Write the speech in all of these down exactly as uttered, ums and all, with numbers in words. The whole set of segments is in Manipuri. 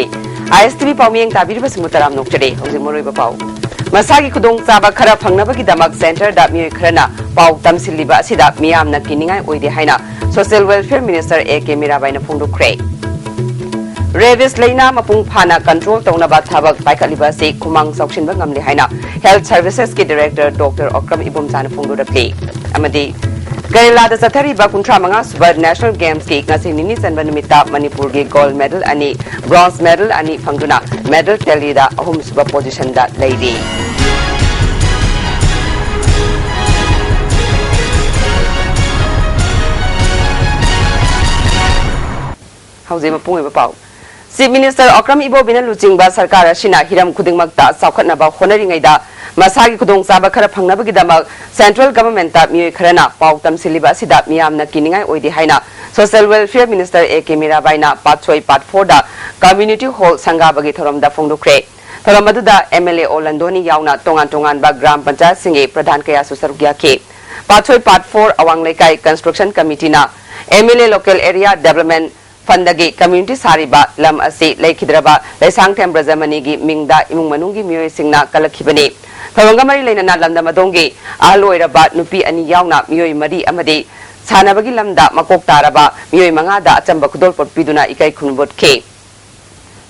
ꯑꯥꯏ ꯑꯦꯁ ꯇꯤ ꯚꯤ ꯄꯥꯎꯃꯤꯌꯦꯡ ꯇꯥꯕꯤꯔꯤꯕꯁꯤꯡꯕꯨ ꯇꯔꯥꯝꯅ ꯑꯣꯛꯆꯔꯤ꯫ ꯍꯧꯖꯤꯛ ꯃꯔꯨꯑꯣꯏꯕ ꯄꯥꯎ꯫ ꯃꯁꯥꯒꯤ ꯈꯨꯗꯣꯡꯆꯥꯕ ꯈꯔ ꯐꯪꯅꯕꯒꯤꯗꯃꯛ centreꯗ ꯃꯤꯑꯣꯏ ꯈꯔꯅ ꯄꯥꯎ ꯇꯝꯁꯤꯜꯂꯤꯕ ꯑꯁꯤꯗ ꯃꯤꯌꯥꯝꯅ ꯀꯤꯅꯤꯡꯉꯥꯏ ꯑꯣꯏꯗꯦ ꯍꯥꯏꯅ Social Welfare Minister A K ꯃꯤꯔꯥꯕꯥꯏꯅ ꯐꯣꯡꯗꯣꯛꯈ꯭ꯔꯦ꯫ Rabies ꯂꯩꯅꯥ ꯃꯄꯨꯡ ꯐꯥꯅ control ꯇꯧꯅꯕ ꯊꯕꯛ ꯄꯥꯏꯈꯠꯂꯤꯕ ꯑꯁꯤ ꯈꯨꯃꯥꯡ ꯆꯥꯎꯁꯤꯟꯕ ꯉꯝꯂꯦ ꯍꯥꯏꯅ Health Servicesꯀꯤ Director Doctor ꯑꯣꯀ꯭ꯔꯝ ꯏꯕꯣꯝꯆꯥꯅ ꯐꯣꯡꯗꯣꯔꯛꯂꯤ꯫ ꯑꯃꯗꯤ ꯀꯦꯔꯂꯥꯗ ꯆꯠꯊꯔꯤꯕ ꯀꯨꯟꯊ꯭ꯔꯥ ꯃꯉꯥ ꯁꯨꯕ National Gamesꯀꯤ ꯉꯁꯤ ꯅꯤꯅꯤ ꯆꯟꯕ ꯅꯨꯃꯤꯠꯇ ꯃꯅꯤꯄꯨꯔꯒꯤ gold medal ꯑꯅꯤ, bronze medal ꯑꯅꯤ ꯐꯪꯗꯨꯅ medal tallyꯗ ꯑꯍꯨꯝꯁꯨꯕ positionꯗ ꯂꯩꯔꯤ꯫ ꯍꯧꯖꯤꯛ ꯃꯄꯨꯡ ꯑꯣꯏꯕ ꯄꯥꯎ꯫ Chief Minister ꯑꯣꯀ꯭ꯔꯝ ꯏꯕꯣꯕꯤꯅ ꯂꯨꯆꯤꯡꯕ ꯁꯔꯀꯥꯔ ꯑꯁꯤꯅ ꯍꯤꯔꯝ ꯈꯨꯗꯤꯡꯃꯛꯇ ꯆꯥꯎꯈꯠꯅꯕ ꯍꯣꯠꯅꯔꯤꯉꯩꯗ ꯃꯁꯥꯒꯤ ꯈꯨꯗꯣꯡꯆꯥꯕ ꯈꯔ ꯐꯪꯅꯕꯒꯤꯗꯃꯛ central governmentꯇ ꯃꯤꯑꯣꯏ ꯈꯔꯅ ꯄꯥꯎ ꯇꯝꯁꯤꯜꯂꯤꯕ ꯑꯁꯤꯗ ꯃꯤꯌꯥꯝꯅ ꯀꯤꯅꯤꯡꯉꯥꯏ ꯑꯣꯏꯗꯦ ꯍꯥꯏꯅ Social Welfare Minister A K ꯃꯤꯔꯥꯕꯥꯏꯅ Patsoi Part fourꯗ Community Hall ꯁꯪꯒꯥꯕꯒꯤ ꯊꯧꯔꯝꯗ ꯐꯣꯡꯗꯣꯛꯈ꯭ꯔꯦ꯫ ꯊꯧꯔꯝ ꯑꯗꯨꯗ ꯑꯦꯝ ꯑꯦꯜ ꯑꯦ ꯑꯣ ꯂꯟꯗꯣꯅꯤ ꯌꯥꯎꯅ ꯇꯣꯉꯥꯟ ꯇꯣꯉꯥꯟꯕ ꯒ꯭ꯔꯥꯝ ꯄꯟꯆꯥꯌꯠꯁꯤꯡꯒꯤ ꯄ꯭ꯔꯙꯥꯟ ꯀꯌꯥꯁꯨ ꯁꯔꯨꯛ ꯌꯥꯈꯤ꯫ ꯄꯥꯠꯁꯣꯏ Part four ꯑꯋꯥꯡ ꯂꯩꯀꯥꯏ construction committeeꯅ M L A local area development fundꯗꯒꯤ community ꯁꯥꯔꯤꯕ ꯂꯝ ꯑꯁꯤ ꯂꯩꯈꯤꯗ꯭ꯔꯕ ꯂꯩꯁꯥꯡꯊꯦꯝ ꯕ꯭ꯔꯖꯃꯅꯤꯒꯤ ꯃꯤꯡꯗ ꯏꯃꯨꯡ ꯃꯅꯨꯡꯒꯤ ꯃꯤꯑꯣꯏꯁꯤꯡꯅ ꯀꯜꯂꯛꯈꯤꯕꯅꯤ꯫ ꯊꯧꯔꯝꯒ ꯃꯔꯤ ꯂꯩꯅꯅ ꯂꯝꯗꯝ ꯑꯗꯣꯝꯒꯤ ꯑꯍꯜ ꯑꯣꯏꯔꯕ ꯅꯨꯄꯤ ꯑꯅꯤ ꯌꯥꯎꯅ ꯃꯤꯑꯣꯏ ꯃꯔꯤ ꯑꯃꯗꯤ ꯁꯥꯟꯅꯕꯒꯤ ꯂꯝꯗ ꯃꯀꯣꯛ ꯇꯥꯔꯕ ꯃꯤꯑꯣꯏ ꯃꯉꯥꯗ ꯑꯆꯝꯕ ꯈꯨꯗꯣꯜꯄꯣꯠ ꯄꯤꯗꯨꯅ ꯏꯀꯥꯏ ꯈꯨꯝꯅꯕ ꯎꯠꯈꯤ꯫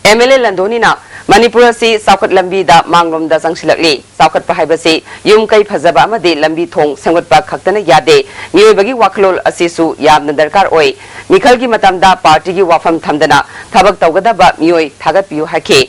ꯑꯦꯝ ꯑꯦꯜ ꯑꯦ ꯂꯟꯗꯣꯅꯤꯅ ꯃꯅꯤꯄꯨꯔ ꯑꯁꯤ ꯆꯥꯎꯈꯠ ꯂꯝꯕꯤꯗ ꯃꯥꯡꯂꯣꯝꯗ ꯆꯪꯁꯤꯜꯂꯛꯂꯤ꯫ ꯆꯥꯎꯈꯠꯄ ꯍꯥꯏꯕꯁꯤ ꯌꯨꯝ ꯀꯩ ꯐꯖꯕ ꯑꯃꯗꯤ ꯂꯝꯕꯤ ꯊꯣꯡ ꯁꯦꯝꯒꯠꯄ ꯈꯛꯇꯅ ꯌꯥꯗꯦ꯫ ꯃꯤꯑꯣꯏꯕꯒꯤ ꯋꯥꯈꯜꯂꯣꯟ ꯑꯁꯤꯁꯨ ꯌꯥꯝꯅ ꯗꯔꯀꯥꯔ ꯑꯣꯏ꯫ ꯃꯤꯈꯜꯒꯤ ꯃꯇꯝꯗ ꯄꯥꯔꯇꯤꯒꯤ ꯋꯥꯐꯝ ꯊꯝꯗꯅ ꯊꯕꯛ ꯇꯧꯒꯗꯕ ꯃꯤꯑꯣꯏ ꯊꯥꯒꯠꯄꯤꯌꯨ ꯍꯥꯏꯈꯤ꯫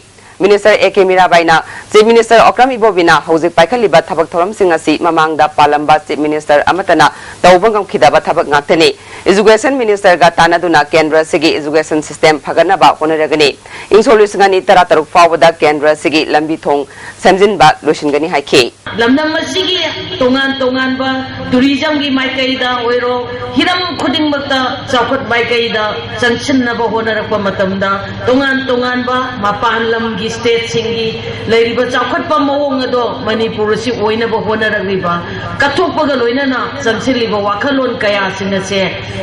Minister A K ꯃꯤꯔꯥꯕꯥꯏꯅ Chief Minister Okram ꯏꯕꯣꯕꯤꯅ ꯍꯧꯖꯤꯛ ꯄꯥꯏꯈꯠꯂꯤꯕ ꯊꯕꯛ ꯊꯧꯔꯝꯁꯤꯡ ꯑꯁꯤ ꯃꯃꯥꯡꯗ ꯄꯥꯜꯂꯝꯕ Chief Minister ꯑꯃꯠꯇꯅ ꯇꯧꯕ ꯉꯝꯈꯤꯗꯕ ꯊꯕꯛ ꯉꯥꯛꯇꯅꯤ꯫ Education Ministerꯒ ꯇꯥꯟꯅꯗꯨꯅ ꯀꯦꯟꯗ꯭ꯔ ꯑꯁꯤꯒꯤ education system ꯐꯒꯠꯅꯕ ꯍꯣꯠꯅꯔꯒꯅꯤ꯫ ꯏꯪ ꯁꯣꯛ ꯂꯤꯁꯤꯡ ꯑꯅꯤ ꯇꯔꯥꯇꯔꯨꯛ ꯐꯥꯎꯕꯗ ꯀꯦꯟꯗ꯭ꯔ ꯑꯁꯤꯒꯤ ꯂꯝꯕꯤ ꯊꯣꯡ ꯁꯦꯝꯖꯤꯟꯕ ꯂꯣꯏꯁꯤꯟꯒꯅꯤ ꯍꯥꯏꯈꯤ꯫ ꯂꯝꯗꯝ ꯑꯁꯤꯒꯤ ꯇꯣꯉꯥꯟ ꯇꯣꯉꯥꯟꯕ tourismꯒꯤ ꯃꯥꯏꯀꯩꯗ ꯑꯣꯏꯔꯣ, ꯍꯤꯔꯝ ꯈꯨꯗꯤꯡꯃꯛꯇ ꯆꯥꯎꯈꯠ ꯃꯥꯏꯀꯩꯗ ꯆꯪꯁꯤꯟꯅꯕ ꯍꯣꯠꯅꯔꯛꯄ ꯃꯇꯝꯗ ꯇꯣꯉꯥꯟ ꯇꯣꯉꯥꯟꯕ ꯃꯄꯥꯟ ꯂꯝꯒꯤ stateꯁꯤꯡꯒꯤ ꯂꯩꯔꯤꯕ ꯆꯥꯎꯈꯠꯄ ꯃꯑꯣꯡ ꯑꯗꯣ ꯃꯅꯤꯄꯨꯔ ꯑꯁꯤ ꯑꯣꯏꯅꯕ ꯍꯣꯠꯅꯔꯛꯂꯤꯕ, ꯀꯠꯊꯣꯛꯄꯒ ꯂꯣꯏꯅꯅ ꯆꯪꯁꯤꯜꯂꯤꯕ ꯋꯥꯈꯜꯂꯣꯟ ꯀꯌꯥꯁꯤꯡ ꯑꯁꯦ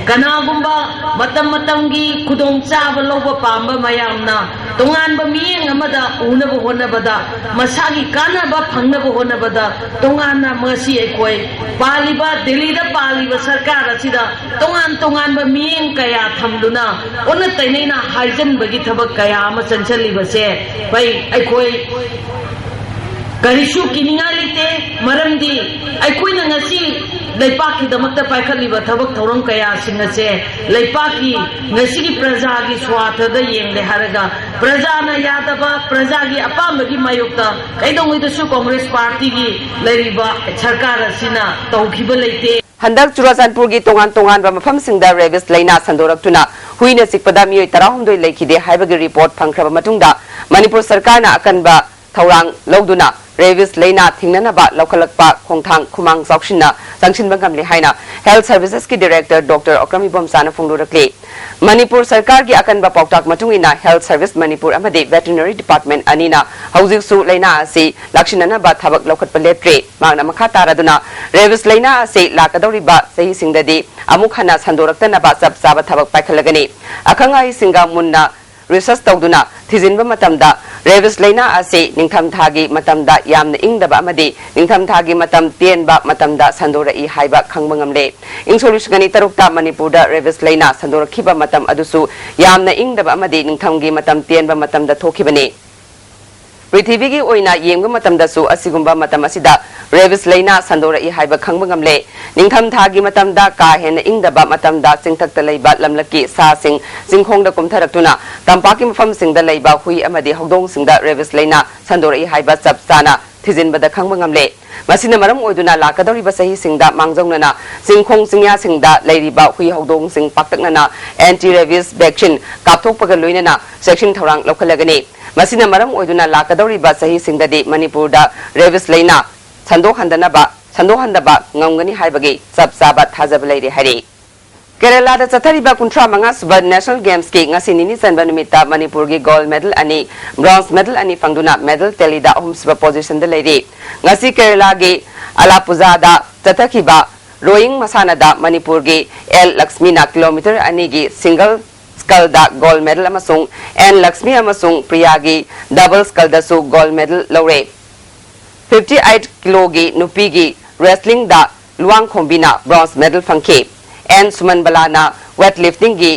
ꯀꯅꯥꯒꯨꯝꯕ ꯃꯇꯝ ꯃꯇꯝꯒꯤ ꯈꯨꯗꯣꯡꯆꯥꯕ ꯂꯧꯕ ꯄꯥꯝꯕ ꯃꯌꯥꯝꯅ ꯇꯣꯉꯥꯟꯕ ꯃꯤꯠꯌꯦꯡ ꯑꯃꯗ ꯎꯅꯕ ꯍꯣꯠꯅꯕꯗ, ꯃꯁꯥꯒꯤ ꯀꯥꯟꯅꯕ ꯐꯪꯅꯕ ꯍꯣꯠꯅꯕꯗ, ꯇꯣꯉꯥꯟꯅ ꯉꯁꯤ ꯑꯩꯈꯣꯏ ꯄꯥꯜꯂꯤꯕ, ꯗꯦꯜꯂꯤꯗ ꯄꯥꯜꯂꯤꯕ ꯁꯔꯀꯥꯔ ꯑꯁꯤꯗ ꯇꯣꯉꯥꯟ ꯇꯣꯉꯥꯟꯕ ꯃꯤꯠꯌꯦꯡ ꯀꯌꯥ ꯊꯝꯗꯨꯅ, ꯑꯣꯟꯅ ꯇꯩꯅꯩꯅ ꯍꯥꯏꯖꯟꯕꯒꯤ ꯊꯕꯛ ꯀꯌꯥ ꯑꯃ ꯆꯪꯁꯤꯜꯂꯤꯕꯁꯦ ꯐꯩ꯫ ꯑꯩꯈꯣꯏ ꯀꯔꯤꯁꯨ ꯀꯤꯅꯤꯡꯉꯥꯏ ꯂꯩꯇꯦ, ꯃꯔꯝꯗꯤ ꯑꯩꯈꯣꯏꯅ ꯉꯁꯤ ꯂꯩꯄꯥꯛꯀꯤꯗꯃꯛꯇ ꯄꯥꯏꯈꯠꯂꯤꯕ ꯊꯕꯛ ꯊꯧꯔꯝ ꯀꯌꯥꯁꯤꯡ ꯑꯁꯦ ꯂꯩꯄꯥꯛꯀꯤ ꯉꯁꯤꯒꯤ ꯄ꯭ꯔꯖꯥꯒꯤ ꯁ꯭ꯋꯥꯔꯊꯗ ꯌꯦꯡꯂꯦ ꯍꯥꯏꯔꯒ, ꯄ꯭ꯔꯖꯥꯅ ꯌꯥꯗꯕ, ꯄ꯭ꯔꯖꯥꯒꯤ ꯑꯄꯥꯝꯕꯒꯤ ꯃꯥꯌꯣꯛꯇ ꯀꯩꯗꯧꯉꯩꯗꯁꯨ ꯀꯣꯡꯒ꯭ꯔꯦꯁ ꯄꯥꯔꯇꯤꯒꯤ ꯂꯩꯔꯤꯕ ꯁꯔꯀꯥꯔ ꯑꯁꯤꯅ ꯇꯧꯈꯤꯕ ꯂꯩꯇꯦ꯫ ꯍꯟꯗꯛ ꯆꯨꯔꯥꯆꯥꯟꯄꯨꯔꯒꯤ ꯇꯣꯉꯥꯟ ꯇꯣꯉꯥꯟꯕ ꯃꯐꯝꯁꯤꯡꯗ ꯔꯦꯕꯤꯁ ꯂꯩꯅꯥ ꯁꯟꯗꯣꯔꯛꯇꯨꯅ ꯍꯨꯏꯅ ꯆꯤꯛꯄꯗ ꯃꯤꯑꯣꯏ ꯇꯔꯥꯍꯨꯝꯗꯣꯏ ꯂꯩꯈꯤꯗꯦ ꯍꯥꯏꯕꯒꯤ ꯔꯤꯄꯣꯔꯠ ꯐꯪꯈ꯭ꯔꯕ ꯃꯇꯨꯡꯗ, ꯃꯅꯤꯄꯨꯔ ꯁꯔꯀꯥꯔꯅ ꯑꯀꯟꯕ ꯊꯧꯔꯥꯡ ꯂꯧꯗꯨꯅ ꯔꯦꯕꯤꯁ ꯂꯩꯅꯥ ꯊꯤꯡꯅꯅꯕ ꯂꯧꯈꯠꯂꯛꯄ ꯈꯣꯡꯊꯥꯡ ꯈꯨꯃꯥꯡ ꯆꯥꯎꯁꯤꯟꯅ ꯆꯪꯁꯤꯟꯕ ꯉꯝꯂꯦ ꯍꯥꯏꯅ Health Services ꯀꯤ Director Doctor ꯑꯣꯀ꯭ꯔꯝ ꯏꯕꯣꯝꯆꯥꯅ ꯐꯣꯡꯗꯣꯔꯛꯂꯤ꯫ ꯃꯅꯤꯄꯨꯔ ꯁꯔꯀꯥꯔꯒꯤ ꯑꯀꯟꯕ ꯄꯥꯎꯇꯥꯛ ꯃꯇꯨꯡ ꯏꯟꯅ Health Service ꯃꯅꯤꯄꯨꯔ ꯑꯃꯗꯤ Veterinary Department ꯑꯅꯤꯅ ꯍꯧꯖꯤꯛꯁꯨ ꯂꯩꯅꯥ ꯑꯁꯤ ꯂꯥꯛꯁꯤꯟꯅꯅꯕ ꯊꯕꯛ ꯂꯧꯈꯠꯄ ꯂꯦꯞꯇ꯭ꯔꯤ꯫ ꯃꯍꯥꯛꯅ ꯃꯈꯥ ꯇꯥꯔꯗꯨꯅ ꯔꯦꯕꯤꯁ ꯂꯩꯅꯥ ꯑꯁꯤ ꯂꯥꯛꯀꯗꯧꯔꯤꯕ ꯆꯍꯤꯁꯤꯡꯗꯗꯤ ꯑꯃꯨꯛ ꯍꯟꯅ ꯁꯟꯗꯣꯔꯛꯇꯅꯕ ꯆꯞ ꯆꯥꯕ ꯊꯕꯛ ꯄꯥꯏꯈꯠꯂꯒꯅꯤ꯫ ꯑꯈꯪ ꯑꯍꯩꯁꯤꯡꯒ ꯃꯨꯟꯅ research ꯇꯧꯗꯨꯅ ꯊꯤꯖꯤꯟꯕ ꯃꯇꯝꯗ ꯔꯦꯕꯤꯁ ꯂꯩꯅꯥ ꯑꯁꯤ ꯅꯤꯡꯊꯝꯊꯥꯒꯤ ꯃꯇꯝꯗ ꯌꯥꯝꯅ ꯏꯪꯗꯕ ꯑꯃꯗꯤ ꯅꯤꯡꯊꯝꯊꯥꯒꯤ ꯃꯇꯝ ꯇꯦꯟꯕ ꯃꯇꯝꯗ ꯁꯟꯗꯣꯔꯛꯏ ꯍꯥꯏꯕ ꯈꯪꯕ ꯉꯝꯂꯦ꯫ ꯏꯪ ꯁꯣꯛ ꯂꯤꯁꯤꯡ ꯑꯅꯤ ꯇꯔꯨꯛꯇ ꯃꯅꯤꯄꯨꯔꯗ ꯔꯦꯕꯤꯁ ꯂꯩꯅꯥ ꯁꯟꯗꯣꯔꯛꯈꯤꯕ ꯃꯇꯝ ꯑꯗꯨꯁꯨ ꯌꯥꯝꯅ ꯏꯪꯗꯕ ꯑꯃꯗꯤ ꯅꯤꯡꯊꯝꯒꯤ ꯃꯇꯝ ꯇꯦꯟꯕ ꯃꯇꯝꯗ ꯊꯣꯛꯈꯤꯕꯅꯤ꯫ ꯄ꯭ꯔꯤꯊꯤꯕꯤꯒꯤ ꯑꯣꯏꯅ ꯌꯦꯡꯕ ꯃꯇꯝꯗꯁꯨ ꯑꯁꯤꯒꯨꯝꯕ ꯃꯇꯝ ꯑꯁꯤꯗ ꯔꯦꯕꯤꯁ ꯂꯩꯅꯥ ꯁꯟꯗꯣꯔꯛꯏ ꯍꯥꯏꯕ ꯈꯪꯕ ꯉꯝꯂꯦ꯫ ꯅꯤꯡꯊꯝꯊꯥꯒꯤ ꯃꯇꯝꯗ ꯀꯥ ꯍꯦꯟꯅ ꯏꯪꯗꯕ ꯃꯇꯝꯗ ꯆꯤꯡꯊꯛꯇ ꯂꯩꯕ ꯂꯝꯂꯛꯀꯤ ꯁꯥꯁꯤꯡ ꯆꯤꯡꯈꯣꯡꯗ ꯀꯨꯝꯊꯔꯛꯇꯨꯅ ꯇꯝꯄꯥꯛꯀꯤ ꯃꯐꯝꯁꯤꯡꯗ ꯂꯩꯕ ꯍꯨꯏ ꯑꯃꯗꯤ ꯍꯧꯗꯣꯡꯁꯤꯡꯗ ꯔꯦꯕꯤꯁ ꯂꯩꯅꯥ ꯁꯟꯗꯣꯔꯛꯏ ꯍꯥꯏꯕ ꯆꯞ ꯆꯥꯅ ꯊꯤꯖꯤꯟꯕꯗ ꯈꯪꯕ ꯉꯝꯂꯦ꯫ ꯃꯁꯤꯅ ꯃꯔꯝ ꯑꯣꯏꯗꯨꯅ ꯂꯥꯛꯀꯗꯧꯔꯤꯕ ꯆꯍꯤꯁꯤꯡꯗ ꯃꯥꯡꯖꯧꯅꯅ ꯆꯤꯡꯈꯣꯡ ꯆꯤꯡꯌꯥꯁꯤꯡꯗ ꯂꯩꯔꯤꯕ ꯍꯨꯏ ꯍꯧꯗꯣꯡꯁꯤꯡ ꯄꯥꯛꯇꯛꯅꯅ anti rabies vaccine ꯀꯥꯞꯊꯣꯛꯄꯒ ꯂꯣꯏꯅꯅ ꯆꯦꯛꯁꯤꯟ ꯊꯧꯔꯥꯡ ꯂꯧꯈꯠꯂꯒꯅꯤ꯫ ꯃꯁꯤꯅ ꯃꯔꯝ ꯑꯣꯏꯗꯨꯅ ꯂꯥꯛꯀꯗꯧꯔꯤꯕ ꯆꯍꯤꯁꯤꯡꯗꯗꯤ ꯃꯅꯤꯄꯨꯔꯗ ꯔꯦꯕꯤꯁ ꯂꯩꯅꯥ ꯁꯟꯗꯣꯛꯍꯟꯗꯅꯕ, ꯁꯟꯗꯣꯛꯍꯟꯗꯕ ꯉꯝꯒꯅꯤ ꯍꯥꯏꯕꯒꯤ ꯆꯞ ꯆꯥꯕ ꯊꯥꯖꯕ ꯂꯩꯔꯦ ꯍꯥꯏꯔꯤ꯫ ꯀꯦꯔꯦꯂꯥꯗ ꯆꯠꯊꯔꯤꯕ ꯀꯨꯟꯊ꯭ꯔꯥ ꯃꯉꯥ ꯁꯨꯕ National Games ꯀꯤ ꯉꯁꯤ ꯅꯤꯅꯤ ꯆꯟꯕ ꯅꯨꯃꯤꯠꯇ ꯃꯅꯤꯄꯨꯔꯒꯤ gold medal ꯑꯅꯤ, bronze medal ꯑꯅꯤ ꯐꯪꯗꯨꯅ medal tally ꯗ ꯑꯍꯨꯝꯁꯨꯕ position ꯗ ꯂꯩꯔꯤ꯫ ꯉꯁꯤ ꯀꯦꯔꯦꯂꯥꯒꯤ ꯑꯂꯥꯄꯨꯖꯥꯗ ꯆꯠꯊꯈꯤꯕ rowing ꯃꯁꯥꯟꯅꯗ ꯃꯅꯤꯄꯨꯔꯒꯤ ꯑꯦꯜ ꯂꯛꯁꯃꯤꯅ kilometre ꯑꯅꯤꯒꯤ single scullꯗ gold medal ꯑꯃꯁꯨꯡ ꯑꯦꯟ ꯂꯛꯁꯃꯤ ꯑꯃꯁꯨꯡ ꯄ꯭ꯔꯤꯌꯥꯒꯤ double scullꯗꯁꯨ gold medal ꯂꯧꯔꯦ꯫ fifty eight ꯀꯤꯂꯣꯒꯤ ꯅꯨꯄꯤꯒꯤ wrestlingꯗ ꯂꯨꯋꯥꯡꯈꯣꯝꯕꯤꯅ bronze medal ꯐꯪꯈꯤ꯫ ꯑꯦꯟ ꯁꯨꯃꯟꯕꯂꯥꯅ weightliftingꯒꯤ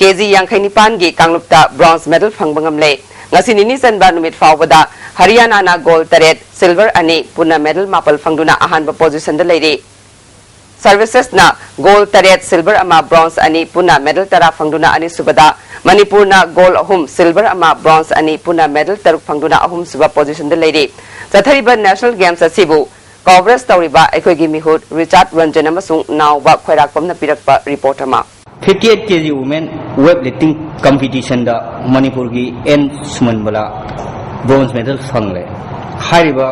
ꯀꯦꯖꯤ ꯌꯥꯡꯈꯩ ꯅꯤꯄꯥꯟꯒꯤ ꯀꯥꯡꯂꯨꯞꯇ bronze medal ꯐꯪꯕ ꯉꯝꯂꯦ꯫ ꯉꯁꯤ ꯅꯤꯅꯤ ꯆꯟꯕ ꯅꯨꯃꯤꯠ ꯐꯥꯎꯕꯗ ꯍꯔꯤꯌꯥꯅꯥꯅ gold ꯇꯔꯦꯠ, silver ꯑꯅꯤ, ꯄꯨꯟꯅ medal ꯃꯥꯄꯜ ꯐꯪꯗꯨꯅ ꯑꯍꯥꯟꯕ positionꯗ ꯂꯩꯔꯤ꯫ Servicesꯅ gold ꯇꯔꯦꯠ, silver ꯑꯃ, bronze ꯑꯅꯤ, ꯄꯨꯟꯅ medal ꯇꯔꯥ ꯐꯪꯗꯨꯅ ꯑꯅꯤꯁꯨꯕꯗ, ꯃꯅꯤꯄꯨꯔꯅ gold ꯑꯍꯨꯝ, silver ꯑꯃ, bronze ꯑꯅꯤ, ꯄꯨꯟꯅ medal ꯇꯔꯨꯛ ꯐꯪꯗꯨꯅ ꯑꯍꯨꯝꯁꯨꯕ positionꯗ ꯂꯩꯔꯤ꯫ ꯆꯠꯊꯔꯤꯕ national games ꯑꯁꯤꯕꯨ coverage ꯇꯧꯔꯤꯕ ꯑꯩꯈꯣꯏꯒꯤ ꯃꯤꯍꯨꯠ ꯔꯤꯆꯥꯔꯗ ꯔꯟꯖꯟ ꯑꯃꯁꯨꯡ ꯅꯥꯎꯕ ꯈ꯭ꯋꯥꯏꯔꯥꯛꯄꯝꯅ ꯄꯤꯔꯛꯄ report ꯑꯃ꯫ Fifty eight kg women weightlifting competitionꯗ ꯃꯅꯤꯄꯨꯔꯒꯤ ꯑꯦꯟ ꯁꯨꯃꯟꯕꯂꯥ bronze medal ꯐꯪꯂꯦ꯫ ꯍꯥꯏꯔꯤꯕ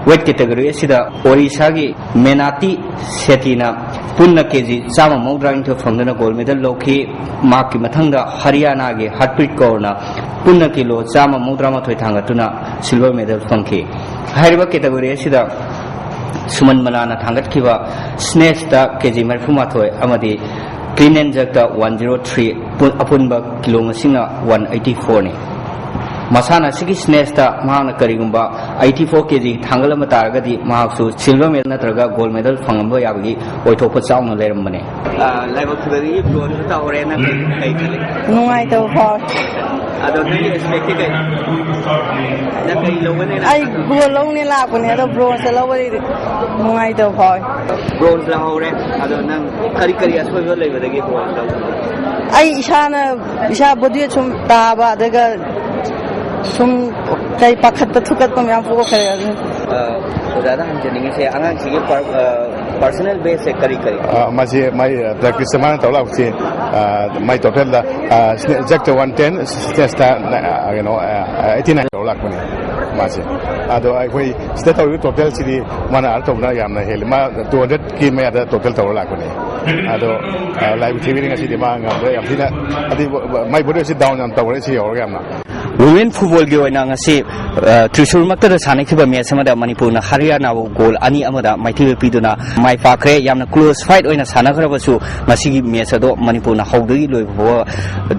weight category ꯑꯁꯤꯗ ꯑꯣꯔꯤꯁꯥꯒꯤ ꯃꯦꯅꯥꯇꯤ ꯁꯦꯇꯤꯅ ꯄꯨꯟꯅ ꯀꯦꯖꯤ ꯆꯥꯝꯃ ꯃꯧꯗ꯭ꯔꯥꯅꯤꯊꯣꯏ ꯐꯪꯗꯨꯅ gold medal ꯂꯧꯈꯤ꯫ ꯃꯍꯥꯛꯀꯤ ꯃꯊꯪꯗ ꯍꯔꯤꯌꯥꯅꯥꯒꯤ ꯍꯔꯄ꯭ꯔꯤꯠ ꯀꯧꯔꯅ ꯄꯨꯟꯅ ꯀꯤꯂꯣ ꯆꯥꯝꯃ ꯃꯧꯗ꯭ꯔꯥꯃꯥꯊꯣꯏ ꯊꯥꯡꯒꯠꯇꯨꯅ silver medal ꯐꯪꯈꯤ꯫ ꯍꯥꯏꯔꯤꯕ category ꯑꯁꯤꯗ ꯁꯨꯃꯟ ꯃꯂꯥꯅ ꯊꯥꯡꯒꯠꯈꯤꯕ snatchꯇ ꯀꯦꯖꯤ ꯃꯔꯤꯐꯨꯃꯥꯊꯣꯏ ꯑꯃꯗꯤ clean and jerkꯇ one zero three, ꯄꯨ-, ꯑꯄꯨꯟꯕ ꯀꯤꯂꯣ ꯃꯁꯤꯡꯅ one eighty fourꯅꯤ꯫ ꯃꯁꯥꯟꯅ ꯑꯁꯤꯒꯤ snatchꯇ ꯃꯍꯥꯛꯅ ꯀꯔꯤꯒꯨꯝꯕ eighty four kg ꯊꯥꯡꯒꯠꯂꯝꯕ ꯇꯥꯔꯒꯗꯤ ꯃꯍꯥꯛꯁꯨ silver medal ꯅꯠꯇ꯭ꯔꯒ gold medal ꯐꯪꯂꯝꯕ ꯌꯥꯕꯒꯤ ꯑꯣꯏꯊꯣꯛꯄ ꯆꯥꯎꯅ ꯂꯩꯔꯝꯕꯅꯤ꯫ ꯑ, ꯂꯥꯏꯕꯛ ꯊꯤꯕꯗꯒꯤ bronzeꯁꯨ ꯇꯥꯍꯧꯔꯦ꯫ ꯅꯪ ꯀꯩ ꯈꯜꯂꯤ? ꯅꯨꯡꯉꯥꯏꯇꯕ ꯐꯥꯎꯋꯦ꯫ ꯑꯗꯣ ꯅꯪꯒꯤ expectꯇꯤ ꯀꯩ? ꯅꯪ ꯀꯩ ꯂꯧꯒꯅꯤꯅ? ꯑꯩ gold ꯂꯧꯅꯦ ꯂꯥꯛꯄꯅꯦ, ꯑꯗꯣ bronzeꯇ ꯂꯧꯕꯗꯤ ꯅꯨꯡꯉꯥꯏꯇꯕ ꯐꯥꯎꯋꯦ꯫ Bronze ꯂꯧꯍꯧꯔꯦ꯫ ꯑꯗꯣ ꯅꯪ ꯀꯔꯤ ꯀꯔꯤ ꯑꯁꯣꯏꯕ ꯂꯩꯕꯗꯒꯤ bronze ꯂꯧꯕꯅꯣ? ꯑꯩ ꯏꯁꯥꯅ, ꯏꯁꯥ body weight ꯁꯨꯝ ꯇꯥꯕ, ꯑꯗꯨꯒ ꯁꯨꯝ ꯀꯩ ꯄꯥꯈꯠꯄ ꯊꯨꯀꯠꯄ ꯃꯌꯥꯝ ꯄꯣꯛꯈ꯭ꯔꯦ ꯑꯗꯨꯅ꯫ ꯑ, ꯑꯣꯖꯥꯗ ꯍꯪꯖꯅꯤꯡꯉꯤꯁꯦ, ꯑꯉꯥꯡꯁꯤꯒꯤ per-, ꯑ, personal bestꯁꯦ ꯀꯔꯤ ꯀꯔꯤ? ꯑ, ꯃꯁꯤ ꯃꯥꯏ, ꯑ, practiceꯇ ꯃꯥꯅ ꯇꯧ ꯂꯥꯛꯄꯁꯤ, ꯑ, ꯃꯥꯏ totalꯗ, ꯑ, snatchꯇ one ten, snatchꯇ, ꯑ, ꯀꯩꯅꯣ, ꯑ, eighty nine ꯇꯧ ꯂꯥꯛꯄꯅꯦ ꯃꯥꯁꯦ꯫ ꯑꯗꯣ ꯑꯩꯈꯣꯏ ꯁꯤꯗ ꯇꯧꯔꯤꯕ totalꯁꯤꯗꯤ ꯃꯥꯅ ꯑꯥꯗ ꯇꯧꯕꯅ ꯌꯥꯝꯅ ꯍꯦꯜꯂꯤ꯫ ꯃꯥ two hundredꯀꯤ ꯃꯌꯥꯗ total ꯇꯧꯔ ꯂꯥꯛꯄꯅꯦ꯫ ꯑꯗꯣ, ꯑ, ꯂꯥꯏꯕꯛ ꯊꯤꯕꯅꯤ ꯉꯁꯤꯗꯤ ꯃꯥ ꯉꯝꯗ꯭ꯔꯦ꯫ ꯌꯥꯝ ꯊꯤꯅ, ꯍꯥꯏꯗꯤ, ꯃꯥꯏ body weightꯁꯤ down ꯌꯥꯝ ꯇꯧꯔꯦ ꯁꯤ ꯌꯧꯔꯒ ꯌꯥꯝꯅ꯫ ꯋꯨꯃꯦꯟ ꯐꯨꯠꯕꯣꯜꯒꯤ ꯑꯣꯏꯅ ꯉꯁꯤ, ꯑ, ꯇ꯭ꯔꯤꯁꯨꯔꯃꯛꯇꯗ ꯁꯥꯟꯅꯈꯤꯕ ꯃꯦꯠꯆ ꯑꯃꯗ ꯃꯅꯤꯄꯨꯔꯅ ꯍꯔꯤꯌꯥꯅꯥꯕꯨ ꯒꯣꯜ ꯑꯅꯤ ꯑꯃꯗ ꯃꯥꯏꯊꯤꯕ ꯄꯤꯗꯨꯅ ꯃꯥꯏ ꯄꯥꯛꯈ꯭ꯔꯦ꯫ ꯌꯥꯝꯅ ꯀ꯭ꯂꯣꯁ ꯐꯥꯏꯠ ꯑꯣꯏꯅ ꯁꯥꯟꯅꯈ꯭ꯔꯕꯁꯨ ꯃꯁꯤꯒꯤ ꯃꯦꯠꯆ ꯑꯗꯣ ꯃꯅꯤꯄꯨꯔꯅ ꯍꯧꯗꯒꯤ ꯂꯣꯏꯕ ꯐꯥꯎꯕ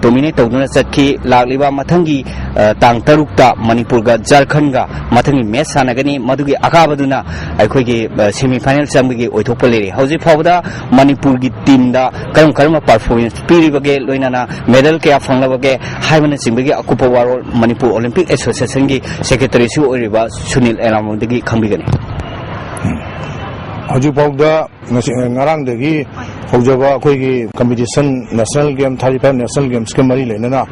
ꯗꯣꯃꯤꯅꯦꯠ ꯇꯧꯗꯨꯅ ꯆꯠꯈꯤ꯫ ꯂꯥꯛꯂꯤꯕ ꯃꯊꯪꯒꯤ, ꯑ, ꯇꯥꯡ ꯇꯔꯨꯛꯇ ꯃꯅꯤꯄꯨꯔꯒ ꯖꯥꯔꯈꯟꯒ ꯃꯊꯪꯒꯤ ꯃꯦꯠꯆ ꯁꯥꯟꯅꯒꯅꯤ꯫ ꯃꯗꯨꯒꯤ ꯑꯀꯥꯕꯗꯨꯅ ꯑꯩꯈꯣꯏꯒꯤ, ꯑ, ꯁꯦꯃꯤ ꯐꯥꯏꯅꯦꯜ ꯆꯪꯕꯒꯤ ꯑꯣꯏꯊꯣꯛꯄ ꯂꯩꯔꯦ꯫ ꯍꯧꯖꯤꯛ ꯐꯥꯎꯕꯗ ꯃꯅꯤꯄꯨꯔꯒꯤ ꯇꯤꯝꯗ ꯀꯔꯝ ꯀꯔꯝꯕ ꯄꯔꯐꯣꯔꯃꯦꯟꯁ ꯄꯤꯔꯤꯕꯒꯦ, ꯂꯣꯏꯅꯅ ꯃꯦꯗꯜ ꯀꯌꯥ ꯐꯪꯂꯕꯒꯦ ꯍꯥꯏꯕꯅꯆꯤꯡꯕꯒꯤ ꯑꯀꯨꯞꯄ ꯋꯥꯔꯣꯜ ꯃꯅꯤꯄꯨꯔ ꯑꯣꯂꯤꯝꯄꯤꯛ ꯑꯦꯁꯣꯁꯤꯌꯦꯁꯟꯒꯤ ꯁꯦꯀ꯭ꯔꯦꯇꯔꯤꯁꯨ ꯑꯣꯏꯔꯤꯕ ꯁꯨꯅꯤꯜ ꯑꯦꯂꯥꯃꯣꯟꯗꯒꯤ ꯈꯪꯕꯤꯒꯅꯤ꯫ ꯍꯧꯖꯤꯛꯐꯥꯎꯗ ꯉꯁꯤ, ꯉꯔꯥꯡꯗꯒꯤ ꯍꯧꯖꯕ ꯑꯩꯈꯣꯏꯒꯤ competition, national game, thirty five national ꯒꯦꯝꯁꯀ ꯃꯔꯤ ꯂꯩꯅꯅ,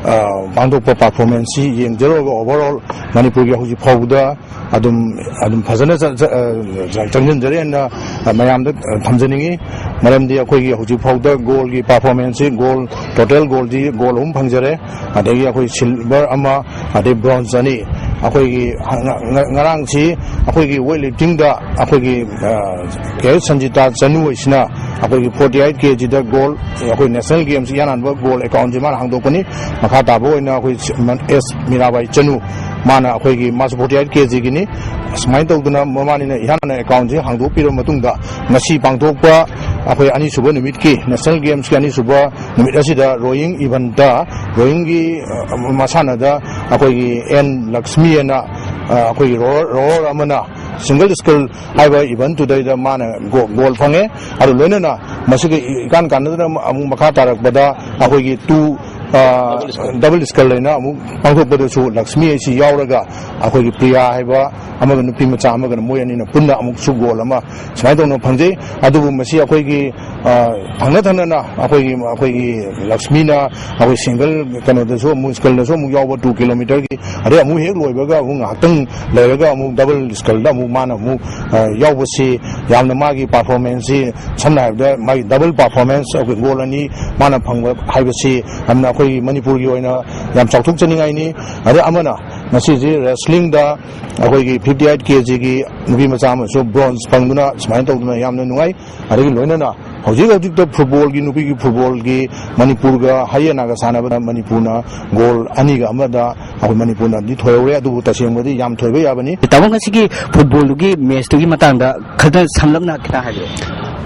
ꯑ, ꯄꯥꯡꯊꯣꯛꯄ ꯄꯔꯐꯣꯔꯃꯦꯟꯁꯁꯤ ꯌꯦꯡꯖꯔꯨꯔꯒ, ꯑꯣꯚꯔꯑꯣꯜ ꯃꯅꯤꯄꯨꯔꯒꯤ ꯍꯧꯖꯤꯛ ꯐꯥꯎꯕꯗ ꯑꯗꯨꯝ, ꯑꯗꯨꯝ ꯐꯖꯅ ꯆ-, ꯆ-, ꯑ, ꯆꯪꯁꯤꯟꯖꯔꯦꯅ ꯃꯌꯥꯝꯗ ꯊꯝꯖꯅꯤꯡꯉꯤ꯫ ꯃꯔꯝꯗꯤ ꯑꯩꯈꯣꯏꯒꯤ ꯍꯧꯖꯤꯛ ꯐꯥꯎꯗ ꯒꯣꯜꯒꯤ ꯄꯔꯐꯣꯔꯃꯦꯟꯁꯁꯤ, ꯒꯣꯜ, ꯇꯣꯇꯦꯜ ꯒꯣꯜꯗꯤ ꯒꯣꯜ ꯑꯍꯨꯝ ꯐꯪꯖꯔꯦ꯫ ꯑꯗꯒꯤ ꯑꯩꯈꯣꯏ ꯁꯤꯜꯚꯔ ꯑꯃ, ꯑꯗꯩ ꯕ꯭ꯔꯣꯟꯖ ꯑꯅꯤ꯫ ꯑꯩꯈꯣꯏꯒꯤ ꯉ-, ꯉ-, ꯉꯔꯥꯡꯁꯤ ꯑꯩꯈꯣꯏꯒꯤ ꯋꯦꯠ ꯂꯤꯐꯇꯤꯡꯗ ꯑꯩꯈꯣꯏꯒꯤ, ꯑ, ꯀꯦ ꯑꯦꯁ ꯁꯟꯖꯤꯇꯥ ꯆꯅꯨ ꯍꯥꯏꯁꯤꯅ ꯑꯩꯈꯣꯏꯒꯤ ꯐꯣꯔꯇꯤ ꯑꯩꯠ ꯀꯦ ꯖꯤꯗ ꯒꯣꯜ, ꯑꯩꯈꯣꯏ ꯅꯦꯁꯅꯦꯜ ꯒꯦꯝꯁ ꯏꯍꯥꯟ ꯍꯥꯟꯕ ꯒꯣꯜ ꯑꯦꯀꯥꯎꯟꯁꯤ ꯃꯥꯅ ꯍꯥꯡꯗꯣꯛꯄꯅꯤ꯫ ꯃꯈꯥ ꯇꯥꯕ ꯑꯣꯏꯅ ꯑꯩꯈꯣꯏ ꯁꯤ-, ꯃ-, ꯑꯦꯁ ꯃꯤꯔꯥꯕꯥꯏ ꯆꯅꯨ, ꯃꯥꯅ ꯑꯩꯈꯣꯏꯒꯤ ꯃꯥꯁꯨ ꯐꯣꯔꯇꯤ ꯑꯩꯠ ꯀꯦ ꯖꯤꯒꯤꯅꯤ꯫ ꯁꯨꯃꯥꯏꯅ ꯇꯧꯗꯅ ꯃꯕꯥꯅꯤꯅ ꯏꯍꯥꯟ ꯍꯥꯟꯅ ꯑꯦꯀꯥꯎꯟꯁꯤ ꯍꯥꯡꯗꯣꯛꯄꯤꯔꯕ ꯃꯇꯨꯡꯗ, ꯉꯁꯤ ꯄꯥꯡꯊꯣꯛꯄ ꯑꯩꯈꯣꯏ ꯑꯅꯤꯁꯨꯕ ꯅꯨꯃꯤꯠꯀꯤ, ꯅꯦꯁꯅꯦꯜ ꯒꯦꯝꯁꯀꯤ ꯑꯅꯤꯁꯨꯕ ꯅꯨꯃꯤꯠ ꯑꯁꯤꯗ ꯔꯣꯌꯤꯡ ꯏꯚꯦꯟꯠꯇ, ꯔꯣꯌꯤꯡꯒꯤ, ꯑ, ꯃꯁꯥꯟꯅꯗ ꯑꯩꯈꯣꯏꯒꯤ ꯑꯦꯟ ꯂꯛꯁꯃꯤ ꯍꯥꯏꯅ, ꯑ, ꯑꯩꯈꯣꯏꯒꯤ ꯔꯣꯋꯔ, ꯔꯣꯋꯔ ꯑꯃꯅ ꯁꯤꯡꯒꯜ ꯁ꯭ꯀꯜ ꯍꯥꯏꯕ ꯏꯚꯦꯟꯠꯇꯨꯗꯩꯗ ꯃꯥꯅ ꯒꯣ-, ꯒꯣꯜ ꯐꯪꯉꯦ꯫ ꯑꯗꯨ ꯂꯣꯏꯅꯅ ꯃꯁꯤꯒ ꯏꯀꯥꯟ ꯀꯥꯟꯅꯗꯅ ꯑꯃꯨꯛ ꯃꯈꯥ ꯇꯥꯔꯛꯄꯗ ꯑꯩꯈꯣꯏꯒꯤ ꯇꯨ, ꯑ, ꯗꯕꯜ ꯁ꯭ꯀꯜ ꯍꯥꯏꯅ ꯑꯃꯨꯛ ꯄꯥꯡꯊꯣꯛꯄꯗꯁꯨ ꯂꯛꯁꯃꯤ ꯑꯁꯤ ꯌꯥꯎꯔꯒ, ꯑꯩꯈꯣꯏꯒꯤ ꯄ꯭ꯔꯤꯌꯥ ꯍꯥꯏꯕ ꯑꯃꯒ ꯅꯨꯄꯤ ꯃꯆꯥ ꯑꯃꯒꯅ ꯃꯣꯏ ꯑꯅꯤꯅ ꯄꯨꯟꯅ ꯑꯃꯨꯛꯁꯨ ꯒꯣꯜ ꯑꯃ ꯁꯨꯃꯥꯏꯅ ꯇꯧꯅ ꯐꯪꯖꯩ꯫ ꯑꯗꯨꯕꯨ ꯃꯁꯤ ꯑꯩꯈꯣꯏꯒꯤ, ꯑ, ꯊꯪꯅ ꯊꯪꯅꯅ ꯑꯩꯈꯣꯏꯒꯤ, ꯑꯩꯈꯣꯏꯒꯤ ꯂꯛꯁꯃꯤꯅ ꯑꯩꯈꯣꯏ ꯁꯤꯡꯒꯜ ꯀꯩꯅꯣꯗꯁꯨ ꯑꯃꯨꯛ, ꯁ꯭ꯀꯜꯗꯁꯨ ꯑꯃꯨꯛ ꯌꯥꯎꯕ ꯇꯨ ꯀꯤꯂꯣꯃꯤꯇꯔꯒꯤ, ꯑꯗꯩ ꯑꯃꯨꯛ ꯍꯦꯛ ꯂꯣꯏꯕꯒ ꯑꯃꯨꯛ ꯉꯥꯏꯍꯥꯛꯇꯪ ꯂꯩꯔꯒ ꯑꯃꯨꯛ ꯗꯕꯜ ꯁ꯭ꯀꯜꯗ ꯑꯃꯨꯛ ꯃꯥꯅ ꯑꯃꯨꯛ, ꯑ, ꯌꯥꯎꯕꯁꯤ ꯌꯥꯝꯅ ꯃꯥꯒꯤ ꯄꯥꯔꯐꯣꯔꯃꯦꯟꯁꯁꯤ, ꯁꯝꯅ ꯍꯥꯏꯔꯕꯗ ꯃꯥꯒꯤ ꯗꯕꯜ ꯄꯥꯔꯐꯣꯔꯃꯦꯟꯁ, ꯑꯩꯈꯣꯏ ꯒꯣꯜ ꯑꯅꯤ ꯃꯥꯅ ꯐꯪꯕ ꯍꯥꯏꯕꯁꯤ ꯌꯥꯝꯅ ꯑꯩꯈꯣꯏꯒꯤ ꯃꯅꯤꯄꯨꯔꯒꯤ ꯑꯣꯏꯅ ꯌꯥꯝ ꯆꯥꯎꯊꯣꯛꯆꯅꯤꯡꯉꯥꯏꯅꯤ꯫ ꯑꯗꯩ ꯑꯃꯅ ꯉꯁꯤꯁꯤ ꯔꯦꯁꯂꯤꯡꯗ ꯑꯩꯈꯣꯏꯒꯤ ꯐꯤꯐꯇꯤ ꯑꯩꯠ ꯀꯦ ꯖꯤꯒꯤ ꯅꯨꯄꯤ ꯃꯆꯥ ꯑꯃꯁꯨ ꯕ꯭ꯔꯣꯟꯖ ꯐꯪꯗꯨꯅ ꯁꯨꯃꯥꯏꯅ ꯇꯧꯗꯨꯅ ꯌꯥꯝꯅ ꯅꯨꯡꯉꯥꯏ꯫ ꯑꯗꯒꯤ ꯂꯣꯏꯅꯅ ꯍꯧꯖꯤꯛ ꯍꯧꯖꯤꯛꯇ ꯐꯨꯠꯕꯣꯜꯒꯤ, ꯅꯨꯄꯤꯒꯤ ꯐꯨꯠꯕꯣꯜꯒꯤ ꯃꯅꯤꯄꯨꯔꯒ ꯍꯔꯤꯌꯥꯅꯥꯒ ꯁꯥꯟꯅꯕꯗ ꯃꯅꯤꯄꯨꯔꯅ ꯒꯣꯜ ꯑꯅꯤꯒ ꯑꯃꯗ ꯑꯩꯈꯣꯏ ꯃꯅꯤꯄꯨꯔꯅꯗꯤ ꯊꯣꯏꯍꯧꯔꯦ꯫ ꯑꯗꯨꯕꯨ ꯇꯁꯦꯡꯕꯗꯤ ꯌꯥꯝ ꯊꯣꯏꯕ ꯌꯥꯕꯅꯤ꯫ ꯇꯥꯃꯣ, ꯉꯁꯤꯒꯤ ꯐꯨꯠꯕꯣꯜꯗꯨꯒꯤ ꯃꯦꯠꯁꯇꯨꯒꯤ ꯃꯇꯥꯡꯗ ꯈꯔ ꯁꯝꯂꯞꯅ ꯈꯤꯇꯪ ꯍꯥꯏꯕꯤꯌꯨ꯫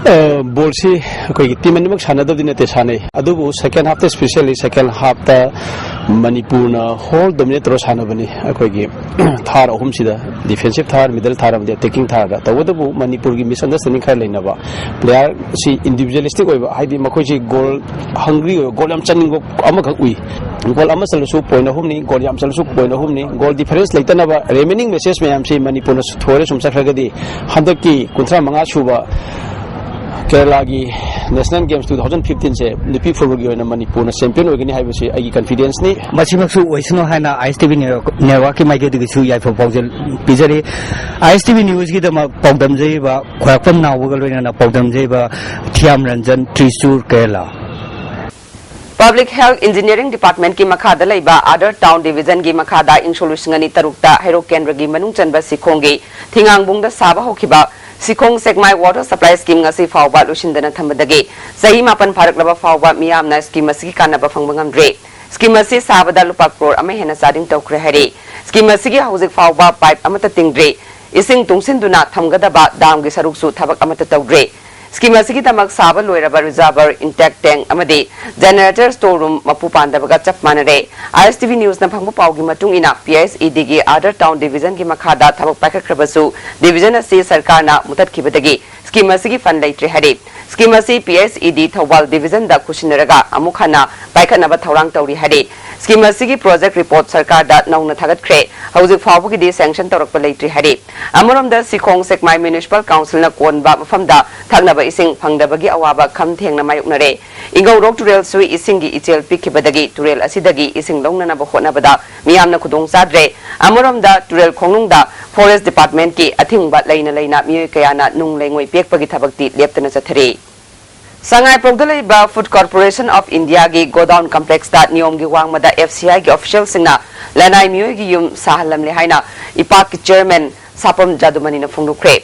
ꯑ, ꯕꯣꯜꯁꯤ ꯑꯩꯈꯣꯏꯒꯤ ꯇꯤꯝ ꯑꯅꯤꯃꯛ ꯁꯥꯟꯅꯗꯕꯗꯤ ꯅꯠꯇꯦ, ꯁꯥꯟꯅꯩ꯫ ꯑꯗꯨꯕꯨ ꯁꯦꯀꯦꯟ ꯍꯥꯐꯇ, ꯏꯁꯄꯤꯁꯦꯜꯂꯤ ꯁꯦꯀꯦꯟ ꯍꯥꯐꯇ ꯃꯅꯤꯄꯨꯔꯅ ꯍꯣꯜ ꯗꯣꯃꯤꯅꯦꯠ ꯇꯧꯔ ꯁꯥꯟꯅꯕꯅꯤ꯫ ꯑꯩꯈꯣꯏꯒꯤ ꯊꯥꯔ ꯑꯍꯨꯝꯁꯤꯗ, ꯗꯤꯐꯦꯟꯁꯤꯞ ꯊꯥꯔ, ꯃꯤꯗꯜ ꯊꯥꯔ ꯑꯃꯗꯤ ꯑꯦꯇꯦꯀꯤꯡ ꯊꯥꯔꯗ꯫ ꯇꯧꯕꯇꯕꯨ ꯃꯅꯤꯄꯨꯔꯒꯤ ꯃꯤꯁꯑꯟꯗꯔꯁꯇꯦꯟꯗꯤꯡ ꯈꯔ ꯂꯩꯅꯕ, ꯄ꯭ꯂꯦꯌꯥꯔꯁꯤ ꯏꯟꯗꯤꯕꯤꯖꯨꯋꯦꯂꯤꯁꯇꯤꯛ ꯑꯣꯏꯕ, ꯍꯥꯏꯗꯤ ꯃꯈꯣꯏꯁꯤ ꯒꯣꯜ ꯍꯪꯒ꯭ꯔꯤ ꯑꯣꯏꯕ, ꯒꯣꯜ ꯌꯥꯝ ꯆꯟꯅꯤꯡꯕ ꯑꯃꯈꯛ ꯎꯏ꯫ ꯒꯣꯜ ꯑꯃ ꯆꯜꯂꯁꯨ ꯄꯣꯏꯟ ꯑꯍꯨꯝꯅꯤ, ꯒꯣꯜ ꯌꯥꯝ ꯆꯜꯂꯁꯨ ꯄꯣꯏꯟ ꯑꯍꯨꯝꯅꯤ꯫ ꯒꯣꯜ ꯗꯤꯐꯔꯦꯟꯁ ꯂꯩꯇꯅꯕ ꯔꯤꯃꯦꯅꯤꯡ ꯃꯦꯆꯦꯁ ꯃꯌꯥꯝꯁꯤ ꯃꯅꯤꯄꯨꯔꯅ ꯊꯣꯏꯔ ꯁꯨꯝ ꯆꯠꯈ꯭ꯔꯒꯗꯤ ꯍꯟꯗꯛꯀꯤ ꯀꯨꯟꯊ꯭ꯔꯥ ꯃꯉꯥ ꯁꯨꯕ ꯀꯦꯔꯂꯥꯒꯤ ꯅꯦꯁꯅꯦꯜ ꯒꯦꯝꯁ ꯇꯨ ꯊꯥꯎꯖꯟ ꯐꯤꯐꯇꯤꯟꯁꯦ ꯅꯨꯄꯤ ꯐꯨꯠꯕꯣꯜꯒꯤ ꯑꯣꯏꯅ ꯃꯅꯤꯄꯨꯔꯅ ꯆꯦꯝꯄꯤꯌꯟ ꯑꯣꯏꯒꯅꯤ ꯍꯥꯏꯕꯁꯤ ꯑꯩꯒꯤ ꯀꯟꯐꯤꯗꯦꯟꯁꯅꯤ꯫ ꯃꯁꯤꯃꯛꯁꯨ ꯑꯣꯏꯁꯅꯨ ꯍꯥꯏꯅ ꯑꯥꯏ ꯑꯦꯁ ꯇꯤ ꯚꯤ ꯅꯦꯠꯋꯥꯔꯛꯀꯤ ꯃꯥꯏꯀꯩꯗꯒꯤꯁꯨ ꯌꯥꯏꯐ ꯄꯥꯎꯖꯦꯜ ꯄꯤꯖꯔꯤ꯫ ꯑꯥꯏ ꯑꯦꯁ ꯇꯤ ꯚꯤ ꯅ꯭ꯌꯨꯁꯀꯤꯗꯃꯛ ꯄꯥꯎꯗꯝꯖꯔꯤꯕ, ꯈ꯭ꯋꯥꯏꯔꯥꯛꯄꯝ ꯅꯥꯎꯕꯒ ꯂꯣꯏꯅꯅ ꯄꯥꯎꯗꯝꯖꯔꯤꯕ Thiyam Ranjan, Thrissur, Kerala. Public health engineering ꯗꯤꯄꯥꯔꯠꯃꯦꯟꯠꯀꯤ ꯃꯈꯥꯗ ꯂꯩꯕ ꯑꯥꯗꯔ ꯇꯥꯎꯟ ꯗꯤꯚꯤꯖꯟꯒꯤ ꯃꯈꯥꯗ ꯏꯪꯁꯣꯛ ꯂꯤꯁꯤꯡ ꯑꯅꯤ ꯇꯔꯨꯛꯇ ꯍꯩꯔꯣꯛ ꯀꯦꯟꯗ꯭ꯔꯒꯤ ꯃꯅꯨꯡ ꯆꯟꯕ ꯁꯤꯈꯣꯡꯒꯤ ꯊꯤꯉꯥꯡꯕꯨꯡꯗ ꯁꯥꯕ ꯍꯧꯈꯤꯕ ꯁꯤꯈꯣꯡ ꯁꯦꯛꯃꯥꯏ ꯋꯥꯇꯔ ꯁꯄ꯭ꯂꯥꯏ ꯁ꯭ꯀꯤꯝ ꯉꯁꯤ ꯐꯥꯎꯕ ꯂꯣꯏꯁꯤꯟꯗꯅ ꯊꯝꯕꯗꯒꯤ ꯆꯍꯤ ꯃꯥꯄꯟ ꯐꯥꯔꯛꯂꯕ ꯐꯥꯎꯕ ꯃꯤꯌꯥꯝꯅ ꯁ꯭ꯀꯤꯝ ꯑꯁꯤꯒꯤ ꯀꯥꯟꯅꯕ ꯐꯪꯕ ꯉꯝꯗ꯭ꯔꯦ꯫ ꯁ꯭ꯀꯤꯝ ꯑꯁꯤ ꯁꯥꯕꯗ ꯂꯨꯄꯥ ꯀ꯭ꯔꯣꯔ ꯑꯃ ꯍꯦꯟꯅ ꯆꯥꯗꯤꯡ ꯇꯧꯈ꯭ꯔꯦ ꯍꯥꯏꯔꯤ꯫ ꯁ꯭ꯀꯤꯝ ꯑꯁꯤꯒꯤ ꯍꯧꯖꯤꯛ ꯐꯥꯎꯕ ꯄꯥꯏꯞ ꯑꯃꯠꯇ ꯇꯤꯡꯗ꯭ꯔꯤ꯫ ꯏꯁꯤꯡ ꯇꯨꯡꯁꯤꯟꯗꯨꯅ ꯊꯝꯒꯗꯕ ꯗꯥꯝꯒꯤ ꯁꯔꯨꯛꯁꯨ ꯊꯕꯛ ꯑꯃꯠꯇ ꯇꯧꯗ꯭ꯔꯤ꯫ ꯁ꯭ꯀꯤꯝ ꯑꯁꯤꯒꯤꯗꯃꯛ ꯁꯥꯕ ꯂꯣꯏꯔꯕ ꯔꯤꯖꯥꯔꯚꯔ, ꯏꯟꯇꯦꯛ ꯇꯦꯡ ꯑꯃꯗꯤ ꯖꯦꯅꯦꯔꯦꯇꯔ ꯁ꯭ꯇꯣꯔ ꯔꯨꯝ ꯃꯄꯨ ꯄꯥꯟꯗꯕꯒ ꯆꯞ ꯃꯥꯟꯅꯔꯦ꯫ ꯑꯥꯏ ꯑꯦꯁ ꯇꯤ ꯚꯤ ꯅ꯭ꯌꯨꯁꯅ ꯐꯪꯕ ꯄꯥꯎꯒꯤ ꯃꯇꯨꯡ ꯏꯟꯅ, P H E ꯗꯤꯒꯤ other town ꯗꯤꯚꯤꯖꯟꯒꯤ ꯃꯈꯥꯗ ꯊꯕꯛ ꯄꯥꯏꯈꯠꯈ꯭ꯔꯕꯁꯨ, ꯗꯤꯚꯤꯖꯟ ꯑꯁꯤ ꯁꯔꯀꯥꯔꯅ ꯃꯨꯊꯠꯈꯤꯕꯗꯒꯤ ꯁ꯭ꯀꯤꯝ ꯑꯁꯤꯒꯤ ꯐꯟ ꯂꯩꯇ꯭ꯔꯦ ꯍꯥꯏꯔꯤ꯫ ꯁ꯭ꯀꯤꯝ ꯑꯁꯤ ꯄꯤ ꯑꯩꯆ ꯏ ꯗꯤ ꯊꯧꯕꯥꯜ ꯗꯤꯚꯤꯖꯟꯗ ꯈꯨꯠꯁꯤꯟꯅꯔꯒ ꯑꯃꯨꯛ ꯍꯟꯅ ꯄꯥꯏꯈꯠꯅꯕ ꯊꯧꯔꯥꯡ ꯇꯧꯔꯤ ꯍꯥꯏꯔꯤ꯫ ꯁ꯭ꯀꯤꯝ ꯑꯁꯤꯒꯤ ꯄ꯭ꯔꯣꯖꯦꯛ ꯔꯤꯄꯣꯔꯠ ꯁꯔꯀꯥꯔꯗ ꯅꯧꯅ ꯊꯥꯒꯠꯈ꯭ꯔꯦ꯫ ꯍꯧꯖꯤꯛ ꯐꯥꯎꯕꯒꯤꯗꯤ ꯁꯦꯡꯁꯟ ꯇꯧꯔꯛꯄ ꯂꯩꯇ꯭ꯔꯤ ꯍꯥꯏꯔꯤ꯫ ꯑꯃꯔꯣꯝꯗ, ꯁꯤꯈꯣꯡ ꯁꯦꯛꯃꯥꯏ ꯃ꯭ꯌꯨꯅꯤꯁꯤꯄꯥꯜ ꯀꯥꯎꯟꯁꯤꯜꯅ ꯀꯣꯟꯕ ꯃꯐꯝꯗ ꯊꯛꯅꯕ ꯏꯁꯤꯡ ꯐꯪꯗꯕꯒꯤ ꯑꯋꯥꯕ ꯈꯝ ꯊꯦꯡꯅ ꯃꯥꯌꯣꯛꯅꯔꯦ꯫ ꯏꯪꯒꯧꯔꯣꯛ ꯇꯨꯔꯦꯜꯁꯨ ꯏꯁꯤꯡꯒꯤ ꯏꯆꯦꯜ ꯄꯤꯛꯈꯤꯕꯗꯒꯤ ꯇꯨꯔꯦꯜ ꯑꯁꯤꯗꯒꯤ ꯏꯁꯤꯡ ꯂꯧꯅꯅꯕ ꯍꯣꯠꯅꯕꯗ ꯃꯤꯌꯥꯝꯅ ꯈꯨꯗꯣꯡ ꯆꯥꯗ꯭ꯔꯦ꯫ ꯑꯃꯔꯣꯝꯗ, ꯇꯨꯔꯦꯜ ꯈꯣꯡꯅꯨꯡꯗ ꯐꯣꯔꯦꯁ ꯗꯤꯄꯥꯔꯠꯃꯦꯟꯠꯀꯤ ꯑꯊꯤꯡꯕ ꯂꯩꯅ ꯂꯩꯅ ꯃꯤꯑꯣꯏ ꯀꯌꯥꯅ ꯅꯨꯡ ꯂꯩꯉꯣꯏ ꯄꯦꯛꯄꯒꯤ ꯊꯕꯛꯇꯤ ꯂꯦꯞꯇꯅ ꯆꯠꯊꯔꯤ꯫ ꯁꯉꯥꯏꯄ꯭ꯔꯧꯗ ꯂꯩꯕ ꯐꯨꯗ ꯀꯣꯔꯄꯣꯔꯦꯁꯟ ꯑꯣꯐ ꯏꯟꯗꯤꯌꯥꯒꯤ ꯒꯣꯗꯥꯎꯟ ꯀꯝꯄ꯭ꯂꯦꯛꯁꯇ ꯅꯤꯌꯣꯝꯒꯤ ꯋꯥꯡꯃꯗ ꯑꯦꯐ ꯁꯤ ꯑꯥꯏꯒꯤ ꯑꯣꯐꯤꯁꯤꯌꯦꯜꯁꯤꯡꯅ ꯂꯅꯥꯏ ꯃꯤꯑꯣꯏꯒꯤ ꯌꯨꯝ ꯁꯥꯍꯜꯂꯝꯂꯦ ꯍꯥꯏꯅ ꯏꯄꯥꯛꯀꯤ ꯆꯤꯌꯔꯃꯦꯟ ꯁꯥꯄꯝ ꯖꯥꯗꯨꯃꯅꯤꯅ ꯐꯣꯡꯗꯣꯛꯈ꯭ꯔꯦ꯫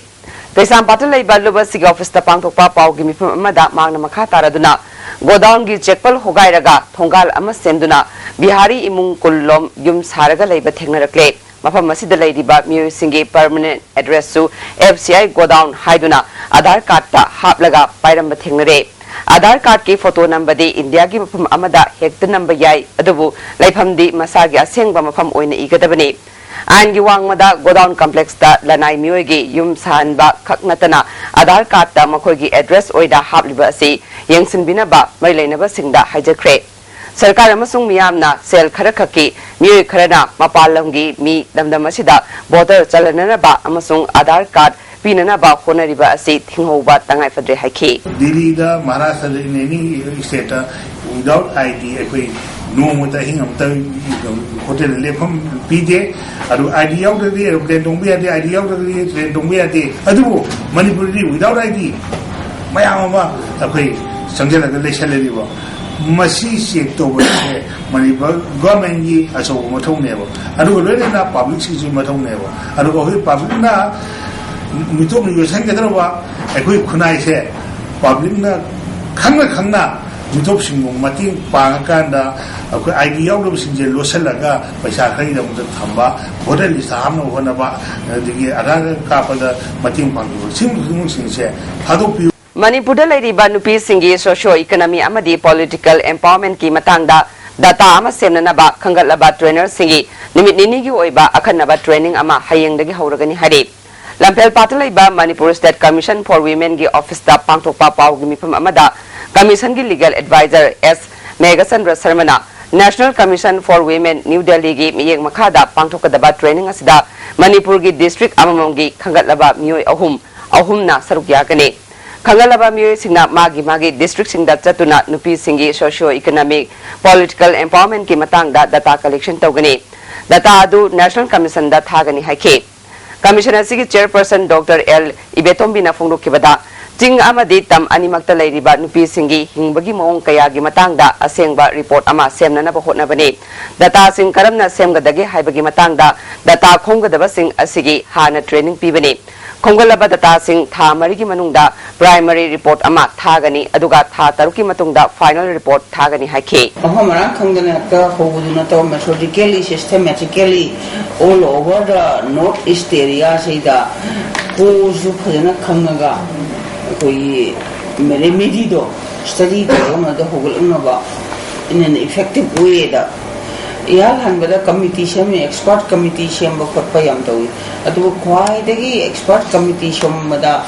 ꯀꯩꯁꯥꯝꯄꯥꯠꯇ ꯂꯩꯕ ꯂꯨꯕꯁꯤꯒꯤ ꯑꯣꯐꯤꯁꯇ ꯄꯥꯡꯊꯣꯛꯄ ꯄꯥꯎꯒꯤ ꯃꯤꯐꯝ ꯑꯃꯗ ꯃꯍꯥꯛꯅ ꯃꯈꯥ ꯇꯥꯔꯗꯨꯅ ꯒꯣꯗꯥꯎꯟꯒꯤ ꯆꯦꯛꯄꯜ ꯍꯣꯒꯥꯏꯔꯒ ꯊꯣꯡꯒꯥꯜ ꯑꯃ ꯁꯦꯝꯗꯨꯅ ꯕꯤꯍꯥꯔꯤ ꯏꯃꯨꯡ ꯀꯨꯟ ꯂꯣꯝ ꯌꯨꯝ ꯁꯥꯔꯒ ꯂꯩꯕ ꯊꯦꯡꯅꯔꯛꯂꯦ꯫ ꯃꯐꯝ ꯑꯁꯤꯗ ꯂꯩꯔꯤꯕ ꯃꯤꯑꯣꯏꯁꯤꯡꯒꯤ permanent ꯑꯦꯗ꯭ꯔꯦꯁꯁꯨ F C I godown ꯍꯥꯏꯗꯨꯅ ꯑꯙꯥꯔ ꯀꯥꯔꯗꯇ ꯍꯥꯞꯂꯒ ꯄꯥꯏꯔꯝꯕ ꯊꯦꯡꯅꯔꯦ꯫ ꯑꯙꯥꯔ ꯀꯥꯔꯗꯀꯤ ꯐꯣꯇꯣ ꯅꯝꯕꯗꯤ ꯏꯟꯗꯤꯌꯥꯒꯤ ꯃꯐꯝ ꯑꯃꯗ ꯍꯦꯛꯇ ꯅꯝꯕ ꯌꯥꯏ, ꯑꯗꯨꯕꯨ ꯂꯩꯐꯝꯗꯤ ꯃꯁꯥꯒꯤ ꯑꯁꯦꯡꯕ ꯃꯐꯝ ꯑꯣꯏꯅ ꯏꯒꯗꯕꯅꯤ꯫ ꯑꯥꯏꯟꯒꯤ ꯋꯥꯡꯃꯗ ꯒꯣꯗꯥꯎꯟ ꯀꯝꯄ꯭ꯂꯦꯛꯁꯇ ꯂꯅꯥꯏ ꯃꯤꯑꯣꯏꯒꯤ ꯌꯨꯝ ꯁꯥꯍꯟꯕ ꯈꯛ ꯅꯠꯇꯅ ꯑꯙꯥꯔ ꯀꯥꯔꯗꯇ ꯃꯈꯣꯏꯒꯤ ꯑꯦꯗ꯭ꯔꯦꯁ ꯑꯣꯏꯅ ꯍꯥꯞꯂꯤꯕ ꯑꯁꯤ ꯌꯦꯡꯁꯤꯟꯕꯤꯅꯕ ꯃꯔꯤ ꯂꯩꯅꯕꯁꯤꯡꯗ ꯍꯥꯏꯖꯈ꯭ꯔꯦ꯫ ꯁꯔꯀꯥꯔ ꯑꯃꯁꯨꯡ ꯃꯤꯌꯥꯝꯅ ꯁꯦꯜ ꯈꯔꯈꯛꯀꯤ ꯃꯤꯑꯣꯏ ꯈꯔꯅ ꯃꯄꯥꯟ ꯂꯝꯒꯤ ꯃꯤ ꯂꯝꯗꯝ ꯑꯁꯤꯗ ꯚꯣꯇꯔ ꯆꯜꯍꯟꯅꯅꯕ ꯑꯃꯁꯨꯡ ꯑꯙꯥꯔ ꯀꯥꯔꯗ ꯄꯤꯅꯅꯕ ꯍꯣꯠꯅꯔꯤꯕ ꯑꯁꯤ ꯊꯤꯡꯍꯧꯕ ꯇꯉꯥꯏꯐꯗ꯭ꯔꯦ ꯍꯥꯏꯈꯤ꯫ ꯗꯤꯜꯂꯤꯗ, ꯃꯍꯥꯔꯥꯁꯇ꯭ꯔꯗ, in any state, without I D ꯑꯩꯈꯣꯏ ꯅꯣꯡꯃꯇ ꯑꯍꯤꯡ ꯑꯃꯇ ꯍꯣꯇꯦꯜꯗ ꯂꯦꯞꯐꯝ ꯄꯤꯗꯦ꯫ ꯑꯗꯨ I D ꯌꯥꯎꯗ꯭ꯔꯗꯤ ꯑꯦꯔꯣꯄ꯭ꯂꯦꯟ ꯇꯣꯡꯕ ꯌꯥꯗꯦ, I D ꯌꯥꯎꯗ꯭ꯔꯒꯗꯤ ꯇ꯭ꯔꯦꯟ ꯇꯣꯡꯕ ꯌꯥꯗꯦ꯫ ꯑꯗꯨꯕꯨ ꯃꯅꯤꯄꯨꯔꯗꯤ without I D ꯃꯌꯥꯝ ꯑꯃ ꯑꯩꯈꯣꯏ ꯆꯪꯁꯤꯜꯂꯒ ꯂꯩꯁꯜꯂꯤꯕ꯫ ꯃꯁꯤ ꯆꯦꯛ ꯇꯧꯕꯁꯦ ꯃꯅꯤꯄꯨꯔ ꯒꯣꯔꯃꯦꯟꯒꯤ ꯑꯆꯧꯕ ꯃꯊꯧꯅꯦꯕ, ꯑꯗꯨꯒ ꯂꯣꯏꯅꯅ ꯄꯥꯕ꯭ꯂꯤꯛꯁꯤꯡꯁꯨ ꯃꯊꯧꯅꯦꯕ꯫ ꯑꯗꯨꯒ ꯑꯩꯈꯣꯏ ꯄꯥꯕ꯭ꯂꯤꯛꯅ ꯃꯤꯇꯣꯞꯅ ꯌꯣꯠꯁꯤꯟꯒꯗꯧꯔꯕ ꯑꯩꯈꯣꯏ ꯈꯨꯟꯅꯥꯏꯁꯦ ꯄꯥꯕ꯭ꯂꯤꯛꯅ ꯈꯪꯅ ꯈꯪꯅ ꯃꯤꯇꯣꯞꯁꯤꯡꯕꯨ ꯃꯇꯦꯡ ꯄꯥꯡꯉꯀꯥꯟꯗ ꯑꯩꯈꯣꯏ I D ꯌꯥꯎꯗꯕꯁꯤꯡꯁꯦ ꯂꯣꯠꯁꯤꯜꯂꯒ ꯄꯩꯁꯥ ꯈꯔꯒꯤꯗꯃꯛꯇ ꯊꯝꯕ, ꯚꯣꯇꯔ ꯂꯤꯁꯇ ꯍꯥꯞꯅꯕ ꯍꯣꯠꯅꯕ, ꯑꯗꯒꯤ ꯑꯙꯥꯔ ꯀꯥꯞꯄꯗ ꯃꯇꯦꯡ ꯄꯥꯡꯕꯤꯕ, ꯁꯤꯒꯨꯝꯕꯁꯤꯡꯁꯦ ꯊꯥꯗꯣꯛꯄꯤꯌꯨ꯫ ꯃꯅꯤꯄꯨꯔꯗ ꯂꯩꯔꯤꯕ ꯅꯨꯄꯤꯁꯤꯡꯒꯤ ꯁꯣꯁꯤꯑꯣ ꯏꯀꯣꯅꯣꯃꯤ ꯑꯃꯗꯤ ꯄꯣꯂꯤꯇꯤꯀꯦꯜ ꯑꯦꯝꯄꯥꯋꯔꯃꯦꯟꯠꯀꯤ ꯃꯇꯥꯡꯗ ꯗꯥꯇꯥ ꯑꯃ ꯁꯦꯝꯅꯅꯕ ꯈꯟꯒꯠꯂꯕ ꯇ꯭ꯔꯦꯅꯔꯁꯤꯡꯒꯤ ꯅꯨꯃꯤꯠ ꯅꯤꯅꯤꯒꯤ ꯑꯣꯏꯕ ꯑꯈꯟꯅꯕ ꯇ꯭ꯔꯦꯅꯤꯡ ꯑꯃ ꯍꯌꯦꯡꯗꯒꯤ ꯍꯧꯔꯒꯅꯤ ꯍꯥꯏꯔꯤ꯫ ꯂꯝꯐꯦꯜꯄꯥꯠꯇ ꯂꯩꯕ ꯃꯅꯤꯄꯨꯔ ꯁ꯭ꯇꯦꯠ ꯀꯃꯤꯁꯟ ꯐꯣꯔ ꯋꯤꯃꯦꯟꯒꯤ ꯑꯣꯐꯤꯁꯇ ꯄꯥꯡꯊꯣꯛꯄ ꯄꯥꯎꯒꯤ ꯃꯤꯐꯝ ꯑꯃꯗ ꯀꯃꯤꯁꯟꯒꯤ ꯂꯤꯒꯦꯜ ꯑꯦꯗꯚꯥꯏꯖꯔ ꯑꯦꯁ ꯃꯦꯘꯆꯟꯗ꯭ꯔ ꯁꯔꯃꯅ National Commission for Women, New Delhiꯒꯤ ꯃꯤꯠꯌꯦꯡ ꯃꯈꯥꯗ ꯄꯥꯡꯊꯣꯛꯀꯗꯕ ꯇ꯭ꯔꯦꯅꯤꯡ ꯑꯁꯤꯗ ꯃꯅꯤꯄꯨꯔꯒꯤ ꯗꯤꯁꯇ꯭ꯔꯤꯛ ꯑꯃꯃꯝꯒꯤ ꯈꯟꯒꯠꯂꯕ ꯃꯤꯑꯣꯏ ꯑꯍꯨꯝ, ꯑꯍꯨꯝꯅ ꯁꯔꯨꯛ ꯌꯥꯒꯅꯤ꯫ ꯈꯟꯒꯠꯂꯕ ꯃꯤꯑꯣꯏꯁꯤꯡꯅ ꯃꯥꯒꯤ ꯃꯥꯒꯤ ꯗꯤꯁꯇ꯭ꯔꯤꯛꯁꯤꯡꯗ ꯆꯠꯇꯨꯅ ꯅꯨꯄꯤꯁꯤꯡꯒꯤ ꯁꯣꯁꯤꯑꯣ ꯏꯀꯣꯅꯣꯃꯤꯛ, ꯄꯣꯂꯤꯇꯤꯀꯦꯜ ꯑꯦꯝꯄꯥꯋꯔꯃꯦꯟꯠꯀꯤ ꯃꯇꯥꯡꯗ ꯗꯥꯇꯥ ꯀꯂꯦꯛꯁꯟ ꯇꯧꯒꯅꯤ꯫ ꯗꯥꯇꯥ ꯑꯗꯨ ꯅꯦꯁꯅꯦꯜ ꯀꯃꯤꯁꯟꯗ ꯊꯥꯒꯅꯤ ꯍꯥꯏꯈꯤ꯫ ꯀꯃꯤꯁꯟ ꯑꯁꯤꯒꯤ ꯆꯦꯌꯔꯄꯔꯁꯟ ꯗꯣꯛꯇꯔ ꯑꯦꯜ ꯏꯕꯦꯇꯣꯝꯕꯤꯅ ꯐꯣꯡꯗꯣꯛꯈꯤꯕꯗ, ꯆꯤꯡ ꯑꯃꯗꯤ ꯇꯝ ꯑꯅꯤꯃꯛꯇ ꯂꯩꯔꯤꯕ ꯅꯨꯄꯤꯁꯤꯡꯒꯤ ꯍꯤꯡꯕꯒꯤ ꯃꯑꯣꯡ ꯀꯌꯥꯒꯤ ꯃꯇꯥꯡꯗ ꯑꯁꯦꯡꯕ ꯔꯤꯄꯣꯔꯠ ꯑꯃ ꯁꯦꯝꯅꯅꯕ ꯍꯣꯠꯅꯕꯅꯤ꯫ ꯗꯇꯥꯁꯤꯡ ꯀꯔꯝꯅ ꯁꯦꯝꯒꯗꯒꯦ ꯍꯥꯏꯕꯒꯤ ꯃꯇꯥꯡꯗ ꯗꯇꯥ ꯈꯣꯝꯒꯗꯕꯁꯤꯡ ꯑꯁꯤꯒꯤ ꯍꯥꯟꯅ ꯇ꯭ꯔꯦꯅꯤꯡ ꯄꯤꯕꯅꯤ꯫ ꯈꯣꯝꯒꯠꯂꯕ ꯗꯇꯥꯁꯤꯡ ꯊꯥ ꯃꯔꯤꯒꯤ ꯃꯅꯨꯡꯗ ꯄ꯭ꯔꯥꯏꯃꯔꯤ ꯔꯤꯄꯣꯔꯠ ꯑꯃ ꯊꯥꯒꯅꯤ, ꯑꯗꯨꯒ ꯊꯥ ꯇꯔꯨꯛꯀꯤ ꯃꯇꯨꯡꯗ ꯐꯥꯏꯅꯦꯜ ꯔꯤꯄꯣꯔꯠ ꯊꯥꯒꯅꯤ ꯍꯥꯏꯈꯤ꯫ ꯃꯐꯝ ꯃꯔꯥꯡ ꯈꯪꯗꯅ ꯍꯦꯛꯇ ꯍꯧꯕꯗꯨ ꯅꯠꯇꯕ, methodically, systematically all over the North East area ꯁꯤꯗ ꯀꯣꯔꯁꯁꯨ ꯐꯖꯅ ꯈꯪꯉꯒ ꯑꯩꯈꯣꯏꯒꯤ ꯔꯦꯃꯦꯗꯤꯗꯣ ꯁ꯭ꯇꯗꯤ ꯇꯧꯔꯒ ꯃꯗꯨ ꯍꯧꯒꯠꯂꯛꯅꯕ in an effective way ꯗ ꯏꯍꯥꯟ ꯍꯥꯟꯕꯗ ꯀꯃꯤꯇꯤ ꯁꯦꯝꯃꯤ, ꯑꯦꯛꯁꯄꯔꯠ ꯀꯃꯤꯇꯤ ꯁꯦꯝꯕ ꯈꯣꯠꯄ ꯌꯥꯝ ꯇꯧꯏ꯫ ꯑꯗꯨꯕꯨ ꯈ꯭ꯋꯥꯏꯗꯒꯤ ꯑꯦꯛꯁꯄꯔꯠ ꯀꯃꯤꯇꯤ ꯁꯦꯝꯕꯗ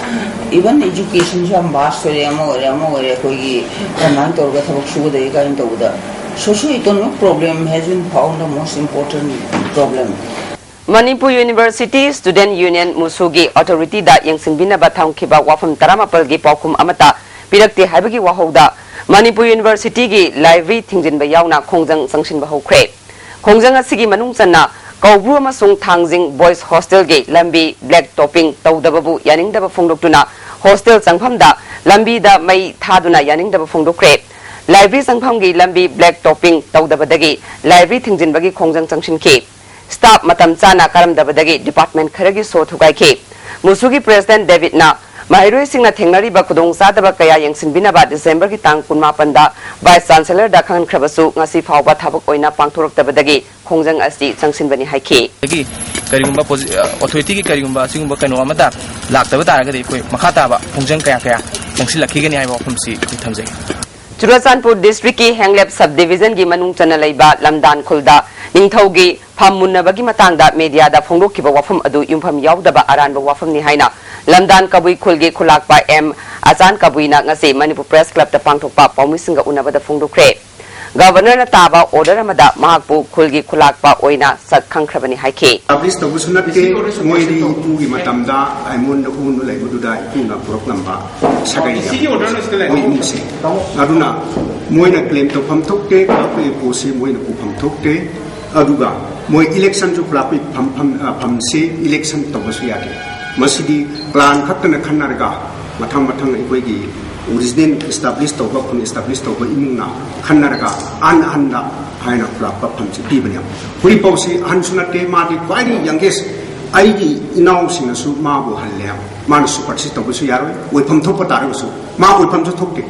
even education ꯁꯨ ꯌꯥꯝ vast ꯑꯣꯏꯔꯦ, ꯑꯃ ꯑꯣꯏꯔꯦ, ꯑꯃ ꯑꯣꯏꯔꯦ, ꯑꯩꯈꯣꯏꯒꯤ ꯀꯃꯥꯏꯅ ꯇꯧꯔꯒ ꯊꯕꯛ ꯁꯨꯒꯗꯒꯦ ꯀꯥꯏꯅ ꯇꯧꯕꯗ socio economic problem has been found the most important problem. Manipur university student union, ꯃꯨꯁꯨꯒꯤ ꯑꯣꯊꯣꯔꯤꯇꯤꯗ ꯌꯦꯡꯁꯤꯟꯕꯤꯅꯕ ꯊꯝꯈꯤꯕ ꯋꯥꯐꯝ ꯇꯔꯥꯃꯥꯄꯜꯒꯤ ꯄꯥꯎꯈꯨꯝ ꯑꯃꯠꯇ ꯄꯤꯔꯛꯇꯦ ꯍꯥꯏꯕꯒꯤ ꯋꯥꯍꯧꯗ ꯃꯅꯤꯄꯨꯔ ꯌꯨꯅꯤꯚꯔꯁꯤꯇꯤꯒꯤ ꯂꯥꯏꯕ꯭ꯔꯦꯔꯤ ꯊꯤꯡꯖꯤꯟꯕ ꯌꯥꯎꯅ ꯈꯣꯡꯖꯪ ꯆꯪꯁꯤꯟꯕ ꯍꯧꯈ꯭ꯔꯦ꯫ ꯈꯣꯡꯖꯪ ꯑꯁꯤꯒꯤ ꯃꯅꯨꯡ ꯆꯟꯅ ꯀꯧꯕ꯭ꯔꯨ ꯑꯃꯁꯨꯡ ꯊꯥꯡꯖꯤꯡ ꯕꯣꯏꯁ ꯍꯣꯁꯇꯦꯜꯒꯤ ꯂꯝꯕꯤ ꯕ꯭ꯂꯦꯛ ꯇꯣꯞꯄꯤꯡ ꯇꯧꯗꯕꯕꯨ ꯌꯥꯅꯤꯡꯗꯕ ꯐꯣꯡꯗꯣꯛꯇꯨꯅ ꯍꯣꯁꯇꯦꯜ ꯆꯪꯐꯝꯗ ꯂꯝꯕꯤꯗ ꯃꯩ ꯊꯥꯗꯨꯅ ꯌꯥꯅꯤꯡꯗꯕ ꯐꯣꯡꯗꯣꯛꯈ꯭ꯔꯦ꯫ ꯂꯥꯏꯕ꯭ꯔꯦꯔꯤ ꯆꯪꯐꯝꯒꯤ ꯂꯝꯕꯤ ꯕ꯭ꯂꯦꯛ ꯇꯣꯞꯄꯤꯡ ꯇꯧꯗꯕꯗꯒꯤ ꯂꯥꯏꯕ꯭ꯔꯦꯔꯤ ꯊꯤꯡꯖꯤꯟꯕꯒꯤ ꯈꯣꯡꯖꯪ ꯆꯪꯁꯤꯟꯈꯤ꯫ ꯁ꯭ꯇꯥꯐ ꯃꯇꯝ ꯆꯥꯅ ꯀꯔꯝꯗꯕꯗꯒꯤ ꯗꯤꯄꯥꯔꯠꯃꯦꯟꯠ ꯈꯔꯒꯤ ꯁꯣ ꯊꯨꯒꯥꯏꯈꯤ꯫ ꯃꯨꯁꯨꯒꯤ ꯄ꯭ꯔꯦꯁꯤꯗꯦꯟꯠ ꯗꯦꯕꯤꯗꯅ ꯃꯍꯩꯔꯣꯏꯁꯤꯡꯅ ꯊꯦꯡꯅꯔꯤꯕ ꯈꯨꯗꯣꯡꯆꯥꯗꯕ ꯀꯌꯥ ꯌꯦꯡꯁꯤꯟꯕꯤꯅꯕ ꯗꯤꯁꯦꯝꯕꯔꯒꯤ ꯇꯥꯡ ꯀꯨꯟꯃꯥꯄꯟꯗ ꯚꯥꯏꯁ ꯆꯥꯟꯁꯦꯂꯔꯗ ꯈꯪꯍꯟꯈ꯭ꯔꯕꯁꯨ ꯉꯁꯤ ꯐꯥꯎꯕ ꯊꯕꯛ ꯑꯣꯏꯅ ꯄꯥꯡꯊꯣꯔꯛꯇꯕꯗꯒꯤ ꯈꯣꯡꯖꯪ ꯑꯁꯤ ꯆꯪꯁꯤꯟꯕꯅꯤ ꯍꯥꯏꯈꯤ꯫ ꯑꯗꯒꯤ ꯀꯔꯤꯒꯨꯝꯕ ꯄꯣꯖꯤ-, ꯑ, ꯑꯣꯊꯣꯔꯤꯇꯤꯒꯤ ꯀꯔꯤꯒꯨꯝꯕ ꯑꯁꯤꯒꯨꯝꯕ ꯀꯩꯅꯣ ꯑꯃꯗ ꯂꯥꯛꯇꯕ ꯇꯥꯔꯒꯗꯤ ꯑꯩꯈꯣꯏ ꯃꯈꯥ ꯇꯥꯕ ꯈꯣꯡꯖꯪ ꯀꯌꯥ ꯀꯌꯥ ꯆꯪꯁꯤꯜꯂꯛꯈꯤꯒꯅꯤ ꯍꯥꯏꯕ ꯋꯥꯐꯝꯁꯤ ꯑꯩꯈꯣꯏ ꯊꯝꯖꯒꯦ꯫ ꯆꯨꯔꯆꯥꯟꯄꯨꯔ ꯗꯤꯁꯇ꯭ꯔꯤꯛꯀꯤ ꯍꯦꯡꯂꯦꯞ ꯁꯕ ꯗꯤꯕꯤꯖꯟꯒꯤ ꯃꯅꯨꯡ ꯆꯟꯅ ꯂꯩꯕ ꯂꯝꯗꯥꯟ ꯈꯨꯜꯗ ꯅꯤꯡꯊꯧꯒꯤ ꯐꯝ ꯃꯨꯟꯅꯕꯒꯤ ꯃꯇꯥꯡꯗ ꯃꯦꯗꯤꯌꯥꯗ ꯐꯣꯡꯗꯣꯛꯈꯤꯕ ꯋꯥꯐꯝ ꯑꯗꯨ ꯌꯨꯝꯐꯝ ꯌꯥꯎꯗꯕ ꯑꯔꯥꯟꯕ ꯋꯥꯐꯝꯅꯤ ꯍꯥꯏꯅ ꯂꯝꯗꯥꯟ ꯀꯕꯨꯏ ꯈꯨꯜꯒꯤ ꯈꯨꯂꯥꯛꯄ ꯑꯦꯝ ꯑꯆꯥꯟ ꯀꯕꯨꯏꯅ ꯉꯁꯤ ꯃꯅꯤꯄꯨꯔ ꯄ꯭ꯔꯦꯁ ꯀ꯭ꯂꯕꯇ ꯄꯥꯡꯊꯣꯛꯄ ꯄꯥꯎꯃꯤꯁꯤꯡꯒ ꯎꯅꯕꯗ ꯐꯣꯡꯗꯣꯛꯈ꯭ꯔꯦ꯫ ꯒꯚꯔꯅꯔꯅ ꯇꯥꯕ ꯑꯣꯔꯗꯔ ꯑꯃꯗ ꯃꯍꯥꯛꯄꯨ ꯈꯨꯜꯒꯤ ꯈꯨꯂꯥꯛꯄ ꯑꯣꯏꯅ ꯁꯛ ꯈꯪꯈ꯭ꯔꯕꯅꯤ ꯍꯥꯏꯈꯤ꯫ ꯄꯕ꯭ꯂꯤꯁ ꯇꯧꯕꯁꯨ ꯅꯠꯇꯦ, ꯃꯣꯏꯗꯤ ꯏꯄꯨꯒꯤ ꯃꯇꯝꯗ ꯑꯥꯏꯃꯣꯟꯗ ꯎꯅ ꯂꯩꯕꯗꯨꯗ ꯏꯄꯨꯅ ꯄꯨꯔꯛꯂꯝꯕ ꯁꯥꯒꯩ ꯃꯣꯏ ꯏꯃꯨꯡꯁꯦ꯫ ꯑꯗꯨꯅ ꯃꯣꯏꯅ ꯀ꯭ꯂꯦꯝ ꯇꯧꯐꯝ ꯊꯣꯛꯇꯦ, ꯈꯨꯂꯥꯛꯄꯒꯤ ꯄꯣꯠꯁꯤ ꯃꯣꯏꯅ ꯄꯨꯐꯝ ꯊꯣꯛꯇꯦ꯫ ꯑꯗꯨꯒ ꯃꯣꯏ ꯏꯂꯦꯛꯁꯟꯁꯨ ꯈꯨꯂꯥꯛꯄꯒꯤ ꯐꯝ, ꯐꯝ, ꯑ, ꯐꯝꯁꯤ ꯏꯂꯦꯛꯁꯟ ꯇꯧꯕꯁꯨ ꯌꯥꯗꯦ꯫ ꯃꯁꯤꯗꯤ ꯀ꯭ꯂꯥꯟ ꯈꯛꯇꯅ ꯈꯟꯅꯔꯒ ꯃꯊꯪ ꯃꯊꯪ ꯑꯩꯈꯣꯏꯒꯤ ꯑꯣꯔꯤꯖꯤꯅꯦꯜ ꯏꯁꯇꯥꯕ꯭ꯂꯤꯁ ꯇꯧꯕ, ꯈꯨꯟ ꯏꯁꯇꯥꯕ꯭ꯂꯤꯁ ꯇꯧꯕ ꯏꯃꯨꯡꯅ ꯈꯟꯅꯔꯒ ꯑꯍꯟ ꯑꯍꯟꯗ ꯍꯥꯏꯅ ꯈꯨꯔꯥꯛꯄ ꯐꯝꯁꯤ ꯄꯤꯕꯅꯦ꯫ ꯍꯧꯖꯤꯛꯐꯥꯎꯁꯤ ꯑꯍꯟꯁꯨ ꯅꯠꯇꯦ, ꯃꯥꯗꯤ ꯈ꯭ꯋꯥꯏꯗꯒꯤ ꯌꯪꯒꯦꯁ꯫ ꯑꯩꯒꯤ ꯏꯅꯥꯎꯁꯤꯡꯅꯁꯨ ꯃꯥꯕꯨ ꯍꯜꯂꯦ, ꯃꯥꯅ ꯁꯨꯄꯔꯁꯤꯠ ꯇꯧꯕꯁꯨ ꯌꯥꯔꯣꯏ, ꯑꯣꯏꯐꯝ ꯊꯣꯛꯄ ꯇꯥꯔꯒꯁꯨ꯫ ꯃꯥ ꯑꯣꯏꯐꯝꯁꯨ ꯊꯣꯛꯇꯦ꯫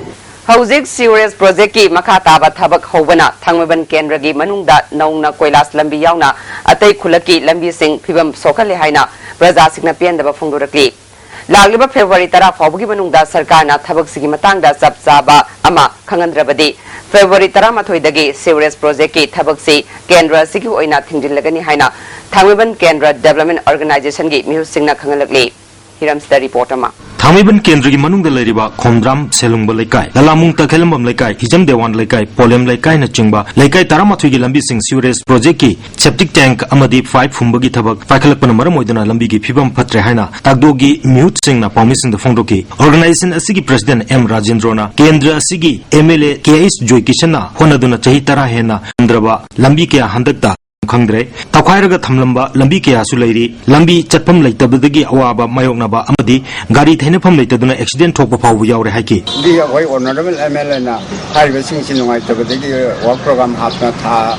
ꯍꯧꯖꯤꯛ ꯁꯤꯋꯔꯦꯖ ꯄ꯭ꯔꯣꯖꯦꯛꯀꯤ ꯃꯈꯥ ꯇꯥꯕ ꯊꯕꯛ ꯍꯧꯕꯅ ꯊꯥꯡꯃꯩꯕꯟ ꯀꯦꯟꯗ꯭ꯔꯒꯤ ꯃꯅꯨꯡꯗ ꯅꯧꯅ ꯀꯣꯏꯂꯥꯁ ꯂꯝꯕꯤ ꯌꯥꯎꯅ ꯑꯇꯩ ꯈꯨꯜꯂꯛꯀꯤ ꯂꯝꯕꯤꯁꯤꯡ ꯐꯤꯕꯝ ꯁꯣꯛꯍꯜꯂꯦ ꯍꯥꯏꯅ ꯄ꯭ꯔꯖꯥꯁꯤꯡꯅ ꯄꯦꯟꯗꯕ ꯐꯣꯡꯗꯣꯔꯛꯂꯤ꯫ ꯂꯥꯛꯂꯤꯕ ꯐꯦꯕ꯭ꯔꯨꯋꯥꯔꯤ ꯇꯔꯥ ꯐꯥꯎꯕꯒꯤ ꯃꯅꯨꯡꯗ ꯁꯔꯀꯥꯔꯅ ꯊꯕꯛꯁꯤꯒꯤ ꯃꯇꯥꯡꯗ ꯆꯞ ꯆꯥꯕ ꯑꯃ ꯈꯪꯍꯟꯗ꯭ꯔꯕꯗꯤ ꯐꯦꯕ꯭ꯔꯨꯋꯥꯔꯤ ꯇꯔꯥꯃꯥꯊꯣꯏꯗꯒꯤ ꯁꯤꯋꯔꯦꯖ ꯄ꯭ꯔꯣꯖꯦꯛꯀꯤ ꯊꯕꯛꯁꯤ ꯀꯦꯟꯗ꯭ꯔ ꯑꯁꯤꯒꯤ ꯑꯣꯏꯅ ꯊꯤꯡꯖꯤꯜꯂꯒꯅꯤ ꯍꯥꯏꯅ ꯊꯥꯡꯃꯩꯕꯟ ꯀꯦꯟꯗ꯭ꯔ ꯗꯦꯕꯂꯞꯃꯦꯟ ꯑꯣꯔꯒꯅꯥꯏꯖꯦꯁꯟꯒꯤ ꯃꯤꯍꯨꯠꯁꯤꯡꯅ ꯈꯪꯍꯜꯂꯛꯂꯤ꯫ ꯍꯤꯔꯝꯁꯤꯗ ꯔꯤꯄꯣꯔꯠ ꯑꯃ꯫ ꯊꯥꯡꯃꯩꯕꯟ ꯀꯦꯟꯗ꯭ꯔꯒꯤ ꯃꯅꯨꯡꯗ ꯂꯩꯔꯤꯕ ꯈꯣꯝꯗ꯭ꯔꯥꯝ ꯁꯦꯂꯨꯡꯕ ꯂꯩꯀꯥꯏ, ꯂꯂꯥꯃꯨꯡ ꯇꯈꯦꯜꯂꯝꯕꯝ ꯂꯩꯀꯥꯏ, ꯍꯤꯖꯝ ꯗꯦꯋꯥꯟ ꯂꯩꯀꯥꯏ, ꯄꯣꯂꯦꯝ ꯂꯩꯀꯥꯏꯅꯆꯤꯡꯕ ꯂꯩꯀꯥꯏ ꯇꯔꯥꯃꯥꯊꯣꯏꯒꯤ ꯂꯝꯕꯤꯁꯤꯡ ꯁꯤꯋꯔꯦꯖ ꯄ꯭ꯔꯣꯖꯦꯛꯀꯤ ꯁꯦꯞꯇꯤꯛ ꯇꯦꯡꯛ ꯑꯃꯗꯤ ꯄꯥꯏꯞ ꯐꯨꯝꯕꯒꯤ ꯊꯕꯛ ꯄꯥꯏꯈꯠꯂꯛꯄꯅ ꯃꯔꯝ ꯑꯣꯏꯗꯨꯅ ꯂꯝꯕꯤꯒꯤ ꯐꯤꯕꯝ ꯐꯠꯇ꯭ꯔꯦ ꯍꯥꯏꯅ ꯇꯥꯛꯗꯣꯒꯤ ꯃꯤꯍꯨꯠꯁꯤꯡꯅ ꯄꯥꯎꯃꯤꯁꯤꯡꯗ ꯐꯣꯡꯗꯣꯛꯈꯤ꯫ ꯑꯣꯔꯒꯅꯥꯏꯖꯦꯁꯟ ꯑꯁꯤꯒꯤ ꯄ꯭ꯔꯁꯤꯗꯦꯟꯠ ꯑꯦꯝ ꯔꯥꯖꯦꯟꯗ꯭ꯔꯣꯅ ꯀꯦꯟꯗ꯭ꯔ ꯑꯁꯤꯒꯤ M L A K H ꯖꯣꯏꯀꯤꯁꯟꯅ ꯍꯣꯠꯅꯗꯨꯅ ꯆꯍꯤ ꯇꯔꯥ ꯍꯦꯟꯅ ꯉꯝꯗ꯭ꯔꯕ ꯂꯝꯕꯤ ꯀꯌꯥ ꯍꯟꯗꯛꯇ ꯈꯪꯗ꯭ꯔꯦ꯫ ꯇꯧꯈꯥꯏꯔꯒ ꯊꯝꯂꯝꯕ ꯂꯝꯕꯤ ꯀꯌꯥꯁꯨ ꯂꯩꯔꯤ꯫ ꯂꯝꯕꯤ ꯆꯠꯐꯝ ꯂꯩꯇꯕꯗꯒꯤ ꯑꯋꯥꯕ ꯃꯥꯌꯣꯛꯅꯕ ꯑꯃꯗꯤ ꯒꯥꯔꯤ ꯊꯩꯅꯐꯝ ꯂꯩꯇꯗꯨꯅ ꯑꯦꯛꯁꯤꯗꯦꯟꯠ ꯊꯣꯛꯄ ꯐꯥꯎꯕ ꯌꯥꯎꯔꯦ ꯍꯥꯏꯈꯤ꯫ ꯍꯧꯖꯤꯛ ꯑꯩꯈꯣꯏ ꯑꯣꯅꯔꯦꯕꯜ ꯑꯦꯝ ꯑꯦꯜ ꯑꯦꯅ ꯍꯥꯏꯔꯤꯕꯁꯤꯡꯁꯤ ꯅꯨꯡꯉꯥꯏꯇꯕꯗꯒꯤ ꯋꯥꯔꯛ ꯄ꯭ꯔꯣꯒ꯭ꯔꯥꯝ ꯍꯥꯞꯇꯅ ꯊꯥ,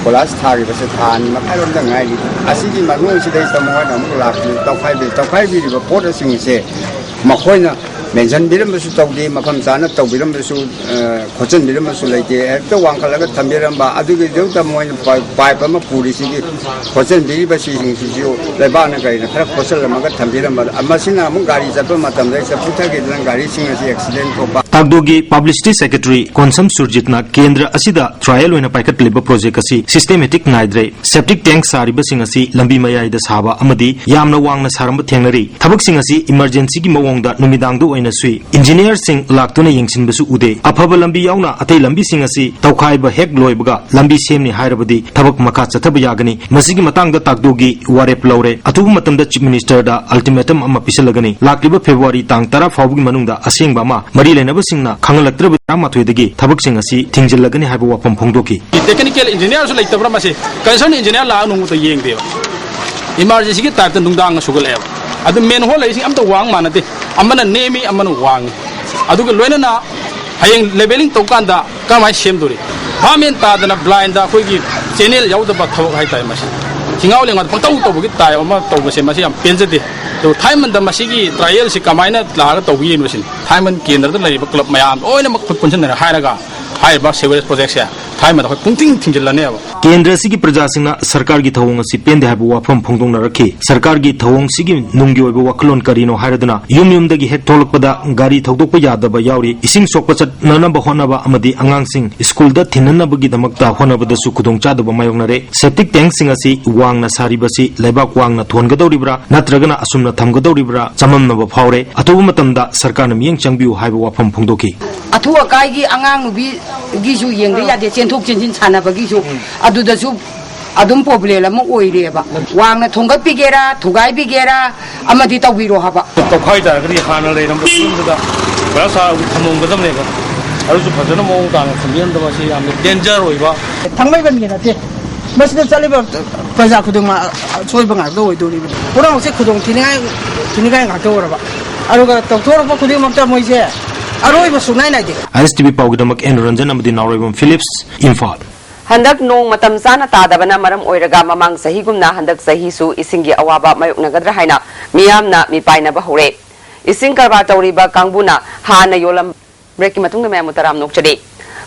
ꯀꯣꯏꯂꯥꯁ ꯊꯥꯔꯤꯕꯁꯦ ꯊꯥ ꯑꯅꯤ ꯃꯈꯥꯏꯔꯣꯝꯗ ꯉꯥꯏꯔꯤ꯫ ꯑꯁꯤꯒꯤ ꯃꯅꯨꯡꯁꯤꯗꯩꯗ ꯃꯣꯏꯅ ꯑꯃꯨꯛ ꯂꯥꯛꯇꯅ ꯇꯧꯈꯥꯏꯕꯤ-, ꯇꯧꯈꯥꯏꯕꯤꯔꯤꯕ ꯄꯣꯠ ꯑꯁꯤꯡꯁꯦ ꯃꯈꯣꯏꯅ ꯃꯦꯟꯁꯤꯟꯕꯤꯔꯝꯕꯁꯨ ꯇꯧꯗꯦ, ꯃꯐꯝ ꯆꯥꯅ ꯇꯧꯕꯤꯔꯝꯕꯁꯨ, ꯑ, ꯈꯣꯠꯆꯤꯟꯕꯤꯔꯝꯕꯁꯨ ꯂꯩꯇꯦ꯫ ꯍꯦꯛꯇ ꯋꯥꯡꯈꯠꯂꯒ ꯊꯝꯕꯤꯔꯝꯕ, ꯑꯗꯨꯒꯤꯗꯃꯛꯇ ꯃꯣꯏꯅ ꯄꯥꯏ-, ꯄꯥꯏꯞ ꯑꯃ ꯄꯨꯔꯤꯁꯤꯒꯤ ꯈꯣꯠꯆꯤꯟꯕꯤꯔꯤꯕꯁꯤꯡꯁꯤꯁꯨ ꯂꯩꯕꯥꯛꯅ ꯀꯔꯤꯅ ꯈꯔ ꯈꯣꯠꯆꯤꯜꯂꯝꯃꯒ ꯊꯝꯕꯤꯔꯝꯕ, ꯃꯁꯤꯅ ꯑꯃꯨꯛ ꯒꯥꯔꯤ ꯆꯠꯄ ꯃꯇꯝꯗ ꯍꯦꯛꯇ ꯄꯨꯊꯈꯤꯗꯅ ꯒꯥꯔꯤꯁꯤꯡ ꯑꯁꯤ ꯑꯦꯛꯁꯤꯗꯦꯟ ꯊꯣꯛꯄ꯫ ꯇꯥꯛꯗꯣꯒꯤ ꯄꯕ꯭ꯂꯤꯁꯤꯇꯤ ꯁꯦꯀ꯭ꯔꯦꯇꯔꯤ ꯀꯣꯟꯁꯝ ꯁꯨꯔꯖꯤꯠꯅ ꯀꯦꯟꯗ꯭ꯔ ꯑꯁꯤꯗ ꯇ꯭ꯔꯥꯏꯌꯦꯜ ꯑꯣꯏꯅ ꯄꯥꯏꯈꯠꯂꯤꯕ ꯄ꯭ꯔꯣꯖꯦꯛ ꯑꯁꯤ ꯁꯤꯁꯇꯦꯃꯦꯇꯤꯛ ꯅꯥꯏꯗ꯭ꯔꯦ, ꯁꯦꯞꯇꯤꯛ ꯇꯦꯡꯛ ꯁꯥꯔꯤꯕꯁꯤꯡ ꯑꯁꯤ ꯂꯝꯕꯤ ꯃꯌꯥꯏꯗ ꯁꯥꯕ ꯑꯃꯗꯤ ꯌꯥꯝꯅ ꯋꯥꯡꯅ ꯁꯥꯔꯝꯕ ꯊꯦꯡꯅꯔꯤ꯫ ꯊꯕꯛꯁꯤꯡ ꯑꯁꯤ ꯏꯃꯔꯖꯦꯟꯁꯤꯒꯤ ꯃꯑꯣꯡꯗ ꯅꯨꯃꯤꯗꯥꯡꯗ ꯑꯣꯏꯅ ꯁꯨꯏ꯫ ꯏꯟꯖꯤꯅꯤꯌꯔꯁꯤꯡ ꯂꯥꯛꯇꯨꯅ ꯌꯦꯡꯁꯤꯟꯕꯁꯨ ꯎꯗꯦ꯫ ꯑꯐꯕ ꯂꯝꯕꯤ ꯌꯥꯎꯅ ꯑꯇꯩ ꯂꯝꯕꯤꯁꯤꯡ ꯑꯁꯤ ꯇꯧꯈꯥꯏꯕ ꯍꯦꯛ ꯂꯣꯏꯕꯒ ꯂꯝꯕꯤ ꯁꯦꯝꯅꯤ ꯍꯥꯏꯔꯕꯗꯤ ꯊꯕꯛ ꯃꯈꯥ ꯆꯠꯊꯕ ꯌꯥꯒꯅꯤ꯫ ꯃꯁꯤꯒꯤ ꯃꯇꯥꯡꯗ ꯇꯥꯛꯗꯣꯒꯤ ꯋꯥꯔꯦꯞ ꯂꯧꯔꯦ꯫ ꯑꯊꯨꯕ ꯃꯇꯝꯗ ꯆꯤꯐ ꯃꯤꯅꯤꯁꯇꯔꯗ ꯑꯜꯇꯤꯃꯦꯇꯝ ꯑꯃ ꯄꯤꯁꯤꯜꯂꯒꯅꯤ꯫ ꯂꯥꯛꯂꯤꯕ ꯐꯦꯕ꯭ꯔꯨꯋꯥꯔꯤ ꯇꯥꯡ ꯇꯔꯥ ꯐꯥꯎꯕꯒꯤ ꯃꯅꯨꯡꯗ ꯑꯁꯦꯡꯕ ꯑꯃ ꯃꯔꯤ ꯂꯩꯅꯕꯁꯤꯡꯅ ꯈꯪꯍꯜꯂꯛꯇ꯭ꯔꯕꯗꯤ ꯇꯔꯥꯃꯥꯊꯣꯏꯗꯒꯤ ꯊꯕꯛꯁꯤꯡ ꯑꯁꯤ ꯊꯤꯡꯖꯤꯜꯂꯒꯅꯤ ꯍꯥꯏꯕ ꯋꯥꯐꯝ ꯐꯣꯡꯗꯣꯛꯈꯤ꯫ ꯇꯦꯛꯅꯤꯀꯦꯜ ꯏꯟꯖꯤꯅꯤꯌꯥꯔꯁꯨ ꯂꯩꯇꯕ꯭ꯔꯥ? ꯃꯁꯤ ꯀꯟꯁꯔꯟ ꯏꯟꯖꯤꯅꯤꯌꯥꯔ ꯂꯥꯛꯑꯒ ꯅꯣꯡꯃꯇ ꯌꯦꯡꯗꯦꯕ꯫ ꯏꯃꯥꯔꯖꯦꯟꯁꯤꯒꯤ ꯇꯥꯏꯞꯇ ꯅꯨꯡꯗꯥꯡꯒ ꯁꯨꯒꯠꯂꯛꯑꯦꯕ꯫ ꯑꯗꯨ ꯃꯦꯟꯍꯣꯜ ꯂꯩꯔꯤꯁꯤꯡ ꯑꯝꯇ ꯋꯥꯡ ꯃꯥꯟꯅꯗꯦ꯫ ꯑꯃꯅ ꯅꯦꯝꯃꯤ, ꯑꯃꯅ ꯋꯥꯡꯉꯤ꯫ ꯑꯗꯨꯒ ꯂꯣꯏꯅꯅ ꯍꯌꯦꯡ ꯂꯦꯕꯦꯂꯤꯡ ꯇꯧꯀꯥꯟꯗ ꯀꯃꯥꯏꯅ ꯁꯦꯝꯗꯣꯔꯤ? ꯚꯥꯞ ꯃꯦꯟ ꯇꯥꯗꯅ ꯕ꯭ꯂꯥꯏꯟꯗ ꯑꯩꯈꯣꯏꯒꯤ ꯆꯦꯅꯦꯜ ꯌꯥꯎꯗꯕ ꯊꯕꯛ ꯍꯥꯏꯇꯥꯔꯦ ꯃꯁꯤ꯫ ꯊꯤꯡꯉꯥꯎ ꯂꯦꯡꯉꯥꯎꯗ ꯄꯪꯇꯧ ꯇꯧꯕꯒꯤ ꯇꯥꯏꯞ ꯑꯃ ꯇꯧꯕꯁꯦ ꯃꯁꯤ ꯌꯥꯝ ꯄꯦꯟꯖꯗꯦ꯫ ꯑꯗꯨ ꯊꯥꯏꯃꯟꯗ ꯃꯁꯤꯒꯤ ꯇ꯭ꯔꯥꯏꯌꯦꯜꯁꯤ ꯀꯃꯥꯏꯅ ꯂꯥꯛꯑꯒ ꯇꯧꯕ ꯌꯦꯡꯕꯁꯤꯅꯤ꯫ ꯊꯥꯏꯃꯟ ꯀꯦꯟꯗ꯭ꯔꯗ ꯂꯩꯔꯤꯕ ꯀ꯭ꯂꯕ ꯃꯌꯥꯝ ꯂꯣꯏꯅꯃꯛ ꯈꯨꯠ ꯄꯨꯟꯁꯤꯟꯅꯔꯦ ꯍꯥꯏꯔꯒ ꯍꯥꯏꯔꯤꯕ ꯁꯤꯋꯦꯔꯦꯖ ꯄ꯭ꯔꯣꯖꯦꯛꯁꯦ ꯊꯥꯏꯃꯟꯗ ꯑꯩꯈꯣꯏ ꯄꯨꯡꯊꯤꯡ ꯊꯤꯡꯖꯤꯜꯂꯅꯦꯕ꯫ ꯀꯦꯟꯗ꯭ꯔ ꯑꯁꯤꯒꯤ ꯄ꯭ꯔꯖꯥꯁꯤꯡꯅ ꯁꯔꯀꯥꯔꯒꯤ ꯊꯧꯑꯣꯡ ꯑꯁꯤ ꯄꯦꯟꯗꯦ ꯍꯥꯏꯕ ꯋꯥꯐꯝ ꯐꯣꯡꯗꯣꯛꯅꯔꯛꯈꯤ꯫ ꯁꯔꯀꯥꯔꯒꯤ ꯊꯧꯑꯣꯡꯁꯤꯒꯤ ꯅꯨꯡꯒꯤ ꯑꯣꯏꯕ ꯋꯥꯈꯜꯂꯣꯟ ꯀꯔꯤꯅꯣ ꯍꯥꯏꯔꯗꯨꯅ ꯌꯨꯝ ꯌꯨꯝꯗꯒꯤ ꯍꯦꯛ ꯊꯣꯛꯂꯛꯄꯗ ꯒꯥꯔꯤ ꯊꯧꯗꯣꯛꯄ ꯌꯥꯗꯕ ꯌꯥꯎꯔꯤ꯫ ꯏꯁꯤꯡ ꯁꯣꯛꯄ ꯆꯠꯅꯅꯕ ꯍꯣꯠꯅꯕ ꯑꯃꯗꯤ ꯑꯉꯥꯡꯁꯤꯡ ꯁ꯭ꯀꯨꯜꯗ ꯊꯤꯟꯅꯅꯕꯒꯤꯗꯃꯛꯇ ꯍꯣꯠꯅꯕꯗꯁꯨ ꯈꯨꯗꯣꯡꯆꯥꯗꯕ ꯃꯥꯌꯣꯛꯅꯔꯦ꯫ ꯁꯦꯞꯇꯤꯛ ꯇꯦꯡꯁꯤꯡ ꯑꯁꯤ ꯋꯥꯡꯅ ꯁꯥꯔꯤꯕꯁꯤ ꯂꯩꯕꯥꯛ ꯋꯥꯡꯅ ꯊꯣꯟꯒꯗꯧꯔꯤꯕ꯭ꯔꯥ ꯅꯠꯇ꯭ꯔꯒꯅ ꯑꯁꯨꯝꯅ ꯊꯝꯒꯗꯧꯔꯤꯕ꯭ꯔꯥ ꯆꯃꯝꯅꯕ ꯐꯥꯎꯔꯦ꯫ ꯑꯊꯨꯕ ꯃꯇꯝꯗ ꯁꯔꯀꯥꯔꯅ ꯃꯤꯠꯌꯦꯡ ꯆꯪꯕꯤꯌꯨ ꯍꯥꯏꯕ ꯋꯥꯐꯝ ꯐꯣꯡꯗꯣꯛꯈꯤ꯫ ꯑꯊꯨ ꯑꯀꯥꯏꯒꯤ ꯑꯉꯥꯡ ꯅꯨꯕꯤꯒꯤꯁꯨ ꯌꯦꯡꯗ ꯌꯥꯗꯦ, ꯆꯦꯟꯊꯣꯛ ꯆꯦꯟꯁꯤꯟ ꯁꯥꯟꯅꯕꯒꯤꯁꯨ꯫ ꯑꯗꯨꯗꯁꯨ ꯑꯗꯨꯝ ꯄ꯭ꯔꯣꯕ꯭ꯂꯦꯝ ꯑꯃ ꯑꯣꯏꯔꯦꯕ꯫ ꯋꯥꯡꯅ ꯊꯣꯡꯒꯠꯄꯤꯒꯦꯔꯥ, ꯊꯨꯒꯥꯏꯕꯤꯒꯦꯔꯥ, ꯑꯃꯗꯤ ꯇꯧꯕꯤꯔꯣ ꯍꯥꯏꯕ꯫ ꯇꯧꯈꯥꯏ ꯇꯥꯔꯒꯗꯤ ꯍꯥꯟꯅ ꯂꯩꯔꯝꯕ ꯐꯤꯕꯝꯗꯨꯗ ꯄꯨꯔꯥ ꯁꯥ ꯊꯝꯃꯝꯒꯗꯕꯅꯦꯕ꯫ ꯑꯗꯨꯁꯨ ꯐꯖꯅ ꯃꯑꯣꯡ ꯇꯥꯅ ꯊꯝꯕꯤꯔꯝꯗꯕ ꯑꯁꯤ ꯌꯥꯝꯅ ꯗꯦꯟꯖꯔ ꯑꯣꯏꯕ꯫ ꯊꯥꯡꯃꯩꯕꯟꯒꯤ ꯅꯠꯇꯦ, ꯃꯁꯤꯗ ꯆꯠꯂꯤꯕ ꯄ꯭ꯔꯖꯥ ꯈꯨꯗꯤꯡꯃꯛ ꯑꯁꯣꯏꯕ ꯉꯥꯛꯇ ꯑꯣꯏꯗꯣꯔꯤꯕꯅꯤ꯫ ꯄꯨꯝꯅꯃꯛꯁꯦ ꯈꯨꯗꯣꯡ ꯊꯤꯅꯤꯡꯉꯥꯏ, ꯊꯤꯅꯤꯡꯉꯥꯏ ꯉꯥꯛꯇ ꯑꯣꯏꯔꯕ꯫ ꯑꯗꯨꯒ ꯇꯧꯊꯣꯔꯛꯄ ꯈꯨꯗꯤꯡꯃꯛꯇ ꯃꯣꯏꯁꯦ ꯑꯔꯣꯏꯕ ꯁꯨꯡꯅꯥꯏ ꯅꯥꯏꯗꯦ꯫ ꯑꯥꯏ ꯑꯦꯁ ꯇꯤ ꯚꯤ ꯄꯥꯎꯒꯤꯗꯃꯛ ꯑꯦꯟ ꯔꯟꯖꯟ ꯑꯃꯗꯤ ꯅꯥꯎꯔꯦꯝꯕꯝ ꯐꯤꯂꯤꯞꯁ, ꯏꯝꯐꯥꯜ꯫ ꯍꯟꯗꯛ ꯅꯣꯡ ꯃꯇꯝ ꯆꯥꯅ ꯇꯥꯗꯕꯅ ꯃꯔꯝ ꯑꯣꯏꯔꯒ ꯃꯃꯥꯡ ꯆꯍꯤꯒꯨꯝꯅ ꯍꯟꯗꯛ ꯆꯍꯤꯁꯨ ꯏꯁꯤꯡꯒꯤ ꯑꯋꯥꯕ ꯃꯥꯌꯣꯛꯅꯒꯗ꯭ꯔꯥ ꯍꯥꯏꯅ ꯃꯤꯌꯥꯝꯅ ꯃꯤꯄꯥꯏꯅꯕ ꯍꯧꯔꯦ꯫ ꯏꯁꯤꯡ ꯀꯔꯕꯥꯔ ꯇꯧꯔꯤꯕ ꯀꯥꯡꯕꯨꯅ ꯍꯥꯟꯅ ꯌꯣꯜꯂꯝ-, ꯕ꯭ꯔꯦꯛꯀꯤ ꯃꯇꯨꯡꯗ ꯃꯌꯥꯝꯕꯨ ꯇꯔꯥꯝꯅ ꯑꯣꯛꯆꯔꯤ꯫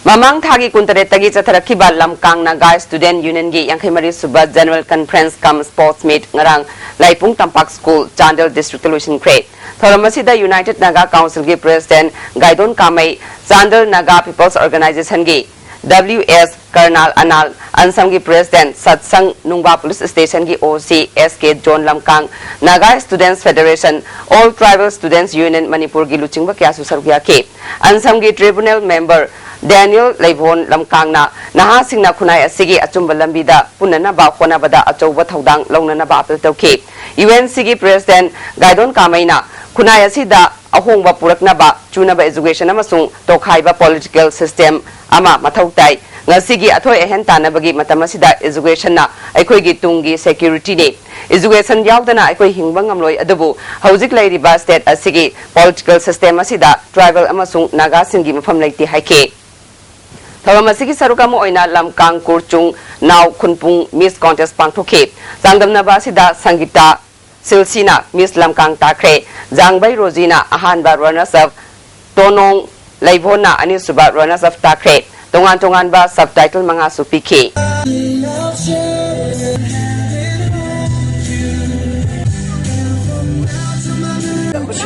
ꯃꯃꯥꯡ ꯊꯥꯒꯤ ꯀꯨꯟꯇꯔꯦꯠꯇꯒꯤ ꯆꯠꯊꯔꯛꯈꯤꯕ ꯂꯝꯀꯥꯡ ꯅꯥꯒꯥ ꯁ꯭ꯇꯨꯗꯦꯟꯠ ꯌꯨꯅꯤꯌꯟꯒꯤ ꯌꯥꯡꯈꯩ ꯃꯔꯤ ꯁꯨꯕ ꯖꯦꯅꯔꯦꯜ ꯀꯟꯐꯔꯦꯟꯁ ꯀꯝ ꯁ꯭ꯄꯣꯔꯠꯁ ꯃꯤꯠ ꯉꯔꯥꯡ ꯂꯥꯏꯄꯨꯡ ꯇꯝꯄꯥꯛ ꯁ꯭ꯀꯨꯜ, ꯆꯥꯟꯗꯦꯜ ꯗꯤꯁꯇ꯭ꯔꯤꯛꯇ ꯂꯣꯏꯁꯤꯟꯈ꯭ꯔꯦ꯫ ꯊꯧꯔꯝ ꯑꯁꯤꯗ ꯌꯨꯅꯥꯏꯇꯦꯗ ꯅꯥꯒꯥ ꯀꯥꯎꯟꯁꯤꯜꯒꯤ ꯄ꯭ꯔꯦꯁꯤꯗꯦꯟꯠ ꯒꯥꯏꯗꯣꯟ ꯀꯥꯃꯩ, ꯆꯥꯟꯗꯦꯜ ꯅꯥꯒꯥ ꯄꯤꯄꯜꯁ ꯑꯣꯔꯒꯅꯥꯏꯖꯦꯁꯟꯒꯤ ꯗꯕ꯭ꯂꯤꯎ ꯑꯦꯁ ꯀꯔꯅꯥꯜ ꯑꯅꯥꯜ, ꯑꯟꯁꯝꯒꯤ ꯄ꯭ꯔꯦꯁꯤꯗꯦꯟꯠ ꯁꯠꯁꯪ, ꯅꯨꯡꯕꯥ ꯄꯨꯂꯤꯁ ꯁ꯭ꯇꯦꯁꯟꯒꯤ O C S K John Lamkang, Naga students federation, all tribal students union ꯃꯅꯤꯄꯨꯔꯒꯤ ꯂꯨꯆꯤꯡꯕ ꯀꯌꯥꯁꯨ ꯁꯔꯨꯛ ꯌꯥꯈꯤ꯫ ꯑꯟꯁꯝꯒꯤ ꯇ꯭ꯔꯤꯕꯨꯅꯦꯜ ꯃꯦꯝꯕꯔ ꯗꯦꯅꯤꯌꯦꯜ ꯂꯩꯚꯣꯟ ꯂꯝꯀꯥꯡꯅ ꯅꯍꯥꯁꯤꯡꯅ ꯈꯨꯟꯅꯥꯏ ꯑꯁꯤꯒꯤ ꯑꯆꯨꯝꯕ ꯂꯝꯕꯤꯗ ꯄꯨꯅꯅꯕ ꯍꯣꯠꯅꯕꯗ ꯑꯆꯧꯕ ꯊꯧꯗꯥꯡ ꯂꯧꯅꯅꯕ ꯑꯥꯄꯤꯜ ꯇꯧꯈꯤ꯫ ꯌꯨ ꯑꯦꯟ ꯁꯤꯒꯤ ꯄ꯭ꯔꯦꯁꯤꯗꯦꯟꯠ ꯒꯥꯏꯗꯣꯟ ꯀꯥꯃꯩꯅ ꯈꯨꯟꯅꯥꯏ ꯑꯁꯤꯗ ꯑꯍꯣꯡꯕ ꯄꯨꯔꯛꯅꯕ ꯆꯨꯅꯕ ꯑꯦꯖꯨꯀꯦꯁꯟ ꯑꯃꯁꯨꯡ ꯇꯣꯈꯥꯏꯕ ꯄꯣꯂꯤꯇꯤꯀꯦꯜ ꯁꯤꯁꯇꯦꯝ ꯑꯃ ꯃꯊꯧ ꯇꯥꯏ꯫ ꯉꯁꯤꯒꯤ ꯑꯊꯣꯏ ꯑꯍꯦꯟ ꯇꯥꯟꯅꯕꯒꯤ ꯃꯇꯝ ꯑꯁꯤꯗ educationꯅ ꯑꯩꯈꯣꯏꯒꯤ ꯇꯨꯡꯒꯤ securityꯅꯤ꯫ Education ꯌꯥꯎꯗꯅ ꯑꯩꯈꯣꯏ ꯍꯤꯡꯕ ꯉꯝꯂꯣꯏ, ꯑꯗꯨꯕꯨ ꯍꯧꯖꯤꯛ ꯂꯩꯔꯤꯕ state ꯑꯁꯤꯒꯤ political system ꯑꯁꯤꯗ tribal ꯑꯃꯁꯨꯡ ꯅꯥꯒꯥꯁꯤꯡꯒꯤ ꯃꯐꯝ ꯂꯩꯇꯦ ꯍꯥꯏꯈꯤ꯫ ꯊꯧꯔꯝ ꯑꯁꯤꯒꯤ ꯁꯔꯨꯛ ꯑꯃ ꯑꯣꯏꯅ ꯂꯝꯀꯥꯡ ꯀꯨꯔꯆꯨꯡ ꯅꯥꯎ ꯈꯨꯟꯄꯨꯡ Miss Contest ꯄꯥꯡꯊꯣꯛꯈꯤ꯫ ꯆꯥꯡꯗꯝꯅꯕ ꯑꯁꯤꯗ ꯁꯪꯒꯤꯇꯥ ꯁꯤꯜꯁꯤꯅ Miss ꯂꯝꯀꯥꯡ ꯇꯥꯈ꯭ꯔꯦ꯫ ꯖꯥꯡꯕꯩ ꯔꯣꯖꯤꯅ ꯑꯍꯥꯟꯕ runners up, ꯇꯣꯅꯣꯡ ꯂꯩꯚꯣꯟꯅ ꯑꯅꯤꯁꯨꯕ runners up ꯇꯥꯈ꯭ꯔꯦ꯫ ꯇꯣꯉꯥꯟ ꯇꯣꯉꯥꯟꯕ subtitle ꯃꯉꯥꯁꯨ ꯄꯤꯈꯤ꯫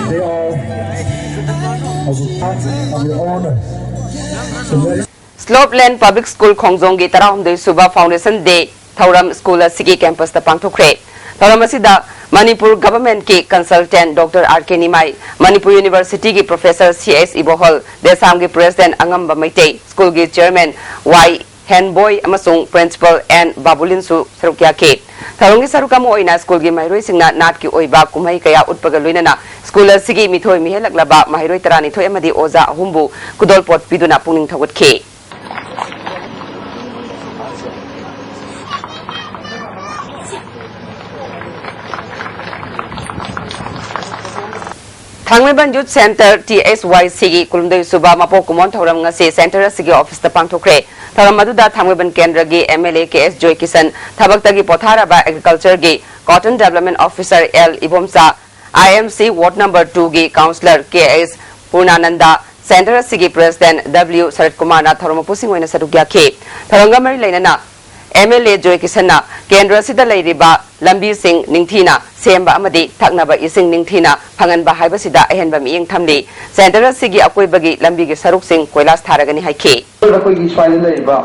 They are as a part of your honor. Slopeland Public School ꯈꯣꯡꯖꯣꯝꯒꯤ ꯇꯔꯥꯍꯨꯝꯗꯣꯏ ꯁꯨꯕ Foundation Day ꯊꯧꯔꯝ school ꯑꯁꯤꯒꯤ campusꯇ ꯄꯥꯡꯊꯣꯛꯈ꯭ꯔꯦ꯫ ꯊꯧꯔꯝ ꯑꯁꯤꯗ Manipur governmentꯀꯤ consultant Doctor R K ꯅꯤꯃꯥꯏ, Manipur Universityꯒꯤ professor C H ꯏꯕꯣꯍꯜ, ꯗꯦꯁꯥꯝꯒꯤ president ꯑꯉꯝꯕ ꯃꯩꯇꯩ, schoolꯒꯤ chairman Y ꯍꯦꯟꯕꯣꯏ ꯑꯃꯁꯨꯡ principal N ꯕꯥꯕꯨꯂꯤꯟꯁꯨ ꯁꯔꯨꯛ ꯌꯥꯈꯤ꯫ ꯊꯧꯔꯝꯒꯤ ꯁꯔꯨꯛ ꯑꯃ ꯑꯣꯏꯅ schoolꯒꯤ ꯃꯍꯩꯔꯣꯏꯁꯤꯡꯅ ꯅꯥꯠꯀꯤ ꯑꯣꯏꯕ ꯀꯨꯝꯍꯩ ꯀꯌꯥ ꯎꯠꯄꯒ ꯂꯣꯏꯅꯅ school ꯑꯁꯤꯒꯤ ꯃꯤꯊꯣꯏ ꯃꯤꯍꯦꯜꯂꯛꯂꯕ ꯃꯍꯩꯔꯣꯏ ꯇꯔꯥꯅꯤꯊꯣꯏ ꯑꯃꯗꯤ ꯑꯣꯖꯥ ꯑꯍꯨꯝꯕꯨ ꯈꯨꯗꯣꯜꯄꯣꯠ ꯄꯤꯗꯨꯅ ꯄꯨꯛꯅꯤꯡ ꯊꯧꯒꯠꯈꯤ꯫ ꯊꯥꯡꯃꯩꯕꯟ Youth Centre T H Y Cꯒꯤ ꯀꯨꯟꯍꯨꯝꯗꯣꯏ ꯁꯨꯕ ꯃꯄꯣꯛ ꯀꯨꯝꯑꯣꯟ ꯊꯧꯔꯝ ꯉꯁꯤ centre ꯑꯁꯤꯒꯤ officeꯇ ꯄꯥꯡꯊꯣꯛꯈ꯭ꯔꯦ꯫ ꯊꯧꯔꯝ ꯑꯗꯨꯗ ꯊꯥꯡꯃꯩꯕꯟ ꯀꯦꯟꯗ꯭ꯔꯒꯤ M L A K S ꯖꯣꯏꯀꯤꯁꯟ, ꯊꯕꯛꯇꯒꯤ ꯄꯣꯊꯥꯔꯕ agricultureꯒꯤ cotton development officer L Ibomcha, I M C ward number twoꯒꯤ councillor K H ꯄꯨꯔꯅꯥꯅꯟꯗ, centre ꯑꯁꯤꯒꯤ president W ꯁꯔꯠ ꯀꯨꯃꯥꯔꯅ ꯊꯧꯔꯝ ꯃꯄꯨꯁꯤꯡ ꯑꯣꯏꯅ ꯁꯔꯨꯛ ꯌꯥꯈꯤ꯫ ꯊꯧꯔꯝꯒ ꯃꯔꯤ ꯂꯩꯅꯅ M L A ꯖꯣꯏ ꯀꯤꯁꯟꯅ ꯀꯦꯟꯗ꯭ꯔ ꯑꯁꯤꯗ ꯂꯩꯔꯤꯕ ꯂꯝꯕꯤꯁꯤꯡ ꯅꯤꯡꯊꯤꯅ ꯁꯦꯝꯕ ꯑꯃꯗꯤ ꯊꯛꯅꯕ ꯏꯁꯤꯡ ꯅꯤꯡꯊꯤꯅ ꯐꯪꯍꯟꯕ ꯍꯥꯏꯕꯁꯤꯗ ꯑꯍꯦꯟꯕ ꯃꯤꯠꯌꯦꯡ ꯊꯝꯂꯤ꯫ Centre ꯑꯁꯤꯒꯤ ꯑꯀꯣꯏꯕꯒꯤ ꯂꯝꯕꯤꯒꯤ ꯁꯔꯨꯛꯁꯤꯡ ꯀꯣꯏꯂꯥꯁ ꯊꯥꯔꯒꯅꯤ ꯍꯥꯏꯈꯤ꯫ ꯑꯩꯈꯣꯏꯒꯤ ꯁ꯭ꯋꯥꯏꯗ ꯂꯩꯔꯤꯕ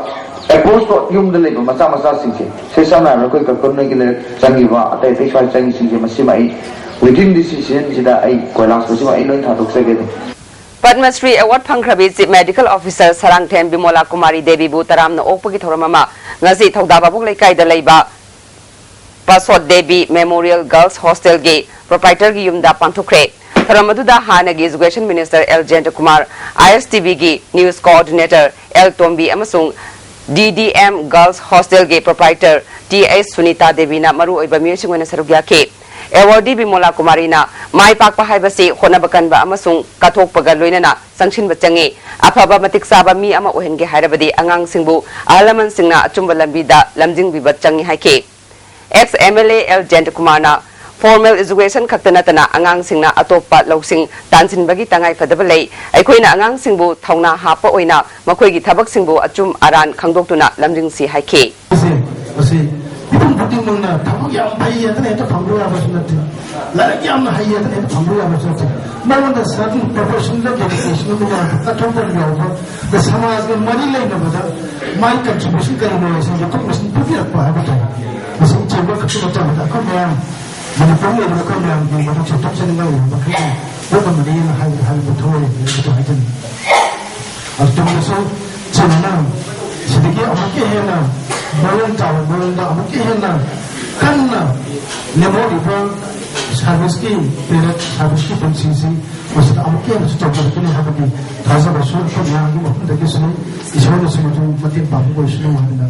approach road ꯌꯨꯝꯗ ꯂꯩꯕ ꯃꯆꯥ ꯃꯆꯥꯁꯤꯡꯁꯦ, ꯁꯦ ꯁꯝꯅ ꯍꯥꯏꯔꯕꯗ ꯑꯩꯈꯣꯏ ꯀꯛꯀꯝ ꯅꯣꯏꯒꯤ ꯂꯩꯔꯛ ꯆꯪꯉꯤꯕ ꯑꯇꯩ ꯑꯇꯩ ꯁ꯭ꯋꯥꯏꯗ ꯆꯪꯉꯤꯁꯤꯡꯁꯦ, ꯃꯁꯤꯃ ꯑꯩ within this seasonꯁꯤꯗ ꯑꯩ ꯀꯣꯏꯂꯥꯁ ꯃꯁꯤꯃ ꯑꯩ ꯂꯣꯏ ꯊꯥꯗꯣꯛꯆꯒꯦ ꯑꯗꯨꯝ꯫ Padma Shri award ꯐꯪꯈ꯭ꯔꯕꯤ Chief Medical Officer Sarangthem ꯕꯤꯃꯣꯂꯥ ꯀꯨꯃꯥꯔꯤ ꯗꯦꯕꯤꯕꯨ ꯇꯔꯥꯝꯅ ꯑꯣꯛꯄꯒꯤ ꯊꯧꯔꯝ ꯑꯃ ꯉꯁꯤ ꯊꯧꯗꯥ ꯚꯥꯕꯣꯛ ꯂꯩꯀꯥꯏꯗ ꯂꯩꯕ ꯄꯥꯁꯣꯠ ꯗꯦꯕꯤ Memorial Girls Hostelꯒꯤ proprietorꯒꯤ ꯌꯨꯝꯗ ꯄꯥꯡꯊꯣꯛꯈ꯭ꯔꯦ꯫ ꯊꯧꯔꯝ ꯑꯗꯨꯗ ꯍꯥꯟꯅꯒꯤ Education Minister L ꯖꯌꯟꯇꯀꯨꯃꯥꯔ, I S T Vꯒꯤ news coordinator L ꯇꯣꯝꯕꯤ ꯑꯃꯁꯨꯡ D D M Girls Hostel ꯒꯤ proprietor T H ꯁꯨꯅꯤꯇꯥ ꯗꯦꯕꯤꯅ ꯃꯔꯨꯑꯣꯏꯕ ꯃꯤꯑꯣꯏꯁꯤꯡ ꯑꯣꯏꯅ ꯁꯔꯨꯛ ꯌꯥꯈꯤ꯫ Awardee ꯕꯤꯃꯣꯂꯥ ꯀꯨꯃꯥꯔꯤꯅ ꯃꯥꯏ ꯄꯥꯛꯄ ꯍꯥꯏꯕꯁꯤ ꯍꯣꯠꯅꯕ ꯀꯟꯕ ꯑꯃꯁꯨꯡ ꯀꯠꯊꯣꯛꯄꯒ ꯂꯣꯏꯅꯅ ꯆꯪꯁꯤꯟꯕ ꯆꯪꯏ꯫ ꯑꯐꯕ ꯃꯇꯤꯛ ꯆꯥꯕ ꯃꯤ ꯑꯃ ꯑꯣꯏꯍꯟꯒꯦ ꯍꯥꯏꯔꯕꯗꯤ ꯑꯉꯥꯡꯁꯤꯡꯕꯨ ꯑꯍꯜ ꯂꯃꯟꯁꯤꯡꯅ ꯑꯆꯨꯝꯕ ꯂꯝꯕꯤꯗ ꯂꯝꯖꯤꯡꯕꯤꯕ ꯆꯪꯏ ꯍꯥꯏꯈꯤ꯫ Ex M L A L ꯖꯌꯟꯇ ꯀꯨꯃꯥꯔꯅ formal education ꯈꯛꯇ ꯅꯠꯇꯅ ꯑꯉꯥꯡꯁꯤꯡꯅ ꯑꯇꯣꯞꯄ ꯂꯧꯁꯤꯡ ꯇꯥꯟꯁꯤꯟꯕꯒꯤ ꯇꯉꯥꯏ ꯐꯗꯕ ꯂꯩ꯫ ꯑꯩꯈꯣꯏꯅ ꯑꯉꯥꯡꯁꯤꯡꯕꯨ ꯊꯧꯅꯥ ꯍꯥꯞꯄ ꯑꯣꯏꯅ ꯃꯈꯣꯏꯒꯤ ꯊꯕꯛꯁꯤꯡꯕꯨ ꯑꯆꯨꯝ ꯑꯔꯥꯟ ꯈꯪꯗꯣꯛꯇꯨꯅ ꯂꯝꯖꯤꯡꯁꯤ ꯍꯥꯏꯈꯤ꯫ ꯑꯁꯤ, ꯑꯁꯤ ꯃꯤꯄꯨꯝ ꯈꯨꯗꯤꯡꯃꯛꯅ ꯊꯕꯛ ꯌꯥꯝ ꯐꯩ ꯍꯥꯏꯗꯅ ꯍꯦꯛꯇ ꯐꯪꯕ ꯌꯥꯕꯁꯨ ꯅꯠꯇꯦ꯫ ꯂꯥꯏꯔꯤꯛ ꯌꯥꯝꯅ ꯍꯩ ꯍꯥꯏꯗꯅ ꯍꯦꯛꯇ ꯐꯪꯕ ꯌꯥꯕꯁꯨ ꯅꯠꯇꯦ꯫ ꯃꯉꯣꯟꯗ certain professional dedication ꯑꯃ ꯌꯥꯎꯕ, ꯑꯇꯣꯞꯄ ꯌꯥꯎꯕ, ꯑꯗ ꯁꯃꯥꯖꯒ ꯃꯔꯤ ꯂꯩꯅꯕꯗ ꯃꯥꯒꯤ contribution ꯀꯔꯤꯅꯣ ꯍꯥꯏꯁꯦ ꯃꯈꯨꯠ ꯃꯁꯤꯡ ꯄꯤꯕꯤꯔꯛꯄ ꯍꯥꯏꯕ ꯇꯥꯏ꯫ ꯃꯁꯤ ꯆꯦꯟꯕ ꯈꯛꯇ ꯅꯠꯇꯕꯗ ꯑꯩꯈꯣꯏ ꯃꯌꯥꯝ ꯃꯅꯤꯄꯨꯔ ꯂꯩꯔꯤꯕ ꯑꯩꯈꯣꯏ ꯃꯌꯥꯝꯒꯤ ꯃꯗꯨ ꯆꯥꯎꯊꯣꯛꯆꯅꯤꯡꯉꯥꯏ ꯑꯣꯏꯕ ꯃꯈꯩꯒꯤ ꯄꯣꯠ ꯑꯃꯅꯤꯅ ꯍꯥꯏꯕ, ꯍꯥꯏꯕ ꯊꯣꯛꯑꯦ ꯍꯥꯏꯕꯗꯣ ꯍꯥꯏꯖꯅꯤꯡꯉꯤ꯫ ꯑꯗꯨ ꯇꯨꯡꯗꯁꯨ ꯆꯦꯟꯅꯅ ꯁꯤꯗꯒꯤ ꯑꯃꯨꯛꯀ ꯍꯦꯟꯅ ꯃꯑꯣꯡ ꯇꯥꯕ ꯃꯑꯣꯡꯗ ꯑꯃꯨꯛꯀ ꯍꯦꯟꯅ ꯀꯟꯅ ꯂꯦꯝꯍꯧꯔꯤꯕ service ꯀꯤ period, service ꯀꯤ ꯄꯨꯟꯁꯤꯁꯤ ꯃꯁꯤꯗ ꯑꯃꯨꯛꯀ ꯍꯦꯟꯅꯁꯨ ꯇꯧꯖꯔꯛꯀꯅꯤ ꯍꯥꯏꯕꯒꯤ ꯊꯥꯖꯕꯁꯨ ꯑꯩꯈꯣꯏ ꯃꯌꯥꯝꯒꯤ ꯃꯐꯝꯗꯒꯤꯁꯨ ꯂꯩ꯫ ꯏꯁꯣꯔꯅꯁꯨ ꯃꯗꯨ ꯃꯇꯦꯡ ꯄꯥꯡꯕ ꯑꯣꯏꯁꯅꯨ ꯍꯥꯏꯗꯅ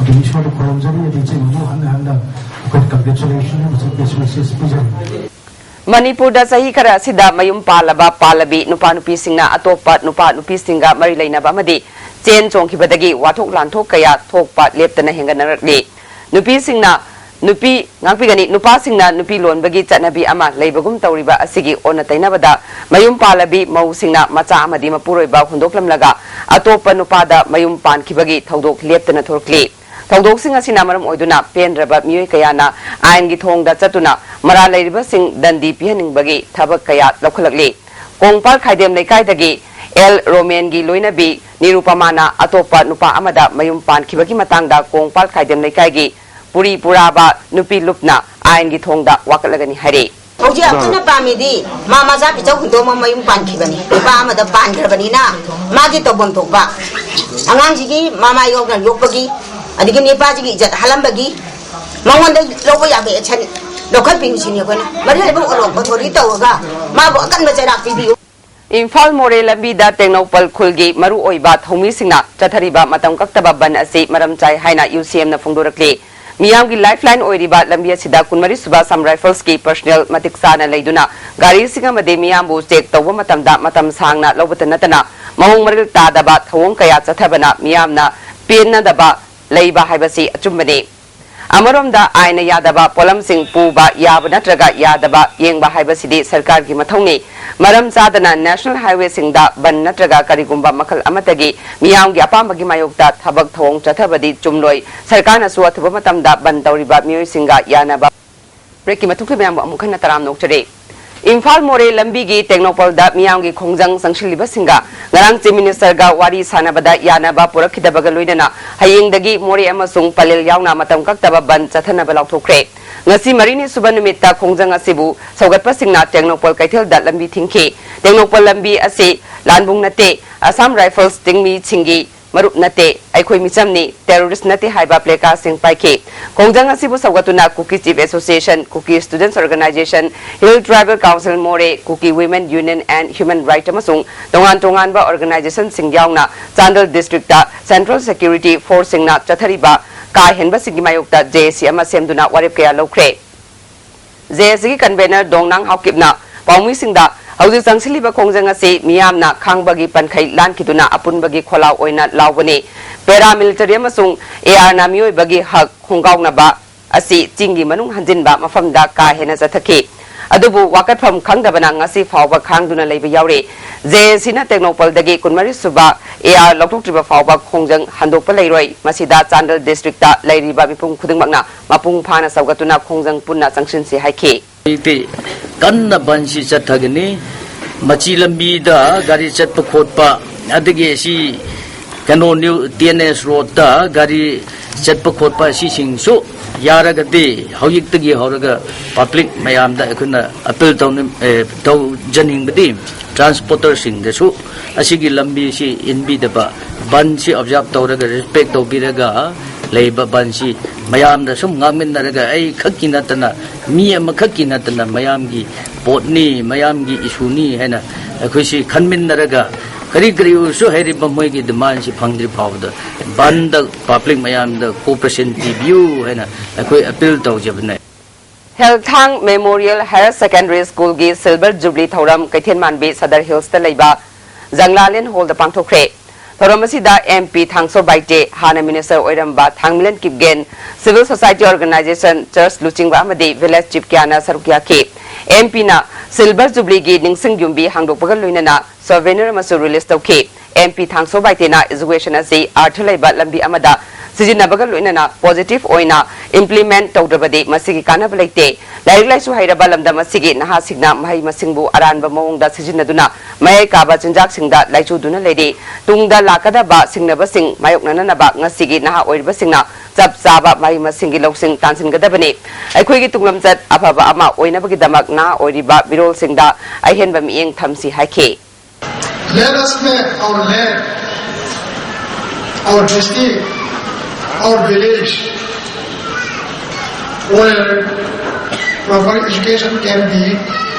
ꯑꯗꯨꯝ ꯏꯁꯣꯔꯗ ꯈꯨꯔꯨꯝꯖꯔꯤ꯫ ꯑꯗꯨ ꯏꯆꯦ ꯃꯗꯨ ꯍꯟꯅ ꯍꯟꯅ ꯑꯩꯈꯣꯏ congratulation ꯑꯃꯁꯨꯡ best wishes ꯄꯤꯖꯔꯤ꯫ ꯃꯅꯤꯄꯨꯔꯗ ꯆꯍꯤ ꯈꯔ ꯑꯁꯤꯗ ꯃꯌꯨꯝ ꯄꯥꯜꯂꯕ ꯄꯥꯜꯂꯕꯤ ꯅꯨꯄꯥ ꯅꯨꯄꯤꯁꯤꯡꯅ ꯑꯇꯣꯞꯄ ꯅꯨꯄꯥ ꯅꯨꯄꯤꯁꯤꯡꯒ ꯃꯔꯤ ꯂꯩꯅꯕ ꯑꯃꯗꯤ ꯆꯦꯟ ꯆꯣꯡꯈꯤꯕꯗꯒꯤ ꯋꯥꯊꯣꯛ ꯂꯥꯟꯊꯣꯛ ꯀꯌꯥ ꯊꯣꯛꯄ ꯂꯦꯞꯇꯅ ꯍꯦꯟꯒꯠꯅꯔꯛꯂꯤ꯫ ꯅꯨꯄꯤꯁꯤꯡꯅ ꯅꯨꯄꯤ ꯉꯥꯛꯄꯤꯒꯅꯤ, ꯅꯨꯄꯥꯁꯤꯡꯅ ꯅꯨꯄꯤ ꯂꯣꯟꯕꯒꯤ ꯆꯠꯅꯕꯤ ꯑꯃ ꯂꯩꯕꯒꯨꯝ ꯇꯧꯔꯤꯕ ꯑꯁꯤꯒꯤ ꯑꯣꯟꯅ ꯇꯩꯅꯕꯗ ꯃꯌꯨꯝ ꯄꯥꯜꯂꯕꯤ ꯃꯧꯁꯤꯡꯅ ꯃꯆꯥ ꯑꯃꯗꯤ ꯃꯄꯨꯔꯣꯏꯕ ꯍꯨꯟꯗꯣꯛꯂꯝꯂꯒ ꯑꯇꯣꯞꯄ ꯅꯨꯄꯥꯗ ꯃꯌꯨꯝ ꯄꯥꯟꯈꯤꯕꯒꯤ ꯊꯧꯗꯣꯛ ꯂꯦꯞꯇꯅ ꯊꯣꯛꯂꯛꯂꯤ꯫ ꯊꯧꯗꯣꯛꯁꯤꯡ ꯑꯁꯤꯅ ꯃꯔꯝ ꯑꯣꯏꯗꯨꯅ ꯄꯦꯟꯗ꯭ꯔꯕ ꯃꯤꯑꯣꯏ ꯀꯌꯥꯅ ꯑꯥꯏꯟꯒꯤ ꯊꯣꯡꯗ ꯆꯠꯇꯨꯅ ꯃꯔꯥꯜ ꯂꯩꯔꯤꯕꯁꯤꯡ ꯗꯟꯗꯤ ꯄꯤꯍꯟꯅꯤꯡꯕꯒꯤ ꯊꯕꯛ ꯀꯌꯥ ꯂꯧꯈꯠꯂꯛꯂꯤ꯫ ꯀꯣꯡꯄꯥꯜ ꯈꯥꯏꯗꯦꯝ ꯂꯩꯀꯥꯏꯗꯒꯤ ꯑꯦꯜ ꯔꯣꯃꯦꯟꯒꯤ ꯂꯣꯏꯅꯕꯤ ꯅꯤꯔꯨꯄꯃꯥꯅ ꯑꯇꯣꯞꯄ ꯅꯨꯄꯥ ꯑꯃꯗ ꯃꯌꯨꯝ ꯄꯥꯟꯈꯤꯕꯒꯤ ꯃꯇꯥꯡꯗ ꯀꯣꯡꯄꯥꯜ ꯈꯥꯏꯗꯦꯝ ꯂꯩꯀꯥꯏꯒꯤ ꯄꯨꯔꯤ ꯄꯨꯔꯥꯕ ꯅꯨꯄꯤ ꯂꯨꯞꯅ ꯑꯥꯏꯟꯒꯤ ꯊꯣꯡꯗ ꯋꯥꯀꯠꯂꯒꯅꯤ ꯍꯥꯏꯔꯤ꯫ ꯍꯧꯖꯤꯛ ꯑꯩꯈꯣꯏꯅ ꯄꯥꯝꯃꯤꯗꯤ ꯃꯥ ꯃꯆꯥ ꯄꯤꯆꯧ ꯍꯨꯟꯗꯣꯛꯑꯃ ꯃꯌꯨꯝ ꯄꯥꯟꯈꯤꯕꯅꯤ꯫ ꯅꯨꯄꯥ ꯑꯃꯗ ꯄꯥꯟꯈ꯭ꯔꯕꯅꯤꯅ ꯃꯥꯒꯤ ꯇꯧꯐꯝ ꯊꯣꯛꯄ ꯑꯉꯥꯡꯁꯤꯒꯤ ꯃꯃꯥ ꯌꯣꯛꯅ ꯌꯣꯛꯄꯒꯤ, ꯑꯗꯒꯤ ꯅꯤꯄꯥꯁꯤꯒꯤ ꯏꯖꯠ ꯍꯜꯂꯝꯕꯒꯤ ꯃꯉꯣꯟꯗ ꯂꯧꯕ ꯌꯥꯕ action ꯂꯧꯈꯠꯄꯤꯌꯨ ꯁꯤꯅꯤ ꯑꯩꯈꯣꯏꯅ꯫ ꯃꯔꯤ ꯂꯩꯅꯕ ꯑꯣꯂꯣꯝ ꯑꯣꯊꯣꯔꯤ ꯇꯧꯔꯒ ꯃꯥꯕꯨ ꯑꯀꯟꯕ ꯆꯩꯔꯥꯛ ꯄꯤꯕꯤꯌꯨ꯫ ꯏꯝꯐꯥꯜ ꯃꯣꯔꯦ ꯂꯝꯕꯤꯗ ꯇꯦꯡꯅꯧꯄꯜ ꯈꯨꯜꯒꯤ ꯃꯔꯨꯑꯣꯏꯕ ꯊꯧꯃꯤꯁꯤꯡꯅ ꯆꯠꯊꯔꯤꯕ ꯃꯇꯝ ꯀꯛꯇꯕ ꯕꯟ ꯑꯁꯤ ꯃꯔꯝ ꯆꯥꯏ ꯍꯥꯏꯅ ꯌꯨ ꯁꯤ ꯑꯦꯝꯅ ꯐꯣꯡꯗꯣꯔꯛꯂꯤ꯫ ꯃꯤꯌꯥꯝꯒꯤ ꯂꯥꯏꯐꯂꯥꯏꯟ ꯑꯣꯏꯔꯤꯕ ꯂꯝꯕꯤ ꯑꯁꯤꯗ ꯀꯨꯟꯃꯔꯤ ꯁꯨꯕ ꯑꯁꯥꯝ ꯔꯥꯏꯐꯜꯁꯀꯤ ꯄꯔꯁꯅꯦꯜ ꯃꯇꯤꯛ ꯆꯥꯅ ꯂꯩꯗꯨꯅ ꯒꯥꯔꯤꯁꯤꯡ ꯑꯃꯗꯤ ꯃꯤꯌꯥꯝꯕꯨ ꯆꯦꯛ ꯇꯧꯕ ꯃꯇꯝꯗ ꯃꯇꯝ ꯁꯥꯡꯅ ꯂꯧꯕꯇ ꯅꯠꯇꯅ ꯃꯑꯣꯡ ꯃꯔꯤꯜ ꯇꯥꯗꯕ ꯊꯧꯑꯣꯡ ꯀꯌꯥ ꯆꯠꯊꯕꯅ ꯃꯤꯌꯥꯝꯅ ꯄꯦꯟꯅꯗꯕ ꯂꯩꯕ ꯍꯥꯏꯕꯁꯤ ꯑꯆꯨꯝꯕꯅꯤ꯫ ꯑꯃꯔꯣꯝꯗ ꯑꯥꯏꯟꯅ ꯌꯥꯗꯕ ꯄꯣꯠꯂꯝꯁꯤꯡ ꯄꯨꯕ ꯌꯥꯕ ꯅꯠꯇ꯭ꯔꯒ ꯌꯥꯗꯕ ꯌꯦꯡꯕ ꯍꯥꯏꯕꯁꯤꯗꯤ ꯁꯔꯀꯥꯔꯒꯤ ꯃꯊꯧꯅꯤ꯫ ꯃꯔꯝ ꯆꯥꯗꯅ ꯅꯦꯁꯅꯦꯜ ꯍꯥꯏꯋꯦꯁꯤꯡꯗ ꯕꯟ ꯅꯠꯇ꯭ꯔꯒ ꯀꯔꯤꯒꯨꯝꯕ ꯃꯈꯜ ꯑꯃꯠꯇꯒꯤ ꯃꯤꯌꯥꯝꯒꯤ ꯑꯄꯥꯝꯕꯒꯤ ꯃꯥꯌꯣꯛꯇ ꯊꯕꯛ ꯊꯧꯑꯣꯡ ꯆꯠꯊꯕꯗꯤ ꯆꯨꯝꯂꯣꯏ꯫ ꯁꯔꯀꯥꯔꯅꯁꯨ ꯑꯊꯨꯕ ꯃꯇꯝꯗ ꯕꯟ ꯇꯧꯔꯤꯕ ꯃꯤꯑꯣꯏꯁꯤꯡꯒ ꯌꯥꯅꯕ꯫ ꯕ꯭ꯔꯦꯛꯀꯤ ꯃꯇꯨꯡꯗ ꯃꯌꯥꯝꯕꯨ ꯑꯃꯨꯛ ꯍꯟꯅ ꯇꯔꯥꯝꯅ ꯑꯣꯛꯆꯔꯤ꯫ ꯏꯝꯐꯥꯜ ꯃꯣꯔꯦ ꯂꯝꯕꯤꯒꯤ ꯇꯦꯡꯅꯧꯄꯜꯗ ꯃꯤꯌꯥꯝꯒꯤ ꯈꯣꯡꯖꯪ ꯆꯪꯁꯤꯜꯂꯤꯕꯁꯤꯡꯒ ꯉꯔꯥꯡ ꯆꯤꯐ ꯃꯤꯅꯤꯁꯇꯔꯒ ꯋꯥꯔꯤ ꯁꯥꯟꯅꯕꯗ ꯌꯥꯅꯕ ꯄꯨꯔꯛꯈꯤꯗꯕꯒ ꯂꯣꯏꯅꯅ ꯍꯌꯦꯡꯗꯒꯤ ꯃꯣꯔꯦ ꯑꯃꯁꯨꯡ ꯄꯂꯦꯜ ꯌꯥꯎꯅ ꯃꯇꯝ ꯀꯛꯇꯕ ꯕꯟ ꯆꯠꯊꯅꯕ ꯂꯥꯎꯊꯣꯛꯈ꯭ꯔꯦ꯫ ꯉꯁꯤ ꯃꯔꯤꯅꯤ ꯁꯨꯕ ꯅꯨꯃꯤꯠꯇ ꯈꯣꯡꯖꯪ ꯑꯁꯤꯕꯨ ꯁꯧꯒꯠꯄꯁꯤꯡꯅ ꯇꯦꯡꯅꯧꯄꯜ ꯀꯩꯊꯦꯜꯗ ꯂꯝꯕꯤ ꯊꯤꯡꯈꯤ꯫ ꯇꯦꯡꯅꯧꯄꯜ ꯂꯝꯕꯤ ꯑꯁꯤ ꯂꯥꯟꯕꯨꯡ ꯅꯠꯇꯦ, ꯑꯁꯥꯝ ꯔꯥꯏꯐꯜꯁ ꯆꯤꯡꯃꯤꯁꯤꯡꯒꯤ ꯃꯔꯨꯞ ꯅꯠꯇꯦ, ꯑꯩꯈꯣꯏ ꯃꯤꯆꯝꯅꯤ, ꯇꯦꯔꯣꯔꯤꯁ꯭ꯠ ꯅꯠꯇꯦ ꯍꯥꯏꯕ ꯄ꯭ꯂꯦꯀꯥꯔꯗꯁꯤꯡ ꯄꯥꯏꯈꯤ꯫ ꯈꯣꯡꯖꯪ ꯑꯁꯤꯕꯨ ꯁꯧꯒꯠꯇꯨꯅ Kuki chief association, Kuki students organisation, hill tribal council Moreh, Kuki women union and human right ꯑꯃꯁꯨꯡ ꯇꯣꯉꯥꯟ ꯇꯣꯉꯥꯟꯕ ꯑꯣꯔꯒꯅꯥꯏꯖꯦꯁꯟꯁꯤꯡ ꯌꯥꯎꯅ ꯆꯥꯟꯗꯦꯜ ꯗꯤꯁꯇ꯭ꯔꯤꯛꯇ ꯁꯦꯟꯇ꯭ꯔꯦꯜ ꯁꯦꯀ꯭ꯌꯨꯔꯤꯇꯤ ꯐꯣꯔꯁꯁꯤꯡꯅ ꯆꯠꯊꯔꯤꯕ ꯀꯥ ꯍꯦꯟꯕꯁꯤꯡꯒꯤ ꯃꯥꯌꯣꯛꯇ ꯖꯦ ꯑꯦ ꯁꯤ ꯑꯃ ꯁꯦꯝꯗꯨꯅ ꯋꯥꯔꯦꯞ ꯀꯌꯥ ꯂꯧꯈ꯭ꯔꯦ꯫ ꯖꯦ ꯑꯦ ꯁꯤꯒꯤ ꯀꯟꯚꯦꯅꯔ ꯗꯣꯡꯅꯥꯡ ꯍꯥꯎꯀꯤꯞꯅ ꯄꯥꯎꯃꯤꯁꯤꯡꯗ ꯍꯧꯖꯤꯛ ꯆꯪꯁꯤꯜꯂꯤꯕ ꯈꯣꯡꯖꯪ ꯑꯁꯤ ꯃꯤꯌꯥꯝꯅ ꯈꯥꯡꯕꯒꯤ ꯄꯟꯈꯩ ꯂꯥꯟꯈꯤꯗꯨꯅ ꯑꯄꯨꯟꯕꯒꯤ ꯈꯣꯜꯂꯥꯎ ꯑꯣꯏꯅ ꯂꯥꯎꯕꯅꯤ꯫ ꯄꯦꯔꯥꯃꯤꯂꯤꯇꯔꯤ ꯑꯃꯁꯨꯡ ꯑꯦ ꯑꯥꯔꯅ ꯃꯤꯑꯣꯏꯕꯒꯤ ꯍꯛ ꯈꯣꯡꯒꯥꯎꯅꯕ ꯑꯁꯤ ꯆꯤꯡꯒꯤ ꯃꯅꯨꯡ ꯍꯟꯖꯤꯟꯕ ꯃꯐꯝꯗ ꯀꯥ ꯍꯦꯟꯅ ꯆꯠꯊꯈꯤ꯫ ꯑꯗꯨꯕꯨ ꯋꯥꯀꯠꯐꯝ ꯈꯪꯗꯕꯅ ꯉꯁꯤ ꯐꯥꯎꯕ ꯈꯥꯡꯗꯨꯅ ꯂꯩꯕ ꯌꯥꯎꯔꯤ꯫ ꯖꯦ ꯑꯦ ꯁꯤꯅ ꯇꯦꯡꯅꯧꯄꯜꯗꯒꯤ ꯀꯨꯟꯃꯔꯤ ꯁꯨꯕ ꯑꯦ ꯑꯥꯔ ꯂꯧꯊꯣꯛꯇ꯭ꯔꯤꯕ ꯐꯥꯎꯕ ꯈꯣꯡꯖꯪ ꯍꯟꯗꯣꯛꯄ ꯂꯩꯔꯣꯏ꯫ ꯃꯁꯤꯗ ꯆꯥꯟꯗꯦꯜ ꯗꯤꯁꯇ꯭ꯔꯤꯛꯇ ꯂꯩꯔꯤꯕ ꯃꯤꯄꯨꯝ ꯈꯨꯗꯤꯡꯃꯛꯅ ꯃꯄꯨꯡ ꯐꯥꯅ ꯁꯧꯒꯠꯇꯨꯅ ꯈꯣꯡꯖꯪ ꯄꯨꯟꯅ ꯆꯪꯁꯤꯟꯁꯤ ꯍꯥꯏꯈꯤ꯫ ꯍꯧꯖꯤꯛꯇꯤ ꯀꯟꯅ ꯕꯟꯁꯤ ꯆꯠꯊꯒꯅꯤ꯫ ꯃꯆꯤ ꯂꯝꯕꯤꯗ ꯒꯥꯔꯤ ꯆꯠꯄ ꯈꯣꯠꯄ, ꯑꯗꯒꯤ ꯁꯤ ꯀꯩꯅꯣ ꯅ꯭ꯌꯨ ꯇꯤ ꯑꯦꯟ ꯑꯦꯁ ꯔꯣꯗꯇ ꯒꯥꯔꯤ ꯆꯠꯄ ꯈꯣꯠꯄ ꯑꯁꯤꯁꯤꯡꯁꯨ ꯌꯥꯔꯒꯗꯤ ꯍꯧꯖꯤꯛꯇꯒꯤ ꯍꯧꯔꯒ ꯄꯕ꯭ꯂꯤꯛ ꯃꯌꯥꯝꯗ ꯑꯩꯈꯣꯏꯅ ꯑꯄꯤꯜ ꯇꯧꯅꯤꯡ-, ꯑꯦ, ꯇꯧꯖꯅꯤꯡꯕꯗꯤ ꯇ꯭ꯔꯥꯟꯁꯄꯣꯔꯇꯔꯁꯤꯡꯗꯁꯨ ꯑꯁꯤꯒꯤ ꯂꯝꯕꯤꯁꯤ ꯏꯟꯕꯤꯗꯕ, ꯕꯟꯁꯤ ꯑꯣꯕꯖꯥꯔꯕ ꯇꯧꯔꯒ ꯔꯦꯁꯄꯦꯛ ꯇꯧꯕꯤꯔꯒ ꯂꯩꯕ ꯕꯟꯁꯤ ꯃꯌꯥꯝꯗ ꯁꯨꯝ ꯉꯥꯡꯃꯤꯟꯅꯔꯒ, ꯑꯩ ꯈꯛꯀꯤ ꯅꯠꯇꯅ, ꯃꯤ ꯑꯃꯈꯛꯀꯤ ꯅꯠꯇꯅ, ꯃꯌꯥꯝꯒꯤ ꯄꯣꯠꯅꯤ, ꯃꯌꯥꯝꯒꯤ ꯏꯁꯨꯅꯤ ꯍꯥꯏꯅ ꯑꯩꯈꯣꯏꯁꯤ ꯈꯟꯃꯤꯟꯅꯔꯒ, ꯀꯔꯤ ꯀꯔꯤ ꯑꯣꯏꯔꯁꯨ ꯍꯥꯏꯔꯤꯕ ꯃꯣꯏꯒꯤ ꯗꯤꯃꯥꯟꯁꯤ ꯐꯪꯗ꯭ꯔꯤ ꯐꯥꯎꯕꯗ ꯕꯟꯗ ꯄꯕ꯭ꯂꯤꯛ ꯃꯌꯥꯝꯗ ꯀꯣꯑꯣꯄꯔꯦꯁꯟ ꯄꯤꯕꯤꯌꯨ ꯍꯥꯏꯅ ꯑꯩꯈꯣꯏ ꯑꯄꯤꯜ ꯇꯧꯖꯕꯅꯦ꯫ ꯍꯦꯜꯊꯥꯡ ꯃꯦꯃꯣꯔꯤꯌꯦꯜ ꯍꯥꯌꯔ ꯁꯦꯀꯦꯟꯗꯔꯤ ꯁ꯭ꯀꯨꯜꯒꯤ ꯁꯤꯜꯚꯔ ꯖꯨꯕꯂꯤ ꯊꯧꯔꯝ ꯀꯩꯊꯦꯜ ꯃꯥꯟꯕꯤ ꯁꯗꯔ ꯍꯤꯜꯁꯇ ꯂꯩꯕ ꯖꯪꯂꯥꯂꯦꯟ ꯍꯣꯜꯗ ꯄꯥꯡꯊꯣꯛꯈ꯭ꯔꯦ꯫ ꯊꯧꯔꯝ ꯑꯁꯤꯗ ꯑꯦꯝ ꯄꯤ ꯊꯥꯡꯁꯣ ꯕꯥꯏꯇꯦ, ꯍꯥꯟꯅ ꯃꯤꯅꯤꯁꯇꯔ ꯑꯣꯏꯔꯝꯕ ꯊꯥꯡꯃꯤꯂꯟ ꯀꯤꯞꯒꯦꯟ, ꯁꯤꯚꯤꯜ ꯁꯣꯁꯥꯏꯇꯤ ꯑꯣꯔꯒꯅꯥꯏꯖꯦꯁꯟ, ꯆꯔꯆ ꯂꯨꯆꯤꯡꯕ ꯑꯃꯗꯤ ꯚꯤꯂꯦꯖ ꯆꯤꯐ ꯀꯌꯥꯅ ꯁꯔꯨꯛ ꯌꯥꯈꯤ꯫ ꯑꯦꯝ ꯄꯤꯅ ꯁꯤꯜꯚꯔ ꯖꯨꯕꯂꯤꯒꯤ ꯅꯤꯡꯁꯤꯡ ꯌꯨꯝꯕꯤ ꯍꯥꯡꯗꯣꯛꯄꯒ ꯂꯣꯏꯅꯅ ꯁꯣꯚꯦꯅꯤꯌꯔ ꯑꯃꯁꯨ ꯔꯤꯂꯤꯖ ꯇꯧꯈꯤ꯫ ꯑꯦꯝ ꯄꯤ ꯊꯥꯡꯁꯣ ꯕꯥꯏꯇꯦꯅ ꯏꯖꯨꯀꯦꯁꯟ ꯑꯁꯤ ꯑꯔꯊ ꯂꯩꯕ ꯂꯝꯕꯤ ꯑꯃꯗ ꯁꯤꯖꯤꯟꯅꯕꯒ ꯂꯣꯏꯅꯅ ꯄꯣꯖꯤꯇꯤꯚ ꯑꯣꯏꯅ ꯏꯝꯄ꯭ꯂꯤꯃꯦꯟꯠ ꯇꯧꯗ꯭ꯔꯕꯗꯤ ꯃꯁꯤꯒꯤ ꯀꯥꯟꯅꯕ ꯂꯩꯇꯦ꯫ ꯂꯥꯏꯔꯤꯛ ꯂꯥꯏꯁꯨ ꯍꯩꯔꯕ ꯂꯝꯗꯝ ꯑꯁꯤꯒꯤ ꯅꯍꯥꯁꯤꯡꯅ ꯃꯍꯩ ꯃꯁꯤꯡꯕꯨ ꯑꯔꯥꯟꯕ ꯃꯑꯣꯡꯗ ꯁꯤꯖꯤꯟꯅꯗꯨꯅ ꯃꯌꯥꯏ ꯀꯥꯕ ꯆꯤꯟꯖꯥꯛꯁꯤꯡꯗ ꯂꯥꯏꯆꯨꯗꯨꯅ ꯂꯩꯔꯤ꯫ ꯇꯨꯡꯗ ꯂꯥꯛꯀꯗꯕ ꯁꯤꯡꯅꯕꯁꯤꯡ ꯃꯥꯌꯣꯛꯅꯅꯅꯕ ꯉꯁꯤꯒꯤ ꯅꯍꯥ ꯑꯣꯏꯔꯤꯕꯁꯤꯡꯅ ꯆꯞ ꯆꯥꯕ ꯃꯍꯩ ꯃꯁꯤꯡꯒꯤ ꯂꯧꯁꯤꯡ ꯇꯥꯟꯁꯤꯟꯒꯗꯕꯅꯤ꯫ ꯑꯩꯈꯣꯏꯒꯤ ꯇꯨꯡꯂꯝꯆꯠ ꯑꯐꯕ ꯑꯃ ꯑꯣꯏꯅꯕꯒꯤꯗꯃꯛ ꯅꯍꯥ ꯑꯣꯏꯔꯤꯕ ꯃꯤꯔꯣꯜꯁꯤꯡꯗ ꯑꯍꯦꯟꯕ ꯃꯤꯠꯌꯦꯡ ꯊꯝꯁꯤ ꯍꯥꯏꯈꯤ꯫ Let us make our land, our district, our village where proper education can be